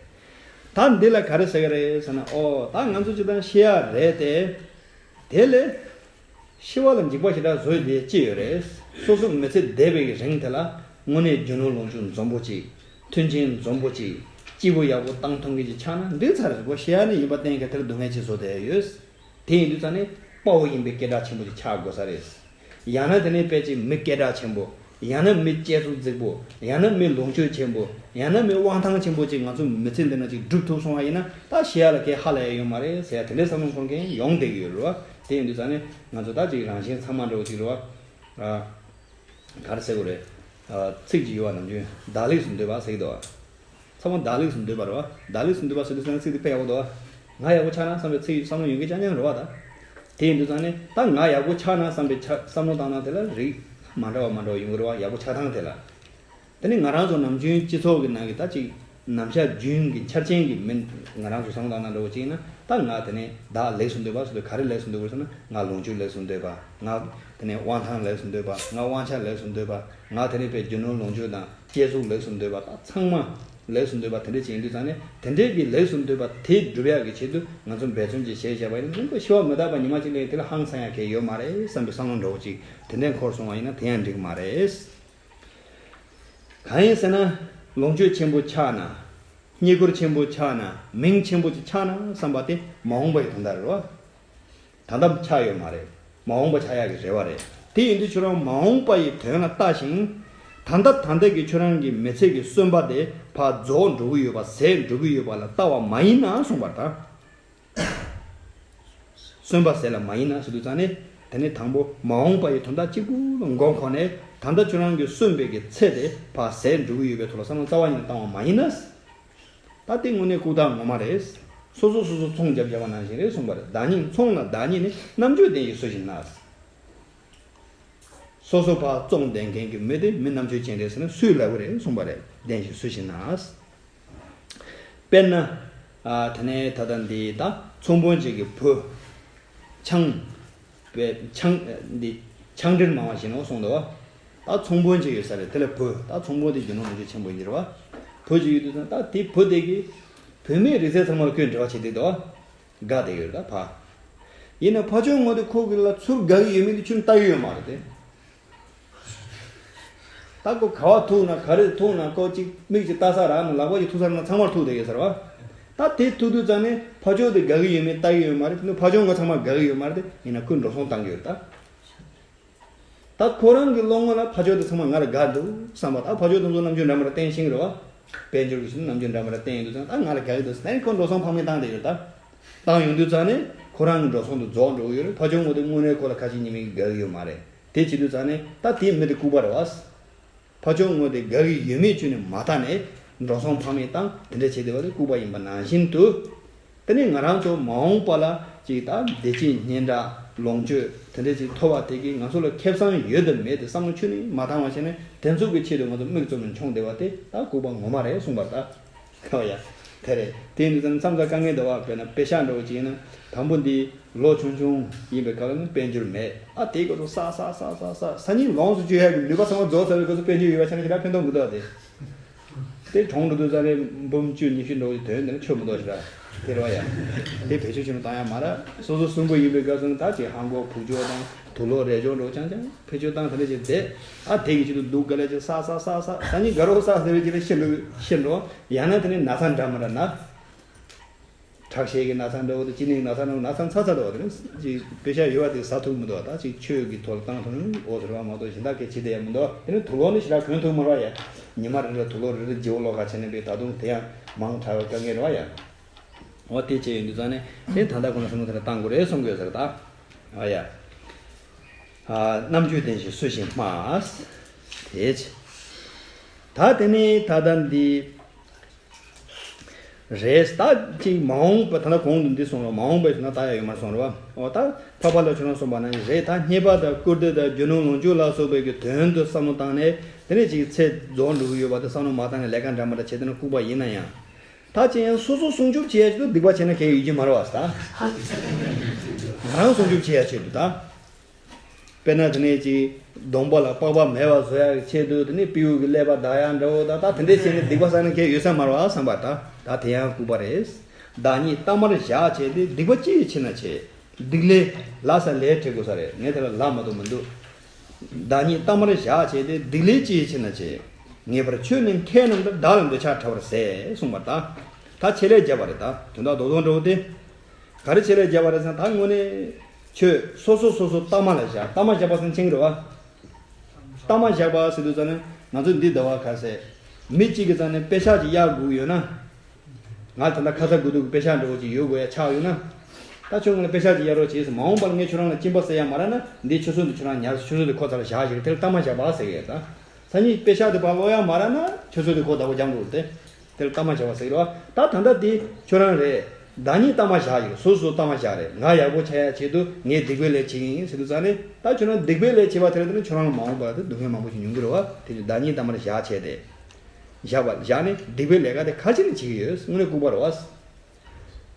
ད་འདི་ལ་ག་རེ་ཟེར་གི་རེད་ཟེར་ན། ཨོ་ད་ང་ཚོ་སྤྱིར་བཏང་ཤི་ཡ་རེད་དེ། དེ་ལས་ཤི་བ་ལ་འཇིགས་པ་ཞེ་དྲག་བཟོ་ཡི་དེ་ཅི་ཡོད་རེད། སོ་སོ་མི་ཚེ་འདས་པའི་གི་རིང་དེ་ལ་དངོས་གནས་རྒྱུ་ནོར་ལོངས་སྤྱོད་འཛོམས་པོ་ཅིག་མཐུན་རྐྱེན་འཛོམས་པོ་ཅིག་སྐྱིད་པོ་ཡག་པོ་བཏང་ཐུབ་མཁན་ཅིག་ཆགས་ན་འགྲིག་ཚར་རེད། ཁོ་ཤི་ཡ་ནི་ཡིན་པ་གཏན་འཁེལ་དེར་སྡུག་བསྔལ་ཅིག་བཟོ་བསྡད་ཡོད། དེ་ཡིན་དུས་ཙང་ནས་དཔའ་བོ་ཡིན་པའི་སྐད་གྲགས་ཆེན་པོ་ཅིག་ཆགས་དགོས་ས་རེད། ཡང་ན་དེ་ནས་དཔེ་ཅིག་མི་སྐད་གྲགས་ཆེན་པོ། ཡང་ན་མི་སྐྱེ་ཚུལ་རྫིག་པོ། ཡང་ན་མི་ལོངས་སྤྱོད་ཆེན་པོ། ཡང་ན་མི་དབང་ཐང་ཆེན་པོ་ཅིག་ང་ཚོ་མི་ཚེ་འདི་ན་ཅིག་སྒྲུབ་ཐུབ་སོང་བ་ཡིན་ན་ད་ཤི་ཡ་ལ་གའི་ཧ་ལས་ཡ་ཡོད་མ་རེད་ཟེར་ཡ་དེ་འདྲའི་བསམ་བློ་འཁོར་མཁན་ཡོང་བསྡད་ཀྱི་ཡོད་རེད་བ། དེ་ཡིན་དུས་ཙང་ནས་ང་ཚོ་ད་ཅིག་རང་བཞིན་ཚང་མ་འདྲ་བོ་ཅིག་རེད་བ། ག་རེ་ཟེར་དགོས་རེད། ཚིག་ཅིག་ཡོད་བ། ནམ་རྒྱུན་བདག་ལེགས་སུ་འདོད་པ་ཟེར་གྱི་འདུག་བ། ཚང་མ་བདག་ལེགས་སུ་འདོད་པ་རེད་བ། བདག་ལེགས་སུ་འདོད་པ་ཟེར་དུས་ཙང་ཚིག་དེ་དཔེ་ཡག་པོ་འདུག་བ། ང་ཡག་པོ་ཆགས་ན་བསམ་པའི་ཚིག་བསམ་བློ་ཡོང་གི་རྐྱང་རྐྱང་རེད་བ་ད། དེ་ཡིན་དུས་ཙང་ནས་ད་ང་ཡག་པོ་ཆགས་ན་བསམ་པའི་ཆ་བསམ་བློ་བཏང་སྟངས་དེ་ལ་རིགས་མ་འདྲ་བ་མ་འདྲ་བ་ཡོང་གི་རེད་བ། ཡག་པོ་ཆགས་སྟངས་དེ་ལ། དེ་ནི་ང་རང་ཚོ་ནམ་རྒྱུན་སྤྱི་ཚོགས་ཀྱི་ནང་གི་ད་ཅིག་ནམ་ཞག་རྒྱུན་གྱི་འཆར་ཅན་གྱི་མི་ང་རང་ཚོ་བསམ་བློ་བཏང་སྟངས་འདྲ་བོ་ཅིག་ཡིན་ན། ད་ང་དེ་ནས་བདག་ལེགས་སུ་འདོད་པ་ཟེར་དུས་ག་རེ་ལེགས་སུ་འདོད་པ་ཟེར་ན། ང་ལོངས་སྤྱོད་ལེགས་སུ་འདོད་པ། ང་དེ་ནས་དབང་ཐང་ལེགས་སུ་འདོད་པ། ང་དབང་ཆ་ལེགས་སུ་འདོད་པ། ང་དེ་ནས་དཔེ་རྒྱུ་ནོར་ལོངས་སྤྱོད་དང་སྐྱེ་གཟུགས་ལེགས་སུ་འདོད་པ། ད་ཚང་མ་ལེགས་སུ་འདོད་པ་དེ་འདྲས་ཅིག་ཡིན་དུས་ཙང་ནས་དེ་འདྲས་ཀྱི་ལེགས་སུ་འདོད་པ་དེ་སྒྲུབ་ཡག་གི་ཆེད་དུ་ང་ཚོ་འབད་བརྩོན་ཅིག་བྱས་བཞག་པ་ཡིན་ན། ཁོ་ཤི་བ་མི་རྟག་པ་ཉི་མ་གཅིག་སླེབས་དེ་ལ་ཧང་སང་ཡག་གལ་ཡོད་མ་རེད་བསམ་པའི་བསམ་བློ་འདྲ་བོ་ཅིག་དེ་འདྲས་འཁོར་སོང་བ་ཡིན་ན་དེ་ཡང་འགྲིག་མ་རེད། གང་ཡིན་ཟེར་ན། ལོངས་སྤྱོད་ཆེན་པོ་ཆགས་ན། རྙེད་བཀུར་ཆེན་པོ་ཆགས་ན། མིང་ཆེན་པོ་ཅིག་ཆགས་ན་བསམ་པ་དེ་མ་འོངས་པ་ཡི་དོན་དག་རེད་བ། ད་ལྟ་ཆགས་ཡོད་མ་རེད། མ་འོངས་པ་ཆགས་ཡག་གི་རེ་བ་རེད། དེ་ཡིན་དུས་ཁྱོད་རང་མ་འོངས་པ་ཡི་དོན་ལ་ལྟ་ཞིང་། ད་ལྟ་ད་ལྟ་གི་ཁྱོད་རང་གི་མི་ཚེ་གི་གསོན་པ་དེ་ཕར་རྫོགས་འགྲོ་གི་ཡོད་པ་ཟད་འགྲོ་གི་ཡོད་པ་ལ་ལྟ་བ་མ་ཡིན་ན་གསུངས་པར་ཐལ། གསོན་པ་ཟད་ལ་མ་ཡིན་ན་ཟེར་དུས་ཙང་ནས་དེ་ནས་དང་པོ་མ་འོངས་པ་ཡི་དོན་དག་གཅིག་པུ་ལ་མགོ་འཁོར་ནས་ད་ལྟ་ཁྱོད་རང་གི་གསོན་པའི་གི་ཚེ་དེ་ཕར་ཟད་འགྲོ་གི་ཡོད་པའི་ཐོག་ལ་བསམ་བློ་རྩ་བ་ཉིད་ནས་བཏང་བ་མ་ཡིན་ན། ད་དེ་དངོས་གནས་ལྐུགས་རྟགས་ངོ་མ་རེད། སོ་སོ་སོ་སོ་ཚོང་རྒྱབ་བྱ་བ་ནང་བཞིན་རེད་གསུངས་པ་རེད། བདག་ཉིད་ཚོང་ལ་བདག་ཉིད་ནི། རྣམ་དཔྱོད་ལྡན་ཞིང་སུ་ཞིག་ན། སོ་སོ་ཕར་བཙོང་བསྡད་མཁན་གྱི་མི་དེ་མི་རྣམ་དཔྱོད་ཅན་རེད་ཟེར་ན་སུས་ལབ་གི་རེད་གསུངས་པ་རེད། ལྡན་ཞིང་སུ་ཞིག་ན། དཔེར་ན། ཨ། དེ་ནས་ད་ལྟ་འདི་ད་ཚོང་དཔོན་ཅིག་གི་བུ། ཆང་། པའི་ཆང་། འདི་ཆང་འབྲེལ་མང་བ་ཞིག་ནོ་གསུངས་འདུག་བ། ད་ཚོང་དཔོན་ཅིག་ཡོད་ས་རེད། དེ་ལ་བུ། ད་ཚོང་དཔོན་དེ་རྒྱུ་ནོར་ལོངས་སྤྱོད་ཆེན་པོ་ཡིན་གྱི་རེད་བ། བུ་ཅིག་ཡོད་དུས་ཙང་ད་དེ་བུ་དེ་གིས་བུད་མེད་རིགས་རྫས་ཚང་མ་ལ་ཁོས་འབྲེལ་བ་བྱེད་བསྡད་འདུག་བ། དགའ་བསྡད་ཡོད་རེད་ད་ཕ། ཡིན་ན་ཕ་ཆོས་ངོ་དེ་ཁོ་གི་ལ་ཚུར་དགའ་གི་ཡོད་མེད་དེ་ཁྱོན་ལྟ་གི་ཡོད་མ་རེད་དེ། ད་ཁོ་ག་བ་ཐུག་ན་ག་རེ་ཐུག་ན་ཁོ་གཅིག་མིག་ཅིག་ལྟ་ས་རག་ན་ལག་པ་ཅིག་ཐུག་ས་རག་ན་ཚང་མར་ཐུག་བསྡད་ཡོད་ས་རེད་བ། ད་དེ་ཐུག་དུས་ཙང་ནས་ཕ་ཆོས་དེ་དགའ་གི་ཡོད་མེད་ལྟ་གི་ཡོད་མ་རེད། དེ་ནི་ཕ་ཆོས་ངོ་ཚང་མ་དགའ་གི་ཡོད་མ་རེད་དེ། ཡིན་ན་ཁོས་འགྲོ་སོང་བཏང་གི་ཡོད་རེད་ད། ད་ཁོ་རང་གི་བློ་ངོ་ལ་ཕ་ཆོས་དེ་ཚང་མ་ང་ལ་དགའ་འདུག་བསམ་པ། ད་ཕ་ཆོས་དེ་ཚོ་རྣམ་འགྱུར་འདྲ་མི་འདྲ་བསྟན་ཤེས་ཀྱི་རེད་བ། དཔལ་འབྱོར་གྱི་ཕྱིར་རྣམ་འགྱུར་འདྲ་མི་འདྲ་བསྟན་ཡོང་དུས་ཙང་ད་ང་ལ་དགའ་གི་འདུག་ཟེར་ནས་ཁོ་འགྲོ་སོང་ཕངས་མེད་བཏང་བསྡད་ཡོད་ད། བཏང་ཡོང་དུས་ཙང་ནས་ཁོ་རང་གི་འགྲོ་སོང་དེ་རྫོགས་འགྲོ་གི་ཡོད་རེད། ཕ་ཆོས་ངོ་དེ་དངོས་གནས་ཁོ་ལ་ཁ་ཞེ་གཉིས་མེད་ཀྱི་དགའ་གི་ཡོད་མ་རེད། དེ་བྱེད་དུས་ཙང་ནས་ད་དེའི་མི་དེ་ལྐུགས་པ་རེད་བ། ཕ་ཆོས་ངོ་དེ་དགའ་གི་ཡོད་མེད་བཅུ་ནས་མ་བལྟས་ནས་འགྲོ་སོང་ཕངས་མེད་བཏང་དེ་འདྲ་བྱེད་བསྡད་པ་དེ་ལྐུགས་པ་ཡིན་པ་ནང་བཞིན་དུ། དེ་ནས་ང་རང་ཚོ་མ་འོངས་པ་ལ་ཅིག་ད་བདེ་སྐྱིད་སྙན་གྲགས་ལོངས་སྤྱོད་དེ་འདྲ་ཅིག་ཐོབ་པ་དེ་གིས་ང་ཚོ་ལ་ཁེ་བཟང་ཡོད་དམ་མེད་དེ་བསམ་བློ་ཁྱོན་ནས་མ་བཏང་བ་བྱས་ནས་དེ་ཚོ་གི་ཆེད་དུ་ང་ཚོ་མིག་བཙུམ་ནས་མཆོང་བསྡད་པ་དེ་ད་ལྐུགས་པ་ངོ་མ་རེད་གསུངས་པ་རེད་ད། ཨོ་ཡ། དེ་རེད། དེ་ཡིན་དུས་ཙང་མཚམས་མཚམས་དཀའ་ངལ་འདུག་བ། དཔེར་ན་དཔེ་ཤག་འདྲ་བོ་ཅིག་ཡིན་ན་དང་པོ་འདི་ལོ་ཆུང་ཆུང་ཡིན་པའི་སྐབས་ལ་ནི་དཔལ་འབྱོར་མེད། ཨ་དེའི་སྐབས་སུ་ཟ་ཟ་ས་ས་ས་ས་སྙིང་ལོངས་སུ་སྤྱོད་ཡག་གི་ནུས་པ་ཚང་མ་རྫོགས་ཚར་བའི་སྐབས་སུ་དཔལ་འབྱོར་ཡོད་པ་ཆ་ནས་ཞེ་དྲག་ཕན་ཐོགས་མི་འདུག་ཨ་དེ། དེ་གྲོངས་འགྲོ་དུས་ཙང་རེ་འབུམ་བཅུ་ཉི་ཤུ་འགྲོ་གི་དོན་དེ་ནི་ཆོད་མི་འདུག་ཞེ་དྲག་དེ་རེད་བ་ཡ། དེ་བེད་སྤྱོད་ཆེན་པོ་བཏང་ཡ་མ་རེད། སོ་སོ་སུན་པོ་ཡིན་པའི་སྐབས་སུ་ད་ཅིག་ཧང་གོ་བུ་ཅོ་དང་དུག་ལོག་རས་ཅོག་འདྲ་བོ་རྐྱང་རྐྱང་བེད་སྤྱོད་བཏང་། དེ་འདྲ་ཅིག་བསྡད། ཨ་དེ་གི་ཆེད་དུ་སྡུག་ག་ལེ་ཅིག་ས་ས་ས་ས་ས་ནི་དགའ་རོགས་ས་ཟེར་བའི་ཅིག་ལ་ཤི་འགྲོ་ཤི་འགྲོ། ཡང་ན་དེ་ནི་ན་ཚ་འདྲ་མི་འདྲ་ན། ཁྲག་ཤེད་ཀྱི་ན་ཚ་འདྲ་བོ་དང་གཅིན་སྙི་ན་ཚ་འདྲ་བོ། ན་ཚ་ཚ་ཚ་འདྲ་བོ་དེ་ནི་ཅིག་དཔེ་ཤ་ཡོད་པ་དེ་ཟ་ཐུབ་མི་འདུག་ད་ཅིག་ཆོས་ཀྱི་ཐོག་ལ་བཏང་ཐུབ་ན་འོ་ཟེར་བ་མ་གཏོགས་གཞན་དག་གི་བྱེད་བསྡད་ཡ་མི་འདུག་དེ་ནི་དུག་ལོག་ནི་ཞེ་དྲག་གོན་ཐུབ་མ་རེད་བ་ཡ། ཉི་མ་རེ་རེ་དུག་ལོག་རེ་རེ་བརྗེ་བོ་ལོག་ག་བྱས་ནས་པའི་ད་དུང་དེ་ཡང་མང་དྲགས་པའི་དཀའ་ངལ་རེད་བ་ཡ། འོ་དེ་བྱས་ཡོང་དུས་ཙང་ནས་དེ་ད་ལྟ་ཁོ་ན་བསམ་བློ་དེ་འདྲ་བཏང་དགོས་རེད་བསམ་གི་ཡོད་ཟེར་ད། ཨ་ཡ། ཨ། རྣམ་དཔྱོད་ལྡན་ཞིང་སུ་ཞིག་སྨྲ། དེ་བྱས། ད་དེ་ནས་ད་ལྟ་འདི་རེད། ད་ཅིག་མ་འོངས་པ་ད་ལྟ་གོང་དུ་འདི་གསུངས་རོགས། མ་འོངས་པའི་དུས་ན་ད་ཡ་ཡོད་མ་གསུངས་རོགས། འོ་ད་འཕགས་པ་ལ་ཁྱོད་རང་གསུངས་པ་ནང་བཞིན་རེད། ད་རྙེད་པ་དང་བཀུར་སྟི་དང་རྒྱུ་ནོར་ལོངས་སྤྱོད་ལ་སོགས་པའི་གི་དོན་དུ་བསམ་བློ་བཏང་ནས་དེ་ནས་ཅིག་ཚེ་རྫོགས་འགྲོ་གི་ཡོད་པ་དེ་བསམ་བློ་མ་བཏང་ནས་ལས་ཀ་འདྲ་མི་འདྲ་བྱས་དེ་ན་ལྐུགས་པ་ཡིན་ན་ཡང་། ད་ཅི་ཡང་སོ་སོ་སྲུང་སྐྱོབ་བྱེད་ཡ་ཆེད་དུ་སྡིག་པ་བྱས་ན་གལ་ཡོད་ཀྱི་མ་རེད་བ་ད། ང་རང་སྲུང་སྐྱོབ་བྱེད་ཡ་ཆེད་དུ་ད། དཔེར་ན་དེ་ནས་ཅིག་གདོང་པ་ལ་པགས་པ་མེད་པ་བཟོ་ཡ་གི་ཆེད་དུ་དེ་ནས་སྤྲེའུ་གི་ཀླད་པ་བདག་ཡ་འདྲ་བོ་ད། ད་དེ་འདྲས་བྱས་ནས་སྡིག་པ་བསགས་ན་གལ་ཡོད་ས་མ་རེད་བ་བསམ་པ་ད། ད་དེ་ཡང་ལྐུགས་པ་རེད། བདག་ཉིད་གཏའ་མར་བཞག་བྱས་ཏེ་སྡིག་པ་ཅི་ཡི་ཕྱིར་ན་བྱེད། སྡིག་ལས་ལ་ས་ལས་བྲལ་དགོས་ས་རེད། ངས་དེ་ལ་ལབ་མ་ཐུབ་མི་འདུག་བདག་ཉིད་གཏའ་མར་བཞག་བྱས་ཏེ། སྡིག་ལས་ཅི་ཡི་ཕྱིར་ན་བྱེད། ངེས་པར་ཆོས་ནི་མཁས་རྣམས་ལྟར། བདག་ལ་འདོད་ཆགས་བྲལ་བར་ཟད། གསུངས་པར་གདའ། ད་ཆེད་ལས་བརྒྱབ་པ་རེད་ད། དོན་དག་རྡོག་རྡོག་འདྲ་བོ་དེ། ག་རེ་ཆེད་ལས་བརྒྱབ་པ་རེད་ཟེར་ན། ད་དངོས་གནས་ཆོས་སོ་སོ་སོ་སོ་གཏའ་མ་ལ་བཞག་གཏའ་མ་བཞག་པ་ཟེར་ན་མཁྱེན་གི་རེད་བ། གཏའ་མ་བཞག་པ་ཟེར་དུས་ཙ་ནས་ང་ཚོ་འདི་ཟླ་བ་ཁ་ཟས་མི་གཅིག་གི་རྩ་ནས་པེ་ཤག་ཅིག་གཡར་དགོས་ཡོད་ན། ང་ད་ལྟ་ཁ་ཚ་དགོས་གཏུག་གི་པེ་ཤག་འདྲ་བོ་ཅིག་ཡོད་དགོས་ཡ་ཆགས་ཡོད་ན། ད་ཁྱོད་ང་ལ་པེ་ཤག་ཅིག་གཡར་རོགས་བྱེད་ཟེར། མ་འོངས་པ་ལ་ངས་ཁྱོད་རང་ལ་སྐྱིན་པ་སྩལ་ཡ་མ་རག་ན། འདི་ཆུ་ཚོད་འདི་ཁྱོད་རང་ཉར། ཆུ་ཚོད་འདི་ཁོ་ཚ་ལ་བཞག་ཞིག་དེར་གཏའ་མ་བཞག་པ་ཟེར་གི་ཡོད་ད། སང་ཉིན་པེ་ཤག་འདི་ཕར་སློག་ཡ་མ་རག་ན་ཆུ་ཚོད་འདི་ཁོ་བདག་པོ་རྒྱག་འགྲོ་དེ། དེར་གཏའ་མ་བཞག་པ་ཟེར་གི་རེད་བ། ད་ད་ལྟ་འདི་ཁྱོད་རང་རེད། བདག་ཉིད་གཏའ་མ་བཞག་ཡོད། སོ་སོ་གཏའ་མ་བཞག་རེད། ང་ཡག་པོ་ཆགས་ཡ་ཆེད་དུ་ངས་སྡིག་པའི་ལས་བྱེད་ཀྱི་ཡིན་ཟེར་དུས་ཙ་ནས། ད་ཁྱོད་རང་སྡིག་པའི་ལས་བྱེད་པ་དེ་ལ་དེ་ནི་ཁྱོད་རང་ལ་མ་འོངས་པ་ལ་དེ་སྡུག་བསྔལ་མང་པོ་ཞིག་མྱོང་གི་རེད་བ། དེ་ནི་བདག་ཉིད་གཏའ་མར་བཞག་བྱས་ཏེ། བཞག་པ་བཞག་ནས་སྡིག་པའི་ལས་ཀ་དེ་ག་ཅི་ནས་བྱེད་ཀྱི་ཡོད། དངོས་གནས་ལྐུགས་པ་རེད་བ།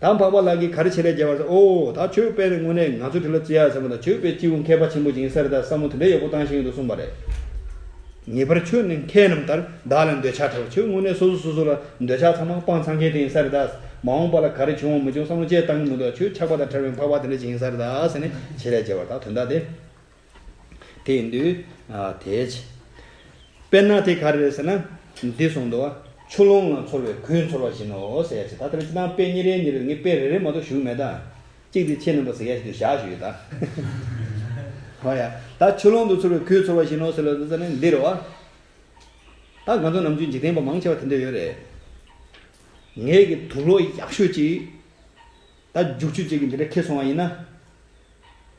ད་འཕགས་པ་ལགས་ཀྱིས་ག་རེ་ཆེད་ལས་བརྒྱབ་པ་རེད་ཟེར། ཨོ་ད་ཁྱོད་དཔེ་དངོས་གནས་ང་ཚོ་དེ་ལ་བརྩི་ཡ་ཟེར་མ་གཏོགས། ཁྱོད་དཔེ་སྐྱེ་བོ་མཁས་པ་ཆེན་པོ་ཅིག་ཡིན་ས་རེད་ད། བསམ་བློ་དེ་འདྲ་ཡག་པོ་བཏང་ཤེས་ཀྱི་འདུག་གསུངས་པ་རེད། ངེས་པར་ཆོས་ནི་མཁས་རྣམས་ལྟར། བདག་ལ་འདོད་ཆགས་བྲལ་བར། ཁྱོད་དངོས་གནས་སོ་སོ་སོ་སོ་ལ་འདོད་ཆགས་ཚང་མ་སྤང་ཚང་མཁན་དེ་ཡིན་ས་རེད་ད། མ་འོངས་པ་ལ་ག་རེ་བྱུང་བ་མི་བྱུང་བསམ་བློ་ཅི་ཡང་བཏང་གི་མི་འདུག་ཁྱོད་ཆགས་པ་དང་བྲལ་བའི་འཕགས་པ་དེ་འདྲ་ཅིག་ཡིན་ས་རེད་ད་ཟེར་ནས་ཆེད་ལས་བརྒྱབ་པ་རེད་ད། དོན་དག་དེ། དེ་ཡིན་དུས། ཨ། དེ་བྱས། དཔེར་ན་དེ་ག་རེ་རེད་ཟེར་ན། འདི་གསུངས་འདུག་བ། ཆུ་ཀླུང་ལ་ཚོར་བའི་གོས་ཚོར་བ་བཞིན་ནོ་ཟེར་ཡ་ཅིག་ད་ལྟ་སྤྱིར་བཏང་དཔེ་གཉིས་རེ་གཉིས་རེ་ངས་དཔེ་རེ་རེ་མ་གཏོགས་ཞུ་གི་མེད་ད། གཅིག་དེ་ཁྱེད་རྣམ་པ་གཟིགས་ཡ་ཞིག་ཏུ་བཞག་ཞུ་ཡོད་ད། ཧོ་ཡ། ད་ཆུ་ཀླུང་དུ་ཚོར་བའི་གོས་ཚོར་བ་བཞིན་ནོ་ཟེར་ལ་འདི་ཟེར་ནས་འདི་རེད་བ། ད་ང་ཚོ་ནམ་རྒྱུན་འཇིག་རྟེན་པ་མང་ཆེ་བ་དེ་འདྲ་ཡོད་རེད། ངས་ཀྱི་དུག་ལོག་ཡག་ཤོས་ཅིག་ད་རྒྱུག་ཆུ་གཅིག་གི་འདི་འདྲ་ཁེ་སོང་བ་ཡིན་ན།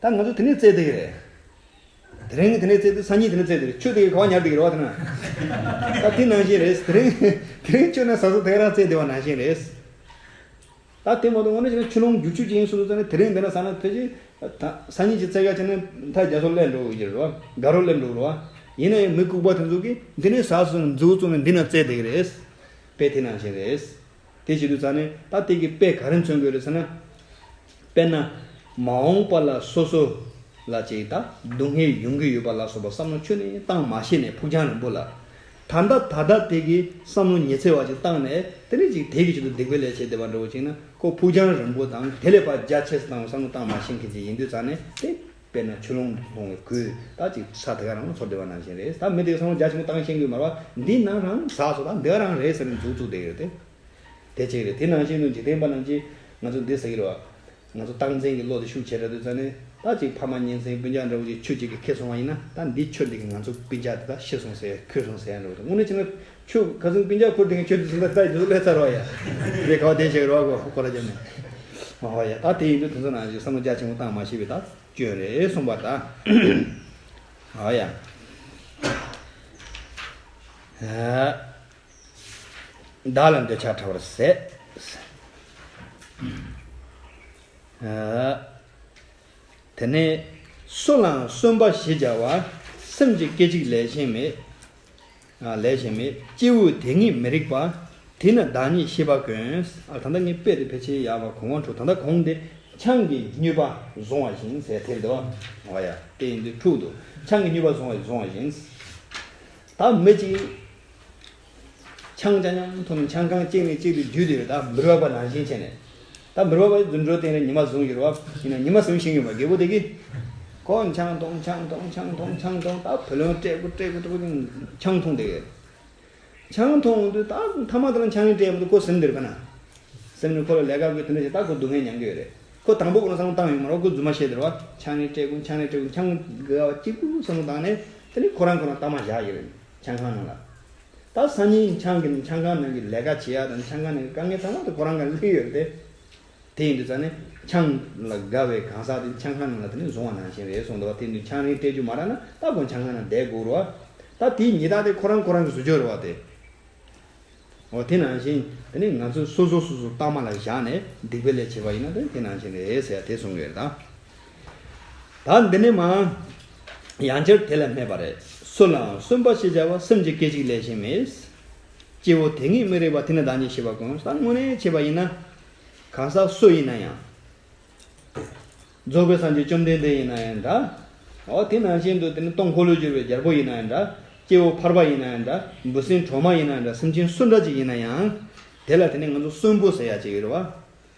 ད་ང་ཚོ་དེ་ནས་བཙལ་བསྡད་ཀྱི་རེད། དེ་རིང་གི་དེ་ནས་བཙལ་དུས། སང་ཉིན་དེ་ནས་བཙལ་བསྡད་ཀྱི་རེད། ཆུ་དེ་གི་ག་བ་ཉར་བསྡད་ཀྱི་རེད་བ་དེ་ན། ད་དེ་ནང་བཞིན་རེད། དེ་རིང་དེ་རིང་ཆུ་ནས་ཟ་ཟོ་དེ་ག་རང་བཙལ་བསྡད་པ་ནང་བཞིན་རེད། ད་དེ་མ་གཏོགས་དངོས་གནས་བྱས་ན་ཆུ་ཀླུང་རྒྱུག་ཆུ་ཅིག་ཡིན་སོང་དུས་ཙང་ནས་དེ་རིང་འདི་ན་ཟ་ན་ཕལ་ཆེར་ད་སང་ཉིན་གྱི་བཙལ་ག་བྱས་ན་ད་རྒྱ་མཚོ་སླེབས་འགྲོ་གི་རེད་བ། དགའ་རོ་སླེབས་འགྲོ་གི་རེད་བ། ཡིན་ན་ཡང་མི་ལྐུགས་པ་དེ་ཚོ་གིས་འདི་ནས་ཟ་སོང་མཛུབ་བཙུགས་ནས་འདི་ན་བཙལ་བསྡད་ཀྱི་རེད། དཔེ་དེ་ནང་བཞིན་རེད། དེ་བྱེད་དུས་ཙང་ནས་ད་དེ་གི་དཔེ་ག་རེ་མཚོན་དགོས་རེད་ཟེར་ན། དཔེར་ན། མ་འོངས་པ་ལ་སོ་སོ་ལ་ཅིག་ད་སྡུག་བསྔལ་ཡོང་གི་ཡོད་པ་ལ་སོགས་པ་བསམ་བློ་ཁྱོན་ནས་བཏང་མ་ཤེས་ནས་ཕུགས་རྒྱང་རིང་པོ་ལ། ད་ལྟ་ད་ལྟ་དེ་གི་བསམ་བློ་ཉི་ཚེ་བ་ཅིག་བཏང་ནས་དེ་ནས་ཅིག་དེ་གི་ཆེད་དུ་སྡིག་པའི་ལས་བྱེད་བསྡད་པ་འདྲ་བོ་ཅིག་ན། ཁོ་ཕུགས་རྒྱང་རིང་པོ་དང་དེ་ལས་ཕར་རྒྱ་ཆེ་སར་བཏང་བའི་བསམ་བློ་བཏང་མ་ཤེས་མཁན་ཅིག་ཡིན་དུས་ཙང་ནས་དེ། དཔེར་ན་ཆུ་ཀླུང་ལྷུང་བའི་གོས་ད་ཅིག་ས་དེ་ག་རང་ཚོར་བསྡད་པ་ནང་བཞིན་རེད། ད་མི་དེ་བསམ་བློ་རྒྱ་ཆེན་པོ་བཏང་ཤེས་ཀྱི་མ་རེད་བ། འདི་ནང་རང་ཟག་སོ་ད་འདི་ག་རང་རེད་ཟེར་ནས་མཛུབ་བཙུགས་བསྡད་ཡོད་དེ། དེ་གཅིག་རེད། དེ་ནང་བཞིན་དུ་འཇིག་རྟེན་པ་ནང་བཞིན་ང་ཚོ་འདི་ཟེར་གྱི་རེད་བ། ང་ཚོ་རྟག་འཛིན་གྱི་བློ་དེ་ཤུགས་ཆེ་དྲགས་དུས་ཙང་ནས་ད་ཅིག་ཕ་མ་གཉེན་ཚན་སྤུན་ཀྱག་འདྲ་བོ་ཅིག་ཆུ་གཅིག་གིས་ཁེ་སོང་བ་ཡིན་ན། ད་འདི་ཆུ་འདི་གིས་ང་ཚོ་སྤུན་ཀྱག་དེ་ད་ཤི་སོང་ཟེར་ཡ་ཁོལ་སོང་ཟེར་ཡ་འདྲ་བོ་དང་། དངོས་གནས་བྱས་ན་ཆུ་ཁ་སང་སྤུན་ཀྱག་ཁོལ་དེ་གི་ཆུ་དེ་ཚོ་ད་ད་དེ་ཚོ་ལས་ཚར་བ་ཡ། དེ་ག་བ་དེ་བྱེད་རོགས་གོ་ཁོ་ར་ཅན་ནས། ཨོ་ཡ། ད་དེ་ཡིན་དུས་དེ་ཚོ་ནང་བཞིན་བསམ་བློ་རྒྱ་ཆེན་པོ་བཏང་མ་ཤེས་པའི་ད་སྐྱོན་རེད་གསུངས་པ་ད། ཨོ་ཡ། ཨ། བདག་ལ་འདོད་ཆགས་བྲལ་བར་ཟད། ཨ། དེ་ནས་སུ་ལའང་གསོན་པ་ཞེས་བྱ་བ། སེམས་ཀྱི་སྐད་ཅིག་ལས་གཞན་མེད། ཨ། ལས་གཞན་མེད། སྐྱེས་བུ་དེ་ཉིད་མི་རིགས་པ། དེས་ན་བདག་ཉིད་ཤེས་པ་ཀུན། ཨ། ད་ལྟ་ངས་དཔེ་དེ་ཕལ་ཆེར་ཡག་པ་གོ་མ་འཕྲོད། ད་ལྟ་གོང་དེ་ཆང་གི་མྱོས་པ་བཟུང་བ་བཞིན་ཟེར་དེ་འདུག་ཨོ་ཡ། དེ་ཡིན་དུས་འཁྲུག་འདུག་ཆང་གི་མྱོས་པ་བཟུང་བ་བཟུང་བ་བཞིན། ད་མི་གཅིག་ཆང་རྐྱང་རྐྱང་འཐུང་ནས་ཆང་ཁང་གཅིག་ནས་གཅིག་ཏུ་བརྒྱུད་དེ་ད་འབུལ་བ་པ་ནང་བཞིན་བྱས་ནས། ད་འབུལ་བ་བ་རྫུ་འཕྲུལ་བསྟན་རེ་ཉི་མ་བཟུང་ཡོད་རེད་བ། ཡིན་ན་ཉི་མ་ཟིན་ཤེས་ཀྱི་མ་རྒད་པོ་དེ་གི། ཁོ་ཆང་འཐུང་ཆང་འཐུང་ཆང་འཐུང་ཆང་འཐུང་ད་བུ་ལོན་སྤྲད་དགོས་སྤྲད་དགོས་སྤྲད་དགོས་ཆང་འཐུང་བསྡད་ཡོད། ཆང་འཐུང་དུས་ད་མཐའ་མ་དེ་ལ་ཆང་རིན་སྤྲད་མི་འདུག་ཁོ་ཟིན་འདིར་ཕ་ན། ཟིན་ནས་ཁོ་ལ་ལས་ཀ་དགོས་དེ་འདྲ་བྱས་ད་ཁོ་སྡུག་བསྔལ་མྱང་གི་ཡོད་རེད། ཁོ་དང་པོ་ཁོ་ན་སང་བཏང་ཡོད་མ་རེད་ཁོ་རྫུན་མ་བཤད་འདིར་བ། ཆང་རིན་སྤྲད་དགོས་ཆང་རིན་སྤྲད་དགོས་ཆང་དགའ་བ་གཅིག་པུ་བསམ་བློ་བཏང་ནས་དེ་ནས་ཁོ་རང་ཁོ་རང་གཏའ་མ་བཞག་ཡོད་རེད་ཆང་ཁང་ནང་ལ། ད་སང་ཉིན་ཆང་གི་ནི་ཆང་ཁང་ནང་གི་ལས་ཀ་བྱེད་ཡ་དང་ཆང་ཁང་ནང་གི་དཀའ་ངལ་ཚང་མ་དེ་ཁོ་རང་ག་སླེབས་ཡོད་རེད་དེ། དེ་ཡིན་དུས་ཙང་ནས་ཆང་ལ་དགའ་བའི་གང་ཟག་དེ་ཆང་ཁང་ནང་ལ་དེ་ནས་བཟུང་བ་ནང་བཞིན་རེད་གསུངས་འདུག་བ། དེ་ཡིན་དུས་ཆང་རིན་སྤྲད་རྒྱུ་མ་རག་ན་ད་ཁོ་ཆང་ཁང་ནང་བསྡད་དགོས་རེད་བ། ད་དེའི་ཉེས་རྡུང་དེ་ཁོ་རང་ཁོ་རང་གིས་བཟོ་རྒྱུ་རེད་བ་དེ། འོ་དེ་ནང་བཞིན་དེ་ནས་ང་ཚོས་སོ་སོ་སོ་སོ་གཏའ་མ་ལ་བཞག་ནས་སྡིག་པའི་ལས་བྱེད་པ་ཡིན་ན་དེ་དེ་ནང་བཞིན་རེད་ཟེར་ཡ་དེ་གསུངས་ཡོད་རེད་ད། ད་འདི་ནས་མ། ཡང་བསྐྱར་དེ་ལ་སྨྲས་པ་རེད། སུ་ལའང་གསོན་པ་ཞེས་བྱ་བ་སེམས་ཀྱི་སྐད་ཅིག་ལས་གཞན་མེད། སྐྱེ་བོ་དེ་ཉིད་མི་རིགས་པ་དེ་ནི་བདག་ཉིད་ཤེས་པ་ཀུན། ད་དངོས་གནས་བྱས་པ་ཡིན་ན། གང་ཟག་སུ་ཡིན་ན་ཡང་། རྫོགས་པའི་སངས་རྒྱས་བཅོམ་ལྡན་འདས་ཡིན་ན་ཡང་འདྲ། འོ་དེ་ནང་བཞིན་དུ་དེ་ནི་སྟོང་འཁོར་ལོས་སྒྱུར་བའི་རྒྱལ་པོ་ཡིན་ན་ཡང་འདྲ། སྐྱེ་བོ་ཕལ་པ་ཡིན་ན་ཡང་འདྲ། འབུ་སྲིན་གྲོག་མ་ཡིན་ན་ཡང་འདྲ། སེམས་ཅན་སུ་འདྲ་ཅིག་ཡིན་ན་ཡང་། དེ་ལ་དེ་ནི་ང་ཚོ་གསོན་པོ་ཟེར་ཡ་ཅིག་ཡོད་རེད་བ།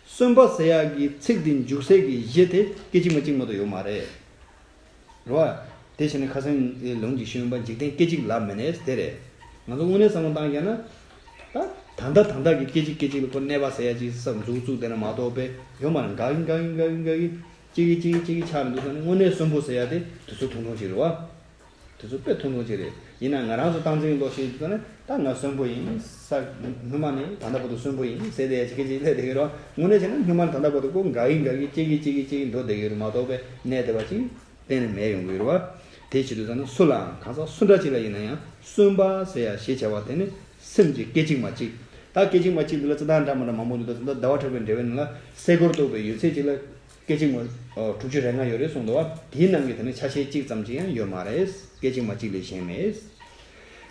གསོན་པ་ཟེར་ཡག་གི་ཚིག་དེ་འཇུག་སའི་གི་གཞི་དེ་སྐད་ཅིག་མ་གཅིག་མ་གཏོགས་ཡོད་མ་རེད། རེད་བ། དེ་བྱས་ནས་ཁ་སང་ལུང་གིས་ཞུས་པ་འཇིག་རྟེན་སྐད་ཅིག་ལབ་མི་ནས་དེ་རེད། ང་ཚོ་དངོས་གནས་བསམ་བློ་བཏང་བཞག་ན། ད་ད་ལྟ་ད་ལྟ་གི་སྐད་ཅིག་སྐད་ཅིག་ལ་ཁོ་གནས་པ་ཟེར་ཡ་ཅིག་བསམ་འཛུགས་བཙུགས་བསྡད་ན་མ་གཏོགས་པས་ཡོད་མ་རེད། འགག་གི་འགག་གི་འགག་གི་འགག་གི་གཅིག་གི་གཅིག་གི་གཅིག་གི་ཆགས་འདུག་ཟེར་ནས་དངོས་གནས་གསོན་པོ་ཟེར་ཡ་དེ་དུས་ཚོད་ཐུང་ཐུང་ཅིག་རེད་བ། དེ་ཚོ་དཔེ་ཐུང་ཐུང་ཅིག་རེད། ཡིན་ན་ང་རང་ཚོ་སྟངས་འཛིན་ལོག་ཤེས་ཀྱི་ན་ད་ང་གསོན་པོ་ཡིན་ས། སྔོན་མ་ནས་ད་ལྟ་བར་དུ་གསོན་པོ་ཡིན་ཟེར་དེ་ཅིག་གི་ཅིག་སླེབས་བསྡད་ཀྱི་རེད། དངོས་གནས་བྱས་ན་སྔོན་མ་ནས་ད་ལྟ་བར་དུ་ཁོ་འགག་གི་འགག་གི་གཅིག་གི་གཅིག་གི་གཅིག་འགྲོ་བསྡད་ཀྱི་རེད་མ་གཏོགས་པའི་གནས་བསྡད་པ་ཅིག་གཏན་ནས་མེད་ཡོང་གི་རེད་བ། དེ་བྱེད་དུས་ཙམ་ན་སུ་ལའང་གང་ཟག་སུ་འདྲ་ཅིག་ལ་ཡིན་ན་ཡང་གསོན་པ་ཟེར་ཡ་ཞེས་བྱ་བ་དེ་ནི་སེམས་ཀྱི་སྐད་ཅིག་མ་གཅིག་ད་སྐད་ཅིག་མ་གཅིག་འདི་ལ་ཙི་ད་འདྲ་མ་འདྲ་མང་པོ་འདུག་ད་ཟླ་བ་གྲགས་པའི་འགྲེལ་པའི་ནང་ལ་སའི་གོ་རུ་གཏོགས་པའི་ཡོད་ཚད་ཅིག་ལ། སྐད་ཅིག་མ། དྲུག་ཅུ་རེ་ལྔ་ཡོད་རེད་གསུངས་འདུག་བ། དེའི་ནང་གི་དེ་ནི་ཆ་ཤས་གཅིག་ཙམ་ཅིག་ཡང་ཡོད་མ་རེད། སྐད་ཅིག་མ་གཅིག་ལས་གཞན་མེད།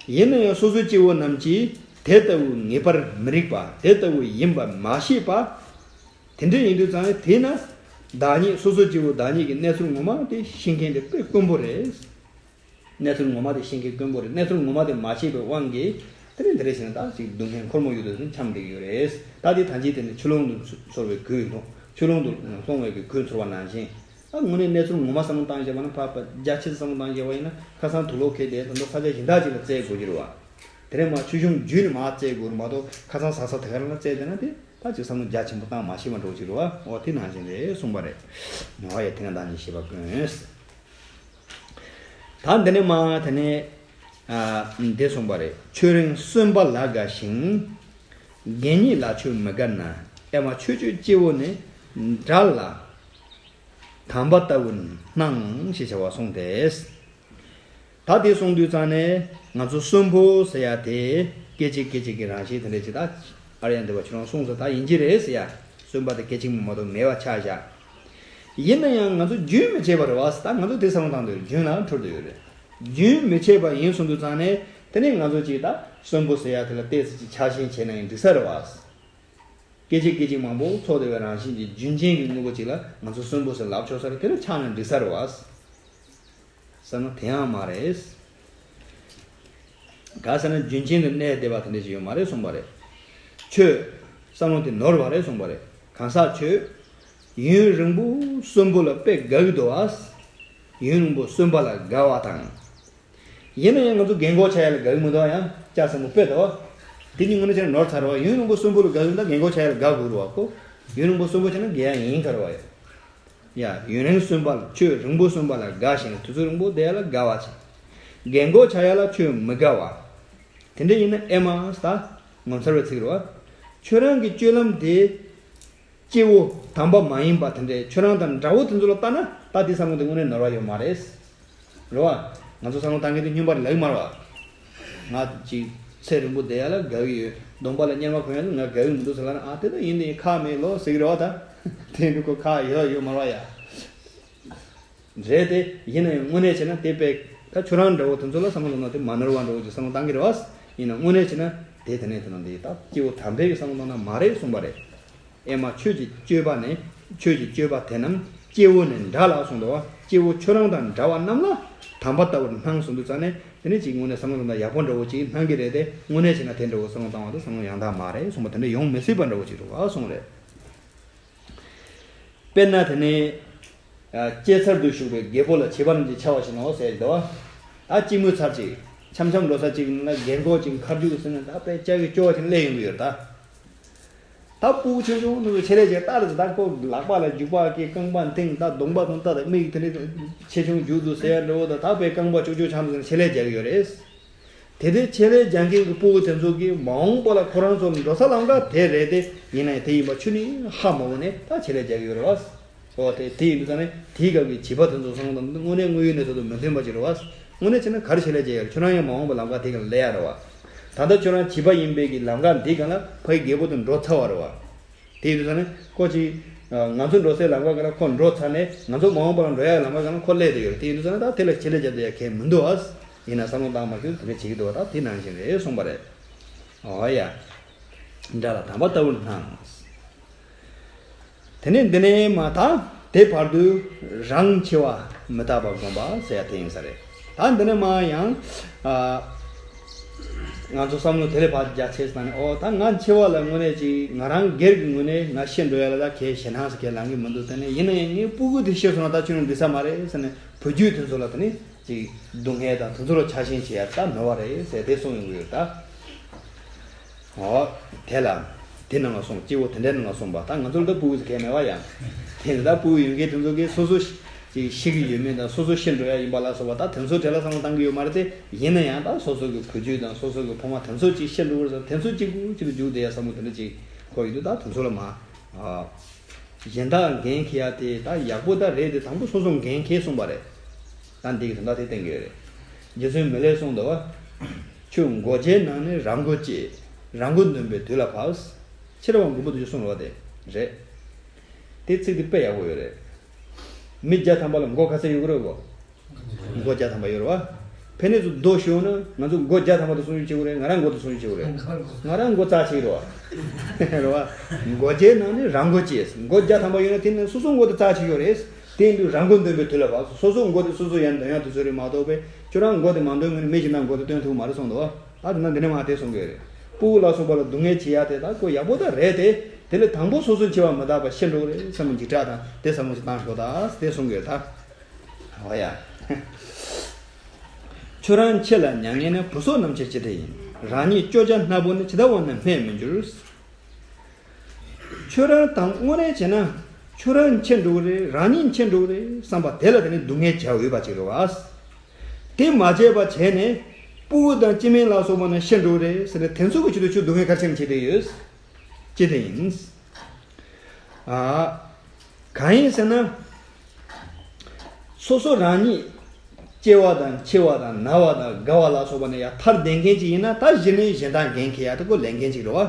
ཡིན་ན་ཡང་སོ་སོའི་སྐྱེ་བོ་རྣམས་ཀྱིས་དེ་ལྟ་བུ་ངེས་པར་མི་རིགས་པ་དེ་ལྟ་བུ་ཡིན་པ་མ་ཤེས་པ། དེ་འདྲ་ཡིན་དུས་ཙང་དེས་ན། བདག་ཉིད་སོ་སོའི་སྐྱེ་བོ་བདག་ཉིད་ཀྱི་གནས་ཚུལ་ངོ་མ་དེ་ཤེས་མཁན་དེ་དཔེ་དཀོན་པོ་རེད། གནས་ཚུལ་ངོ་མ་དེ་ཤེས་མཁན་དཀོན་པོ་རེད། གནས་ཚུལ་ངོ་མ་དེ་མ་ཤེས་པའི་དབང་གིས་དེ་ནི་འདི་རེ་ཞིག་ན་ད་ཅིག་སྡུག་བསྔལ་འཁོར་མོ་ཡུལ་དུ་འཁྱམས་བསྡད་ཀྱི་ཡོད་རེད། ད་དེ་ད་ཅི་དེ་ནི་ཆུ་ཀླུང་དུ་ཚོར་བའི་གོས་ལྷུང་ཆུ་ཀླུང་དུ་སོང་བའི་གི་གོས་ཚོར་བ་ནང་བཞིན། ད་དངོས་གནས་གནས་ཚུལ་ངོ་མ་བསམ་བློ་བཏང་བཞག་པ་ན་ཕ་ཕ་རྒྱ་ཆེ་བསམ་བློ་བཏང་བཞག་པ་ཡིན་ན་ཁ་སང་དུག་ལོག་ཁྱེར་ཏེ་ད་ལྟ་ས་ཆ་གཞན་དག་ཅིག་ལ་བཙལ་དགོས་ཀྱི་རེད་བ། དེ་རེད་མ་ཆུ་གཞུང་བརྒྱུད་ནས་མར་བཙལ་དགོས་རེད་མ་གཏོགས་ཁ་སང་ཟ་ས་དེ་ག་རང་ལ་བཙལ་བསྡད་ན་དེ་ད་ཅིག་བསམ་བློ་རྒྱ་ཆེན་པོ་བཏང་མ་ཤེས་པ་འགྲོ་གི་རེད་བ། འོ་དེ་ནང་བཞིན་རེད་གསུངས་པ་རེད། ཉོ་བ་ཡི་དེ་ན་བདག་ཉིད་ཤེས་པ་ཀུན། ད་འདི་ནས་མ་དེ་ནས་ཨ་འདི་གསུངས་པ་རེད། ཁྱོད་རང་གསོན་པ་ལ་དགའ་ཞིང་། རྒན་ཉིད་ལ་ཁྱོད་མི་དགའ་ན། ཨེ་མ་ཁྱོད་ཀྱི་སྐྱེ་བོ་ནི་དགྲ་ལ་དམ་པ་ལྟ་བུར་སྣང་ཞེས་བྱ་བ་གསུངས་ཏེ། ད་དེ་གསུངས་དུས་ཙང་ནས་ང་ཚོ་གསོན་པོ་ཟེར་ཡ་དེ་སྐད་ཅིག་སྐད་ཅིག་གི་རང་བཞིན་དེ་འདྲ་ཅིག་ད་ཨར་ཡ་འདི་བ་ཁྱོད་རང་གསུངས་ཟེར་ད་ཡིན་གྱི་རེད་ཟེར་ཡ། གསོན་པ་དེ་སྐད་ཅིག་མ་གཏོགས་མེད་པ་ཆགས་བཞག་ཡིན་ན་ཡང་ང་ཚོ་རྒྱུན་མི་ཆད་པ་རེད་བ། ད་ང་ཚོ་དེ་བསམ་བློ་བཏང་དུས་རྒྱུན་ལ་འཁྲུལ་དུ་ཡོད་རེད། རྒྱུན་མི་ཆད་པ་ཡིན་གསུངས་དུས་ཙང་ནས་དེ་ནས་ང་ཚོ་ཅིག་ད་གསོན་པོ་ཟེར་ཡ་དེ་ལ་ཏོག་ཙམ་ཅིག་ཆགས་ཞེན་བྱས་ན་ཡང་འགྲིག་ས་རེད་བ། སྐད་ཅིག་སྐད་ཅིག་མང་པོ་ཚོགས་བསྡད་པའི་རང་བཞིན་གྱི་རྒྱུན་ཅན་གྱི་དངོས་པོ་ཅིག་ལ་ང་ཚོ་གསོན་པོ་ཟེར་ལབ་ཆོག་ས་རེད། དེ་ལ་ཆགས་ན་འགྲིག་ས་རེད་བ། ཟེར་ན་དེ་ཡང་མ་རེད། ག་ཟེར་ན་རྒྱུན་ཅན་དུ་གནས་བསྡད་པ་དེ་འདྲ་ཞིག་ཡོད་མ་རེད་གསུངས་པ་རེད། ཁྱོད་བསམ་བློ་དེ་ནོར་བ་རེད་གསུངས་པ་རེད། གང་ཟག་ཁྱོད་ཡུན་རིང་པོ་གསོན་པོ་ལ་དཔེ་དགའ་གི་འདུག་ཨ། ཡུན་རིང་པོ་གསོན་པ་ལ་དགའ་བ་དང་། ཡིན་ན་ཡང་ང་ཚོ་རྒན་གོག་ཆགས་ཡ་ལ་དགའ་གི་མི་འདུག་ཡང་ལྕགས་ཟམ་པོ་དཔེ་འདུག་དེ་གཉིས་དངོས་གནས་བྱས་ན་ནོར་ཚར་བ། ཡུན་རིང་པོ་གསོན་པོ་ལ་དགའ་གི་ཡོད་ན་རྒན་གོག་ཆགས་ཡ་ལ་དགའ་དགོས་རེད་བ་ཁོ། ཡུན་རིང་པོ་གསོན་པོ་བྱས་ན་རྒས་ཡ་ཡིན་ཁར་བ་ཡ། ཡ་ཡུན་རིང་གསོན་པ་ལ་ཁྱོད་རིང་པོ་གསོན་པ་ལ་དགའ་ཞིང་དུས་ཚོད་རིང་པོ་བསྡད་ཡ་ལ་དགའ་བ་བྱེད། རྒན་གོག་ཆགས་ཡ་ལ་ཁྱོད་མི་དགའ་བ། དེ་འདྲ་ཡིན་ན་ཨེ་མ་ད་ངོ་མཚར་བའི་ཚིག་རེད་བ། ཁྱོད་རང་གི་སྤྱོད་ལམ་དེ། སྐྱེ་བོ་དམ་པ་མ་ཡིན་པ་དེ་འདྲའི་ཁྱོད་རང་དང་འདྲ་བོ་དེ་ཚོ་ལ་ལྟ་ན་ད་དེ་བསམ་བློ་དེ་དངོས་གནས་ནོར་བ་ཡོད་མ་རེད། རེད་བ། ང་ཚོ་བསམ་བློ་བཏང་མཁན་དེ་སྨྱོན་པ་རེད་ལབ་ཀྱི་མ་རེད་བ། ང་ཅིག་ཚེ་རིང་པོ་བསྡད་ཡ་ལ་དགའ་གི་ཡོད། གདོང་པ་ལ་གཉེར་མ་གོན་ཡ་ལ་ང་དགའ་གི་མི་འདུག་ཟེར་ལབ་ན་ཨ་དེ་ད་ཡིན་དེ་ཁག་མེད་ལོ་ཟེར་གི་རེད་བ་ད། དེ་འདྲ་ཁོ་ཁག་ཡོད་ཡོད་མ་རེད་བ་ཡ། རེད་དེ། ཡིན་ན་ཡང་དངོས་གནས་བྱས་ན་དེ་དཔེ་ད་ཁྱོད་རང་འདྲ་བོ་དེ་ཚོ་ལ་བསམ་བློ་བཏང་ན་དེ་མ་ནོར་བ་འདྲ་བོ་ཅིག་བསམ་བློ་བཏང་གི་རེད་བ། ཡིན་ན་དངོས་གནས་བྱས་ན་དེ་དེ་ནས་དེ་ན་འདི་ད་སྐྱེ་བོ་དམ་པའི་བསམ་བློ་བཏང་ན་མ་རེད་གསུངས་པ་རེད། ཨེ་མ་ཁྱོད་ཀྱི་སྤྱོད་པ་ནི་ཁྱོད་ཀྱི་སྤྱོད་པ་དེ་རྣམས་སྐྱེ་བོ་ནི་འདྲ་ལ་གསུངས་འདུག་བ། སྐྱེ་བོ་ཁྱོད་རང་དང་འདྲ་བ་རྣམས་ལ་དམ་པ་ལྟ་བུར་སྣང་གསུངས་དུས་ཙང་ནས་དེ་ནས་ཅིག་དངོས་གནས་བསམ་བློ་བཏང་ན་ཡག་པོ་འདྲ་བོ་ཅིག་སྣང་གི་རེད་དེ། དངོས་གནས་བྱས་ན་དེ་འདྲ་བོ་བསམ་བློ་བཏང་བ་དེ་བསམ་བློ་ཡང་དག་མ་རེད་གསུངས་པ་དེ་འདྲ་ཡོང་མི་སྲིད་པ་འདྲ་བོ་ཅིག་རེད་བ་གསུངས་རེད། དཔེར་ན་དེ་ནས། ཨ། སྐྱེས་ཚར་དུ་ཞུགས་པའི་རྒད་པོ་ལ་བྱིས་པ་རྣམས་ཀྱིས་འཕྱ་བ་བཞིན་ནོ་ཟེར་གྱི་འདུག་བ། ད་སྐྱེས་མོས་ཚར་ཅིག་འཆམ་འཆམ་འགྲོ་ས་ཅིག་ན་རྒན་གོག་ཅིག་ཁ་རྒྱུག་ཟེར་ན་ད་དཔེ་སྐྱ་གི་སྐྱོ་བ་ཅིག་སླེབས་ཡོང་གི་ཡོད་རེད་ད། ད་སྤུ་གུ་ཆུང་ཆུང་ནུ་ཆེ་ལས་ཀྱི་ལྟ་རེད། ད་ཁོ་ལག་པ་ལ་རྒྱུག་པ་གི་རྐང་པ་འཐེང་ད་གདོང་པ་དང་ལྟ་ད་མིག་དེ་ནི་ཆེ་ཆུང་རྒྱུག་འདུག་ཟེར་ཡ་འདྲ་བོ་ད་ད་དཔེ་རྐང་པ་ཅུག་ཅུག་འཆམ་ཟེར་ན་ཆེ་ལས་རྒྱག་གི་ཡོད་རེད། དེ་དུས་ཆེད་ལས་སྦྱང་མཁན་གྱི་སྤུ་གུ་དེ་ཚོ་གིས་མ་འོངས་པ་ལ་ཁོ་རང་ཚོ་འགྲོ་ས་ལམ་ཁ་དེ་རེད་དེ། ཡིན་ན་ཡང་དེ་ཡིན་པ་ཆུ་ནི་ཧ་མ་གོ་ནས་ད་ཆེད་ལས་རྒྱག་གི་ཡོད་རེད་བ། ཨོ་དེ་དེ་ཡིན་དུས་ཙང་ནས་དེའི་སྐབས་ཀྱི་བྱིས་པ་དེ་ཚོ་སོང་དང་དངོས་གནས་དངོས་ཡོད་གནས་ཚུལ་དང་མི་མཐུན་པ་ཅིག་རེད་བ། དངོས་གནས་བྱས་ན་ག་རེ་ཆེད་ལས་བྱས་ཡོད་རེད། ཁྱོད་རང་ཡང་མ་འོངས་པ་ལམ་ཁ་དེ་ག་ལ་སླེབས་ཡ་རེད་བ། ད་ལྟ་ཁྱོད་རང་བྱིས་པ་ཡིན་པའི་གི་ལམ་ཁ་འདི་ག་ལ་ཕ་གི་རྒད་པོ་དེ་འགྲོ་ཚར་བ་རེད་བ། དེ་ཡིན་དུས་ཙང་ནས་ཁོ་ཅིག་ང་ཚོ་འགྲོ་སའི་ལམ་ཁ་ག་ལ་ཁོ་འགྲོ་ཚར་ནས་ང་ཚོ་མ་འོངས་པ་ལ་འགྲོ་ཡ་ལམ་ཁ་ག་ལ་ཁོ་སླེབས་བསྡད་ཡོད་རེད། དེ་ཡིན་དུས་ཙང་ནས་ད་དེ་ལ་ཆེད་ལས་རྒྱབ་བསྡད་ཡ་གལ་མི་འདུག་ཨ། ཡིན་ན་བསམ་བློ་བཏང་མ་ཤེས་དེ་འདྲ་བྱེད་ཀྱི་འདུག་བ། ད་དེ་ནང་བཞིན་རེད་གསུངས་པ་རེད། འོ་ཡ། འདྲ་ལ་དམ་པ་ལྟ་བུར་སྣང་། དེ་ནས་འདི་ནས་མ་ད་དེ་བར་དུ་རང་འཆི་བ་མི་རྟག་པ་བསྒོམ་པ་ཟེར་ཡ་དེ་ཡིན་ས་རེད། ད་འདི་ནས་མ་ཡང་ཨ། ང་ཚོ་བསམ་བློ་དེ་ལས་ཕར་རྒྱ་ཆེ་སོང་ནས་ཨོ་ད་ང་འཆི་བ་ལ་དངོས་གནས་ཅིག་ང་རང་སྒེར་གྱི་ངོས་ནས་ང་ཤི་འགྲོ་ཡ་ལ་ད་གལ་ཞེ་སྣང་ཟེར་གལ་ལངས་ཀྱི་མི་འདུག་དེ་ནས་ཡིན་ན་ཡང་ངའི་སྤུ་གུ་དེ་ཤི་སོང་ན་ད་ཁྱོད་རང་འགྲིག་ས་མ་རེད་ཟེར་ནས་བུ་རྒྱུད་དེ་ཚོ་ལ་དེ་ནས་ཅིག་སྡུག་བསྔལ་དང་དེ་ཚོ་ལ་ཆགས་ཞེན་བྱེད་ཡ་ད་མེད་པ་རེད་ཟེར་དེ་གསུངས་ཡོང་གི་ཡོད་ད། འོ། དེ་ལ། དེ་ནང་ལ་སོང་སྐྱེ་བོ་དེ་འདྲའི་ནང་ལ་སོང་པ་ད་ང་ཚོར་ད་སྤུ་གུ་ཟེར་མཁན་མེད་པ་ཡང་། དེ་ནི་ད་སྤུ་གུ་ཡོད་མཁན་དེ་ཚོ་གིས་སོ་སོ་ཅིག་ཤི་གི་ཡོད་མེད་དང་སོ་སོ་ཤི་འགྲོ་ཡ་ཡིན་པ་ལ་སོགས་པ་ད་དེ་ཚོ་གྲས་ལ་བསམ་བློ་བཏང་གི་ཡོད་མ་རེད་དེ། ཡིན་ན་ཡང་ད་སོ་སོ་གི་བུ་རྒྱུད་དང་སོ་སོ་གི་ཕོ་མ་དེ་ཚོ་ཅིག་ཤི་འགྲོ་གི་རེད་ཟེར་དེ་ཚོ་གཅིག་པུ་གཅིག་ཏུ་འཇུག་བསྡད་ཡ་བསམ་བློ་དེ་འདྲ་ཅིག་འཁོར་ཡོད་དུས་ད་དེ་ཚོ་ལ་མ། གཞན་དག་འགན་འཁྱེར་ཡ་དེ་ད་ཡག་པོ་ད་རེད་དེ་དང་པོ་སོ་སོ་འགན་འཁྱེར་གསུངས་པ་རེད། ད་འདི་གི་དོན་དག་དེ་བསྟན་གྱི་ཡོད་རེད། རྗེ་བཙུན་མི་ལས་གསུངས་འདུག་བ། ཁྱོད་མགོ་བརྗེའི་ནང་ནས་རང་མགོ་བཅད། རང་མགོ་འདོན་པའི་དུས་ལ་བབས། ཕྱི་ར་བ་མགོན་པོ་དུ་ཆུ་གསུངས་རོགས་དེ་རེད། དེ་ཚིག་དེ་དཔེ་ཡག་པོ་ཡོད་རེད། མི་བརྒྱ་ཐམ་པ་ལ་མགོ་ག་ཚད་ཡོད་གི་རེད་གོ། མགོ་བརྒྱ་ཐམ་པ་ཡོད་རེད་བ། ཕན་ནས་ཚུར་རྡོ་ཤོད་ན་ང་ཚོ་མགོ་བརྒྱ་ཐམ་པ་དུ་སོང་ཡོད་ཆེ་གོ་རེད། ང་རང་མགོ་དུ་སོང་ཡོད་ཆེ་གོ་རེད། ང་རང་མགོ་རྩ་ཆེ་རེད་བ། རེད་བ། མགོ་བརྗེའི་ནང་ནས་རང་མགོ་བཅད། མགོ་བརྒྱ་ཐམ་པ་ཡོད་ན་དེ་ནས་སོ་སོ་མགོ་དུ་རྩ་ཆེ་ཡོད་རེད། དེ་ཡིན་དུས་རང་མགོ་འདོན་པའི་དུས་ལ་བབས། སོ་སོ་མགོ་དེ་སོ་སོ་ཡང་འདོན་ཡག་དུས་ཚོད་རེད་མ་གཏོགས་པས་ཁྱོད་རང་མགོ་དེ་མ་འདོན་ངོས་ནས་མི་གཞན་དག་མགོ་དེ་སྟོན་ཐུབ་མ་རེད་གསུངས་འདུག་བ། ད་དེ་ན་འདི་ནས་མ་དེ་གསུང་གི་ཡོད་རེད། སྤུ་གུ་ལ་སོགས་པ་ལ་སྡུག་བསྔལ་བྱེད་ཡག་དེ་ད་ཁོ་ཡག་པོ་ད་རེད་དེ། དེ་ལས་དང་པོ་སོ་སོ་འཆི་བ་མི་རྟག་པ་ཤི་འགྲོ་གི་རེད་བསམ་པའི་འཇིགས་སྐྲག་དང་དེ་བསམ་བློ་ཞིག་བཏང་ཤོག་ད་དེ་གསུང་གི་ཡོད་ད། འོ་ཡ། ཁྱོད་རང་འཆི་ལ་མྱ་ངན་ནི། བུ་སོགས་རྣམས་ཀྱང་ཇི་ལྟར་ཡིན། རང་ཉིད་སྐྱོ་ཆ་སྣ་བོ་ནི། ཇི་ལྟ་བ་ན་སྨྲས་མི་འགྱུར། ཁྱོད་རང་དང་དངོས་གནས་བྱས་ན་ཁྱོད་རང་འཆི་འགྲོ་གི་རེད། རང་ཉིད་འཆི་འགྲོ་གི་རེད་བསམ་པ་དེ་ལ་དེ་ནི་སྡུག་བསྔལ་བྱ་འོས་པ་ཅིག་རེད་བ། དེ་མ་བྱས་པ་བྱས་ནས་སྤུ་གུ་དང་སྐྱེ་དམན་ལ་སོགས་པ་ན་ཤི་འགྲོ་གི་རེད་ཟེར་ནས་དེ་ཚོ་གི་ཆེད་དུ་ཁྱོད་སྡུག་བསྔལ་ག་རེ་བྱས་ནས་བྱེད་བསྡད་ཡོད། ཅི་སྟེ་ཡིན། ཨ། གང་ཡིན་ཟེར་ན། སོ་སོ་རང་ཉིད་སྐྱེ་བ་དང་འཆི་བ་དང་ན་བ་དང་རྒ་བ་ལ་སོགས་པ་ནས་ཡར་ཐར་བསྡད་མཁན་ཅིག་ཡིན་ན་ད་གཞི་ནས་གཞན་དག་འགན་འཁྱེར་ཡག་དེ་ཁོ་ལས་འགན་ཅིག་རེད་བ།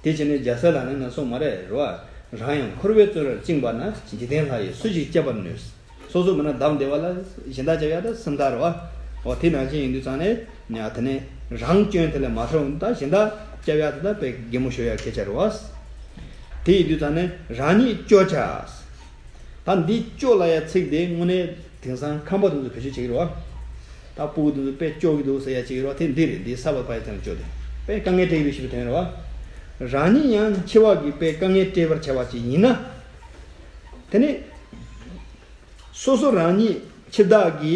དེ་བྱས་ནས་རྒྱལ་སྲས་ལག་ལེན་ན་གསུངས་མ་རེད་རོ། རང་ཡང་འཁོར་བའི་བཙོན་རར་བཅིངས་པ་ན། འཇིག་རྟེན་ལྷ་ཡིས་སུ་ཞིག་བསྐྱབ་པར་ནུས། སོ་སོ་མིན་ན་བསྡམས་བསྡད་པ་ལ་གཞན་དག་བསྐྱབ་ཡག་ད་སེམས་ཐག་རེད་བ། འོ་དེ་ནང་བཞིན་ཡིན་དུས་ཙང་ནས་ཉ་དེ་ནས་རང་སྐྱོན་དེ་ལས་མ་ཐར་ད་གཞན་དག་བསྐྱབ་ཡག་དེ་ད་དཔེ་གད་མོ་ཤོར་ཡག་སྐད་ཆ་རེད་བ། དེ་ཡིན་དུས་ཙང་ནས་རང་ཉིད་སྐྱོ་ཆ། ད་འདི་སྐྱོ་ལབ་ཡག་ཚིག་དེ་དངོས་གནས་དེང་སང་ཁམས་པ་དེ་ཚོ་བེད་སྤྱོད་བྱེད་ཀྱི་རེད་བ། ད་སྤུ་གུ་དེ་ཚོ་དཔེ་སྐྱོ་གི་འདུག་ཟེར་ཡག་བྱེད་ཀྱི་རེད་བ། དེ་འདི་རེད། འདི་ས་བབ་པ་ཡི་དེ་ལ་སྐྱོ་དེ་དཔེ་དཀའ་ངལ་སྤྲད་ཀྱི་རེད་ཞེས་པའི་དོན་རེད་བ། རང་ཉིད་ཡང་འཆི་བ་གི་དཔེ་དཀའ་ངལ་སྤྲད་པར་བྱ་བ་ཅིག་ཡིན་ན། དེ་ནི། སོ་སོ་རང་ཉིད་འཆི་བདག་གི་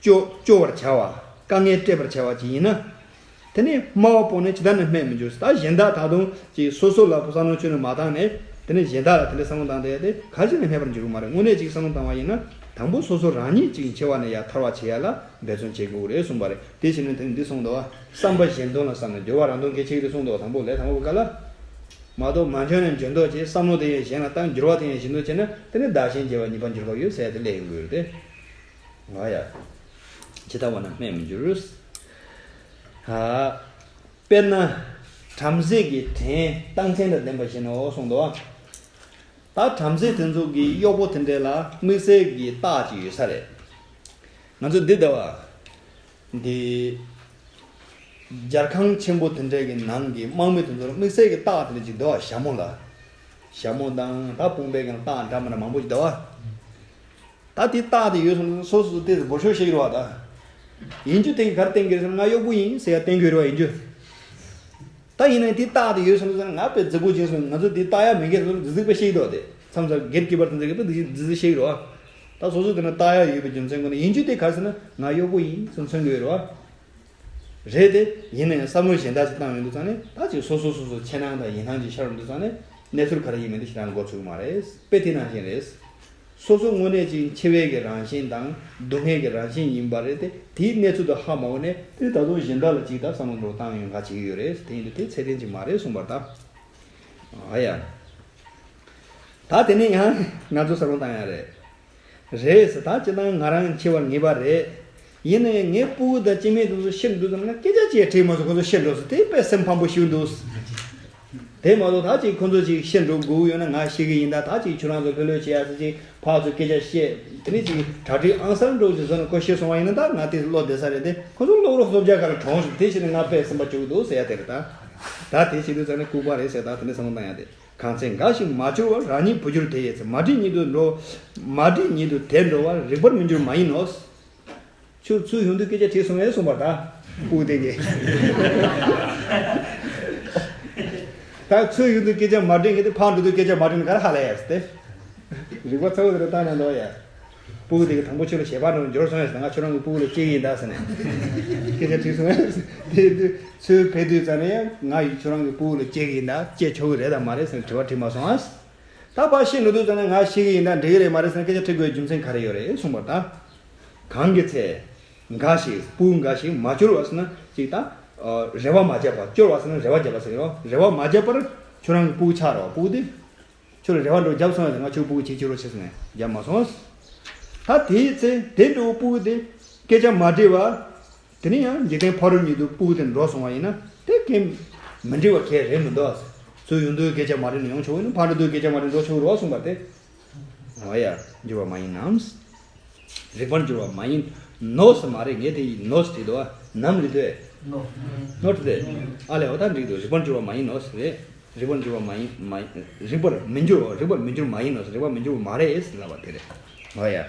སྐྱོ་སྐྱོ་བར་བྱ་བ་དཀའ་ངལ་སྤྲད་པར་བྱ་བ་ཅིག་ཡིན་ན། དེ་ནི་སྨྲ་བ་པོ་ནི་ཇི་ལྟར་ན་སྨྲས་མི་འགྱུར། ད་གཞན་དག་ད་དུང་ཅིག་སོ་སོ་ལ་བསམ་བློ་ཁྱོན་ནས་མ་བཏང་ནས་དེ་ནི་གཞན་དག་ལ་དེ་འདྲ་བསམ་བློ་བཏང་བསྡད་ཡ་དེ་ག་ཅི་ནས་སྨྲས་པར་འགྱུར་གི་མ་རེད། དངོས་གནས་ཅིག་བསམ་བློ་བཏང་བ་ཡིན་ན་དང་པོ་སོ་སོ་རང་ཉིད་ཅིག་འཆི་བ་ནས་ཡར་ཐར་བ་བྱེད་ཡ་ལ་འབད་བརྩོན་བྱེད་དགོས་རེད་གསུངས་པ་རེད། དེ་བྱས་ནས་དེ་ནི་འདི་གསུངས་འདུག་བ། བསམ་པ་གཞན་དོན་ལ་བསམ་ནས་འགྱུར་བ་རང་དོན་གལ་ཆེ་གི་རེད་གསུངས་འདུག་བ། དང་པོ་ལས་དང་པོ་ག་ལ། མ་གཏོགས་མ་འབྱོན་ནས་འབྱོན་མདོག་བྱས། བསམ་བློ་དེ་ཡང་གཞན་ལ་བཏང་། འགྱུར་བ་དེ་ཡང་གཞན་དུ་བྱས་ན་དེ་ནི་བདག་གཞན་བརྗེ་བ་གཉིས་པ་འགྱུར་བ་ཡོད་ཟེར་ཡ་དེ་སླེབས་ཡོང་གི་ཡོད་རེད་དེ། ང་ཡ། ཇི་ལྟ་བ་ན་སྨྲས་མི་འགྱུར། ཨ། དཔེར་ན། བྲམ་ཟེ་གི་བྲན་རྟགས་མཚན་དང་ལྡན་པ་བཞིན་ནོ་གསུངས་འདུག་བ། ད་བྲམ་ཟེ་དེ་ཚོ་གི་གཡོག་པོ་དེ་འདྲས་ལ་དམིགས་བསལ་གྱི་རྟགས་ཅིག་ཡོད་ས་རེད། ང་ཚོ་འདི་ལྟ་བ། འདི། སྦྱར་ཁང་ཆེན་པོ་དེ་འདྲས་ཀྱི་ནང་གི་དམག་མི་དེ་ཚོར་དམིགས་བསལ་གྱི་རྟགས་དེ་འདྲ་ཅིག་འདུག་བ། ཞྭ་མོ་ལ། ཞྭ་མོ་དང་ད་དཔུང་པའི་གི་རྟགས་འདྲ་མི་འདྲ་མང་པོ་ཅིག་འདུག་བ། ད་དེ་རྟགས་དེ་ཡོད་སོང་ཙང་སོ་སོ་དེ་འབོར་ཤོག་བཤད་ཀྱི་རེད་བ་ད། ཡིན་རྒྱུ་དེ་གི་ག་རེ་བསྟན་གྱི་རེད་ཟེར་ན་ང་གཡོག་པོ་ཡིན་ཟེར་ཡ་བསྟན་གྱི་རེད་བ་ཡིན་རྒྱུ། ད་ཡིན་ན་དེ་རྟགས་དེ་ཡོད་སོང་ཙང་ང་དཔེ་རྫིག་པོ་ཅིག་སོང་། ང་ཚོ་དེ་རྟགས་ཡ་མེད་མཁན་ཚོར་རྫིག་རྫིག་པ་བཤད་ཀྱི་འདུག་དེ། མཚམས་མཚམས་སྒེར་གྱི་བར་དུ་འཛིན་གྱི་འདུག་འདི་འདི་ཤེས་རོ། ད་སོ་སོ་དེ་ན་ལྟ་ཡ་ཡོད་པའི་རྒྱུ་མཚན་ཁོ་ན་ཡིན་རྒྱུ་དེ་ག་ཟེར་ན་ང་གཡོག་པོ་ཡིན་སོང་མཚོན་གྱི་ཡོད་རོ། རེད་དེ། ཡིན་ན་ཡང་བསམ་བློ་གཞན་དག་ཅིག་བཏང་ཡོང་དུས་ཙང་ནས་ད་ཅིག་སོ་སོ་སོ་སོ་ཁྱེད་རང་དང་ཡིན་སྣང་ཅིག་ཤར་ཡོང་དུས་ཙང་ནས་གནས་ཚུལ་ག་རེ་ཡིན་མིན་དེ་ཞེ་དྲག་མགོ་ཚོས་ཀྱི་མ་རེད། དཔེ་དེ་ནང་བཞིན་རེད། སོ་སོ་དངོས་གནས་ཅིག་འཆི་བའི་གི་རང་བཞིན་དང་སྡུག་བསྔལ་གྱི་རང་བཞིན་ཡིན་པ་རེད་དེ། དེའི་གནས་ཚུལ་དུ་ཧ་མ་གོ་ནས་དེ་ད་དུང་གཞན་དག་ལ་ཅིག་ད་བསམ་བློ་འགྲོ་བཏང་ཡོང་ག་བྱེད་ཀྱི་ཡོད་རེད། དེ་ཡིན་དུས་དེ་ཚད་ལྡན་ཅིག་མ་རེད་གསུངས་པར་ད། ཨ་ཡ། ད་དེ་ནས་ཡང་ང་ཚོ་བསམ་བློ་བཏང་ཡ་རེད། རེད་ཟེར། ད་སྤྱིར་བཏང་ང་རང་འཆི་བར་ངེས་པ་རེད། ཡིན་ན་ཡང་ངའི་སྤུ་གུ་དང་སྐྱེ་དམན་དེ་ཚོ་ཤི་འགྲོ་དུས་ང་སྐད་ཆ་ཅིག་དྲིས་མ་སོང་། ཁོ་ཚོ་ཤི་འགྲོ་ཟེར་དེ་དཔེ་སེམས་ཕམ་པོ་ཞིག་འདུག་དེ་མ་གཏོགས་ད་ཅིག་ཁོ་ཚོ་ཅིག་ཤི་འགྲོ་དགོས་ཡོད་ན་ང་ཤི་གི་ཡིན། ད་ད་ཅིག་ཁྱོད་རང་ཚོ་ལྷོད་ལྷོད་བྱེད་ཡ་ཟེར་ཅིག་ཕར་ཚུར་སྐད་ཆ་བཤད། དེ་ནས་ཅིག་གྲ་སྒྲིག་ཨང་གསར་འགྲོ་ཅིག་བཟོ་ནས་ཁོ་ཤི་སོང་བ་ཡིན་ན་ད་ང་དེ་བློ་བདེ་ས་རེད་དེ། ཁོ་ཚོ་གློག་རོགས་སློབ་སྦྱོང་ག་ལ་གྲོངས་ཤིག་དེ་བྱས་ནས་ང་དཔེ་སེམས་པ་སྐྱོ་གི་འདུག་ཟེར་ཡ་དེ་རེད་ད། ད་དེ་བྱེད་དུས་ཙང་ནས་ལྐུགས་པ་རེད་ཟེར། ད་དེ་ནས་བསམ་བློ་བཏང་ཡ་དེ། གང་ཚེ་འགའ་ཞིག་མ་གྱུར་པར་རང་ཉིད་བུ་གྱུར་དེ་ཡི་ཚེ། མ་བསྒྲིགས་ཉིད་དུ་འགྲོ། མ་བསྒྲིགས་ཉིད་དུ་དེར་འགྲོ་བར་རིག་པར་མི་འགྱུར་མ་ཡིན་ནོ། ཁྱོད་ཚུར་ཡོང་དུས་སྐད་ཆ་དྲིས་སོང་ངས་གསུངས་པར་ད། སྤུ་གུ་དེ་གིས། ད་ཚུར་ཡོང་དུས་སྐད་ཆ་མ་དྲིས་མཁན་དེ་ཕར་འགྲོ་དུས་སྐད་ཆ་མ་དྲིས་ན་ག་རེ་ཧ་ལས་ཡ་ཟེར་ཏེ། རིག་པ་ཚ་བོ་དེ་ལ་བཏང་ན་འདོད་ཡ། སྤུ་གུ་དེ་གིས་དང་པོ་ཁྱོད་ལ་ཞལ་པར་འགྲོ་འབྱོར་སོང་ཡ་ཟེར། ང་ཁྱོད་རང་གི་སྤུ་གུ་ལ་སྐྱེས་ཀྱི་ཡིན་ད་ཟེར་ནས་སྐད་ཆ་དྲིས་སོང་ཡ་ཟེར། དེ་དུས་ཚུར་ཕེབས་དུས་ཙང་ནས་ཡང་ང་ཡིས་ཁྱོད་རང་གི་སྤུ་གུ་ལ་སྐྱེས་ཀྱི་ཡིན་ད། སྐྱེས་ཆོག་གི་རེད་དམ་མ་རེད་ཟེར་ནས་དྲི་བ་དྲིས་མ་སོང་ཨ། ད་ཕར་ཤི་འགྲོ་དུས་ཙང་ནས་ང་ཤི་གི་ཡིན་ད། འགྲིག་གི་རེད་མ་རེད་ཟེར་ནས་སྐད་ཆ་དྲི་དགོས་རྒྱུ་མཚན་ག་རེ་ཡོད་རེད་གསུངས་པར་ད། གང་གི་ཚེ། འགའ་ཞིག་སྤུ་གུ་འགའ་ཞིག་མ་གྱུར་བ་ཟེར་ན་ཅིག་ད། རེ་བ་མ་བརྒྱབ་པ། གྱུར་བ་ཟེར་ན་རེ་བ་བརྒྱབ་པ་ཟེར་གི་རེད་བ། རེ་བ་མ་བརྒྱབ་པར་ཁྱོད་རང་གི་སྤུ་གུ་ཆགས་རེད་བ། སྤུ་གུ་དེ། ཁྱོད་ལ་རེ་བ་འདྲ་བོ་བརྒྱབ་སོང་ཡ་ཟེར། ང་ཁྱོད་སྤུ་གུ་བྱེད་ཀྱི་རོགས་བྱེད་ཟེར་ནས་བརྒྱབ་མ་སོང་། ད་དེའི་ཚེ་དེ་འདྲ་བོ་སྤུ་གུ་དེ་སྐད་ཆ་མ་དྲིས་པ། དེ་ནས་ཡང་འཇིག་རྟེན་ཕ་རོལ་ཉིད་དུ་སྤུ་གུ་དེ་འགྲོ་སོང་བ་ཡིན་ན་དེ་སྐད་མི་འདྲི་བ་གལ་རེད་མི་འདུག་ཨ། ཚུར་ཡོང་དུས་སྐད་ཆ་མ་དྲིས་ནས་ཡོང་ཆོག་ཡིན་ན་ཕར་འགྲོ་དུས་སྐད་ཆ་མ་དྲིས་འགྲོ་ཆོག་རོགས་གསུངས་པ་དེ། འོ་ཡ། འགྱུར་བ་མ་ཡིན་ནམ། རིག་པར་འགྱུར་བ་མ་ཡིན་ནོ་ཟེར་མ་རེད། ངས་དེ་ཡིན་ནོ་ཟེར་དུས་ནམ་རེད་དེ། ནོ། ནོ་རེད་དེ། ཨ་ལས་འོ་ད་འགྲིག་འདུག་རིག་པར་འགྱུར་བ་མ་ཡིན་ནོ་ཟེར་རེད། རིག་པར་འགྱུར་བ་མ་ཡིན་མ་རིག་པར་མི་འགྱུར་རིག་པར་མི་འགྱུར་མ་ཡིན་ནོ་ཟེར། རིག་པར་མི་འགྱུར་མ་རེད་ཟེར་ལབ་པ་དེ་རེད། འོ་ཡ།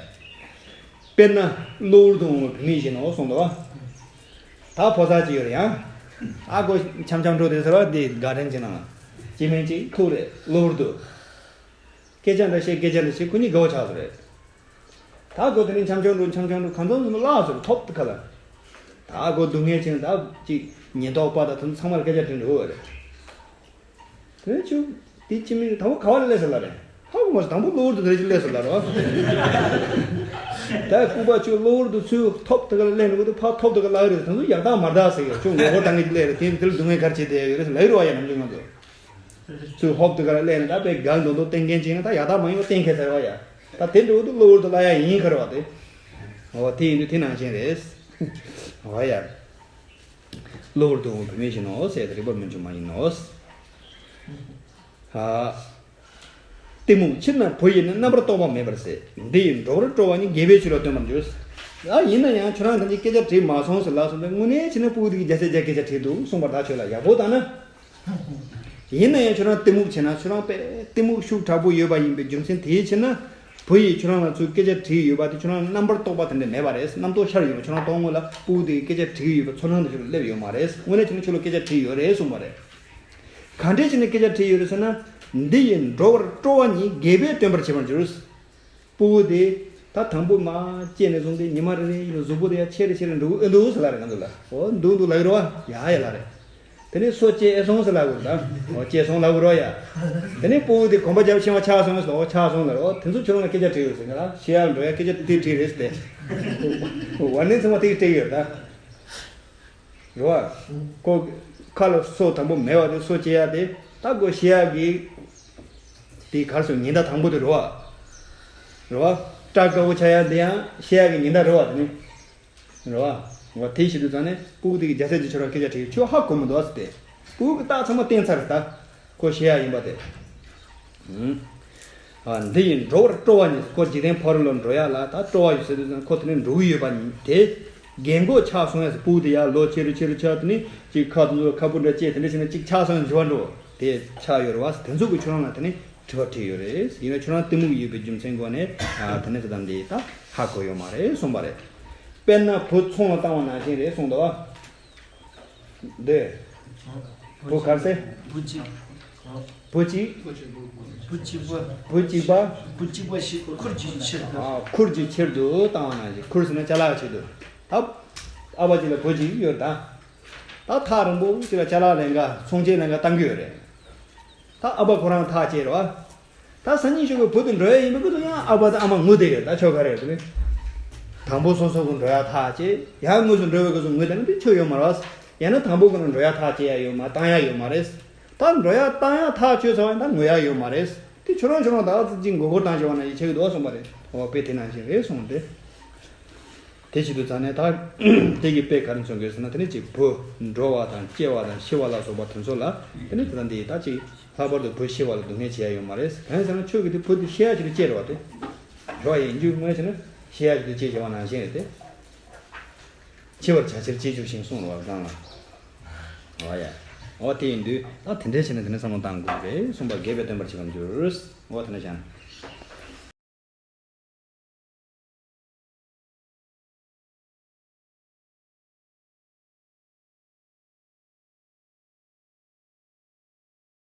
དཔེར་ན་གློ་བུར་དུ་འོང་བའི་བུད་མེད་བཞིན་ནོ་གསུངས་འདུག་བ། ད་ཕོ་གསར་ཅིག་ཡོད་རེད་ཡང་། ཨ་ཁོ་འཆམ་འཆམ་འགྲོ་དེ་ཟེར་བ་འདི་དགའ་དྲན་ཅིག་ནང་། སྐྱེ་དམན་ཅིག་ཐུག་རེད་གློ་བུར་དུ། སྐད་ཆ་འདྲ་བཤད་སྐད་ཆ་འདྲ་བཤད་ཁོ་གཉིས་དགའ་བོ་ཆགས་སོང་རེད། ད་ཁོ་དེ་ནས་འཆམ་འཆམ་འགྲོ་འཆམ་འཆམ་འགྲོ་གང་འཚམ་ཟིན་བརླག་སོང་རེད། ཐོབ་ཏུ་ཁ་ལ། ད་ཁོ་སྡུག་བསྔལ་ཆེན་ད་ཅིག་ཉེན་རྟོག་པ་དང་དེ་ཚོ་ཚང་མར་སྐད་ཆ་དྲིས་འགྲོ་བ་རེད། དེ་ནས་ཁྱོད་དེ་སྐྱེ་དམན་དང་པོ་ག་བ་ལ་སླེབས་སོང་ལབ་རེད། ཧ་གོ་མ་སོང་། དང་པོ་གློ་བུར་དུ་དེ་ཅིག་སླེབས་སོང་ལབ་རོ། ད་ལྐུགས་པ་ཁྱོད་གློ་བུར་དུ་ཚུར་ཐོབ་ཏུ་ཁ་ལ་སླེབས་ནས་ཁོ་དེ་ཕར་ཐོབ་ཏུ་ཁ་ལ་རེད། དེ་ཚོ་ཡག་ཐག་མ་རེད་ཟེར་གི། ཁྱོད་ངོ་རྒོལ་བཏང་གི་ཅིག་སླེབས་རེད། དེ་དེ་ལ་སྡུག་བསྔལ་ག་རེ་བྱེད་བསྡད་ཡོད་རེད་ལབ་ཡོད་རེད་བ་ཡ། ནམ་རྒྱུན་ང་ཚོ། ཚུར་ཧོབ་ཏུ་ག་ལ་སླེབས་ནས་ད་དཔེ་གང་མདོག་མདོག་བསྟན་མཁན་ཅིག་ན་ད་ཡག་ཐག་མ་ཡིན་པ་བསྟན་མཁན་ཟེར་བ་ཡ། ད་དེ་འདྲ་བོ་དེ་གློ་བུར་དུ་སླེབས་ཡ་ཡིན་ཁར་བ་དེ། འོ་དེ་ཡིན་དུས་དེ་ནང་བཞིན་རེད། འོ་ཡ། གློ་བུར་དུ་འོང་བུད་མེད་བཞིན་ནོ་ཟེར་ཏེ་རིག་པར་མི་འགྱུར་མ་ཡིན་ནོ། ཨ། གཏི་མུག་ཕྱིར་ན་བུ་ཡིས་ནི། རྣམ་པར་རྟོག་པ་མེད་པར་ཟད། འདི་ཡིས་འགྲོ་བར་སྤྲོ་བ་ཉིད། རྒས་པའི་ཕྱིར་རོ་སྟོན་པར་འགྱུར། ཨ་ཡིན་ན་ཡང་ཁྱོད་རང་གང་ཅི་སྐད་ཆ་དྲིས་མ་སོང་ཟེར་ལབ་སོང་པས་དངོས་གནས་བྱས་ན་སྤུ་གུ་དེ་གིས་རྒྱལ་སྲས་རྒྱལ་སྐད་ཆ་དྲིས་འདུག་གསུངས་པར་ད་ཁྱོད་ལ་ཡག་པོ་བཏང་ན། ཡིན་ན་ཡང་ཁྱོད་རང་གཏི་མུག་བྱས་ན་ཁྱོད་རང་དཔེ་གཏི་མུག་ཤུགས་དྲག་པོ་ཡོད་པ་ཡིན་པའི་རྒྱུ་མཚན་དེའི་ཕྱིར་ན། བུ་ཡིས་ཁྱོད་རང་ལ་ཚུར་སྐད་ཆ་དྲིས་ཡོད་པ་དེ་ཁྱོད་རང་རྣམ་པར་རྟོག་པ་དེ་འདྲ་མེད་པ་རེད། རྣམ་རྟོག་ཤར་ཡོད་པ། ཁྱོད་རང་རྟོག་ངོ་ལ་སྤུ་གུ་དེ་གིས་སྐད་ཆ་དྲིས་ཡོད་པའི་ཚོར་སྣང་དེ་ཁྱོད་ལ་སླེབས་ཡོད་མ་རེད། དངོས་གནས་བྱས་ན་ཁྱོད་ལ་སྐད་ཆ་དྲིས་ཡོད་རེད་གསུངས་པ་རེད། ག་འདྲས་བྱས་ནས་སྐད་ཆ་དྲིས་ཡོད་རེད་ཟེར་ན། འདི་ཡིས་འགྲོ་བར་སྤྲོ་བ་ཉིད། རྒས་པས་སྟོན་པར་བྱེད་པར་འགྱུར། སྤུ་གུ་དེ་ད་དང་པོ་མར་སྐྱེས་ནས་བཟུང་སྟེ་ཉི་མ་རེ་རེ་ཡིན་ལ་གཟུགས་པོ་དེ་ཡང་ཆེ་རུ་ཆེ་རུ་འགྲོ་གི་ཨེ་འདུག་ཟེར་ལབ་རེད་ང་ཚོ་ལ། འོ་འདུག་འདུག་ལབ་ཀྱི་རེད་བ། ཡ་ཡ་ལབ་རེད། དེ་ནས་སོ་སྐྱེས་ཨེ་སོང་ཟེར་ལབ་དགོས་རེད་ད། འོ་སྐྱེས་སོང་ལབ་དགོས་རེད་བ་ཡ། དེ་ནས་སྤུ་གུ་དེ་གོམ་པ་རྒྱབ་ཕྱིན་པ་ཆགས་སོང་ཟེར། འོ་ཆགས་སོང་ལབ་རེད། འོ་དེ་ཚོ་ཁྱོད་རང་ལ་སྐད་ཆ་དྲིས་ཡོད་ཟེར། ང་ལ་ཤེས་ཡག་འགྲོ་ཡག་སྐད་ཆ་དེ་དྲིས་རེད་ཟེར་ཏེ། ཝར་ནིང་ཚང་མ་དེ་གིས་སྤྲད་ཀྱི་ཡོད་རེད་ད། རེད་བ། ཁོ་ཁ་ལ་སོ་དང་པོ་མེད་པ་དེ་སོ་སྐྱེ་ཡ་དེ་ད་ཁོ་ཤེས་ཡག་གི་དེ་གར་སོ་ཉིན་ཟླ་དང་པོ་དེ་རེད་བ། རེད་བ། སྐྲ་དཀར་པོ་ཆགས་ཡ་དེ་ཡང་ཤེས་ཡག་གི་ཉིན་ཟླ་རེད་བ། དེ་ནི་རེད་བ། འོ་དེ་བྱེད་དུས་ཙང་ནས་སྤུ་གུ་དེ་གིས་རྒྱལ་སྲས་ཀྱི་ཆོས་ར་སྐད་ཆ་དྲིས་ཁྱོད་ཧ་གོ་མི་འདུག་ཟེར་ཏེ། སྤུ་གུ་གི་རྟགས་ཚང་མ་བསྟན་ཚར་ད། ཁོ་ཤེས་ཡག་ཡིན་པ་དེ། ཨ། འདི་ཡིས་འགྲོ་བར་སྤྲོ་བ་ཉིད། ཁོ་འཇིག་རྟེན་ཕ་རོལ་ལ་འགྲོ་ཡ་ལ་ད་སྤྲོ་བ་ཡོད་ཟེར་དུས་ཙང་ཁོ་དེ་ནས་འགྲོ་གི་ཡོད་པ་ཉིད་དེ། རྒས་འཁོགས་ཆགས་སོང་ཡ་ཟེར། སྤུ་གུ་དེ་ཡར་ལོ་ཆེ་རུ་ཆེ་རུ་ཆགས། དེ་ནས་ཅིག་ཁ་དེ་ཚོ་ཁ་སྤུ་འདྲ་སྐྱེས། དེ་འདྲ་བྱས་ནས་ཅིག་ཆགས་སོང་ཡ་འགྱུར་བ་འགྲོ་དེ་ཆགས་ཡོད་རེད་བ། དེ་ཚོ་གིས་ཁྱོད་རང་ལ་དེ་ནས་དྲི་བ་དྲིས་ཡོད་རེད། ཡིན་ན་ཁྱོད་རང་གཏི་མུག་ཡོད་པའི་རྒྱུ་མཚན་སྒོ་ནས་ཨ་དེ་ནས་ཟེར་དམ་དེ་ད་ཧ་གོ་ཡོད་མ་རེད་གསུངས་པ་རེད། དཔེར་ན་བུ་ཚོང་ལ་བཏང་བ་ནང་བཞིན་རེད་གསུངས་འདུག་བ། འདི། བུ་གར་སེ། བུ་གཅིག་བུ་གཅིག་བུ་གཅིག་པ། བུ་གཅིག་པ། བུ་གཅིག་པ་ཞིག་ཁུར་གྱི་ཕྱིར་དུ། ཨ། ཁུར་གྱི་ཕྱིར་དུ་བཏང་བ་ནང་བཞིན། ཁུར་ཟེར་ན་ཅ་ལག་ཆེད་དུ། ད་ཨ་ཕ་གཅིག་ལ་བུ་གཅིག་ཡོད་ད། ད་ཐག་རིང་པོ་གཅིག་ལ་ཅ་ལག་ལེན་ག་ཚོང་ཆེན་ལེན་ག་བཏང་གི་ཡོད་རེད། ད་ཨ་ཕ་ཁོ་རང་ཐག་བཅད་རེད་བ། ད་སང་ཉིན་ཞོགས་པའི་བུ་དེ་འགྲོ་ཡ་ཡིན་པའི་སྐབས་སུ་ཡང་ཨ་ཕ་དང་ཨ་མ་ངུ་བསྡད་ཡོད། ད་ཆོ་ག་རེད་དེ། དང་པོ་སོ་སོ་གི་འགྲོ་ཡ་ཐག་བཅད། ཡང་དངོས་སུ་འགྲོ་བའི་སྐབས་སུ་ངུ་བསྡད་ན་དེ་ཆོ་ཡོད་མ་རེད། ཡང་ན་དང་པོ་གི་ནང་འགྲོ་ཡ་ཐག་བཅད་ཡ་ཡོད་མ། བཏང་ཡ་ཡོད་མ་རེད། ད་འགྲོ་ཡ་བཏང་ཡ་ཐག་ཆོད་ཚར་བ་ཡིན་ད་ངུ་ཡ་ཡོད་མ་རེད། དེ་ཁྱོད་རང་ཁྱོད་རང་ད་ཅིག་མགོ་སྐོར་བཏང་བྱས་པ་ན་ཡིད་ཆེས་ཀྱི་འདུག་གསུངས་པ་རེད། འོ་དཔེ་དེ་ནང་བཞིན་རེད་གསུངས་ཏེ། དེ་བྱེད་དུས་ཙང་ནས་ད་དེ་གི་དཔེ་ག་རེ་མཚོན་དགོས་ཟེར་ན། དེ་ནི་ཅིག་བུ་འགྲོ་བ་དང་སྐྱེ་བ་དང་ཤི་བ་ལ་སོགས་པ་དེ་ཚོ་ལ། དེ་ནི་དེ་དང་འདི་ད་ཅིག་ལྷག་པར་དུ་བུ་ཤི་བ་ལ་སྡུག་བསྔལ་བྱེད་ཡ་ཡོད་མ་རེད། གང་ཡིན་ཟེར་ན་ཁྱོད་ཀྱིས་དེ་བུ་དེ་ཤི་ཡ་ཆེད་དུ་སྐྱེས་རེད་བ། དེ་འགྲོ་བ་ཡིན་རྒྱུ་དངོས་བྱས་ན་ཤི་ཡ་ཆེད་དུ་སྐྱེས་བྱས་པ་ནང་བཞིན་རེད་དེ། འཆི་བར་བྱ་ཕྱིར་སྐྱེ་གྱུར་ཞིང་གསུངས་རེད་བ་གང་ལ། འོ་ཡ། འོ་དེ་ཡིན་དུས་ད་དེ་འདྲ་བྱས་ན་དེ་ནི་བསམ་བློ་བཏང་དགོས་རེད་གསུངས་པ་རྒྱས་པས་སྟོན་པར་བྱེད་པར་འགྱུར། འོ་དེ་འདྲ་བྱས་ན།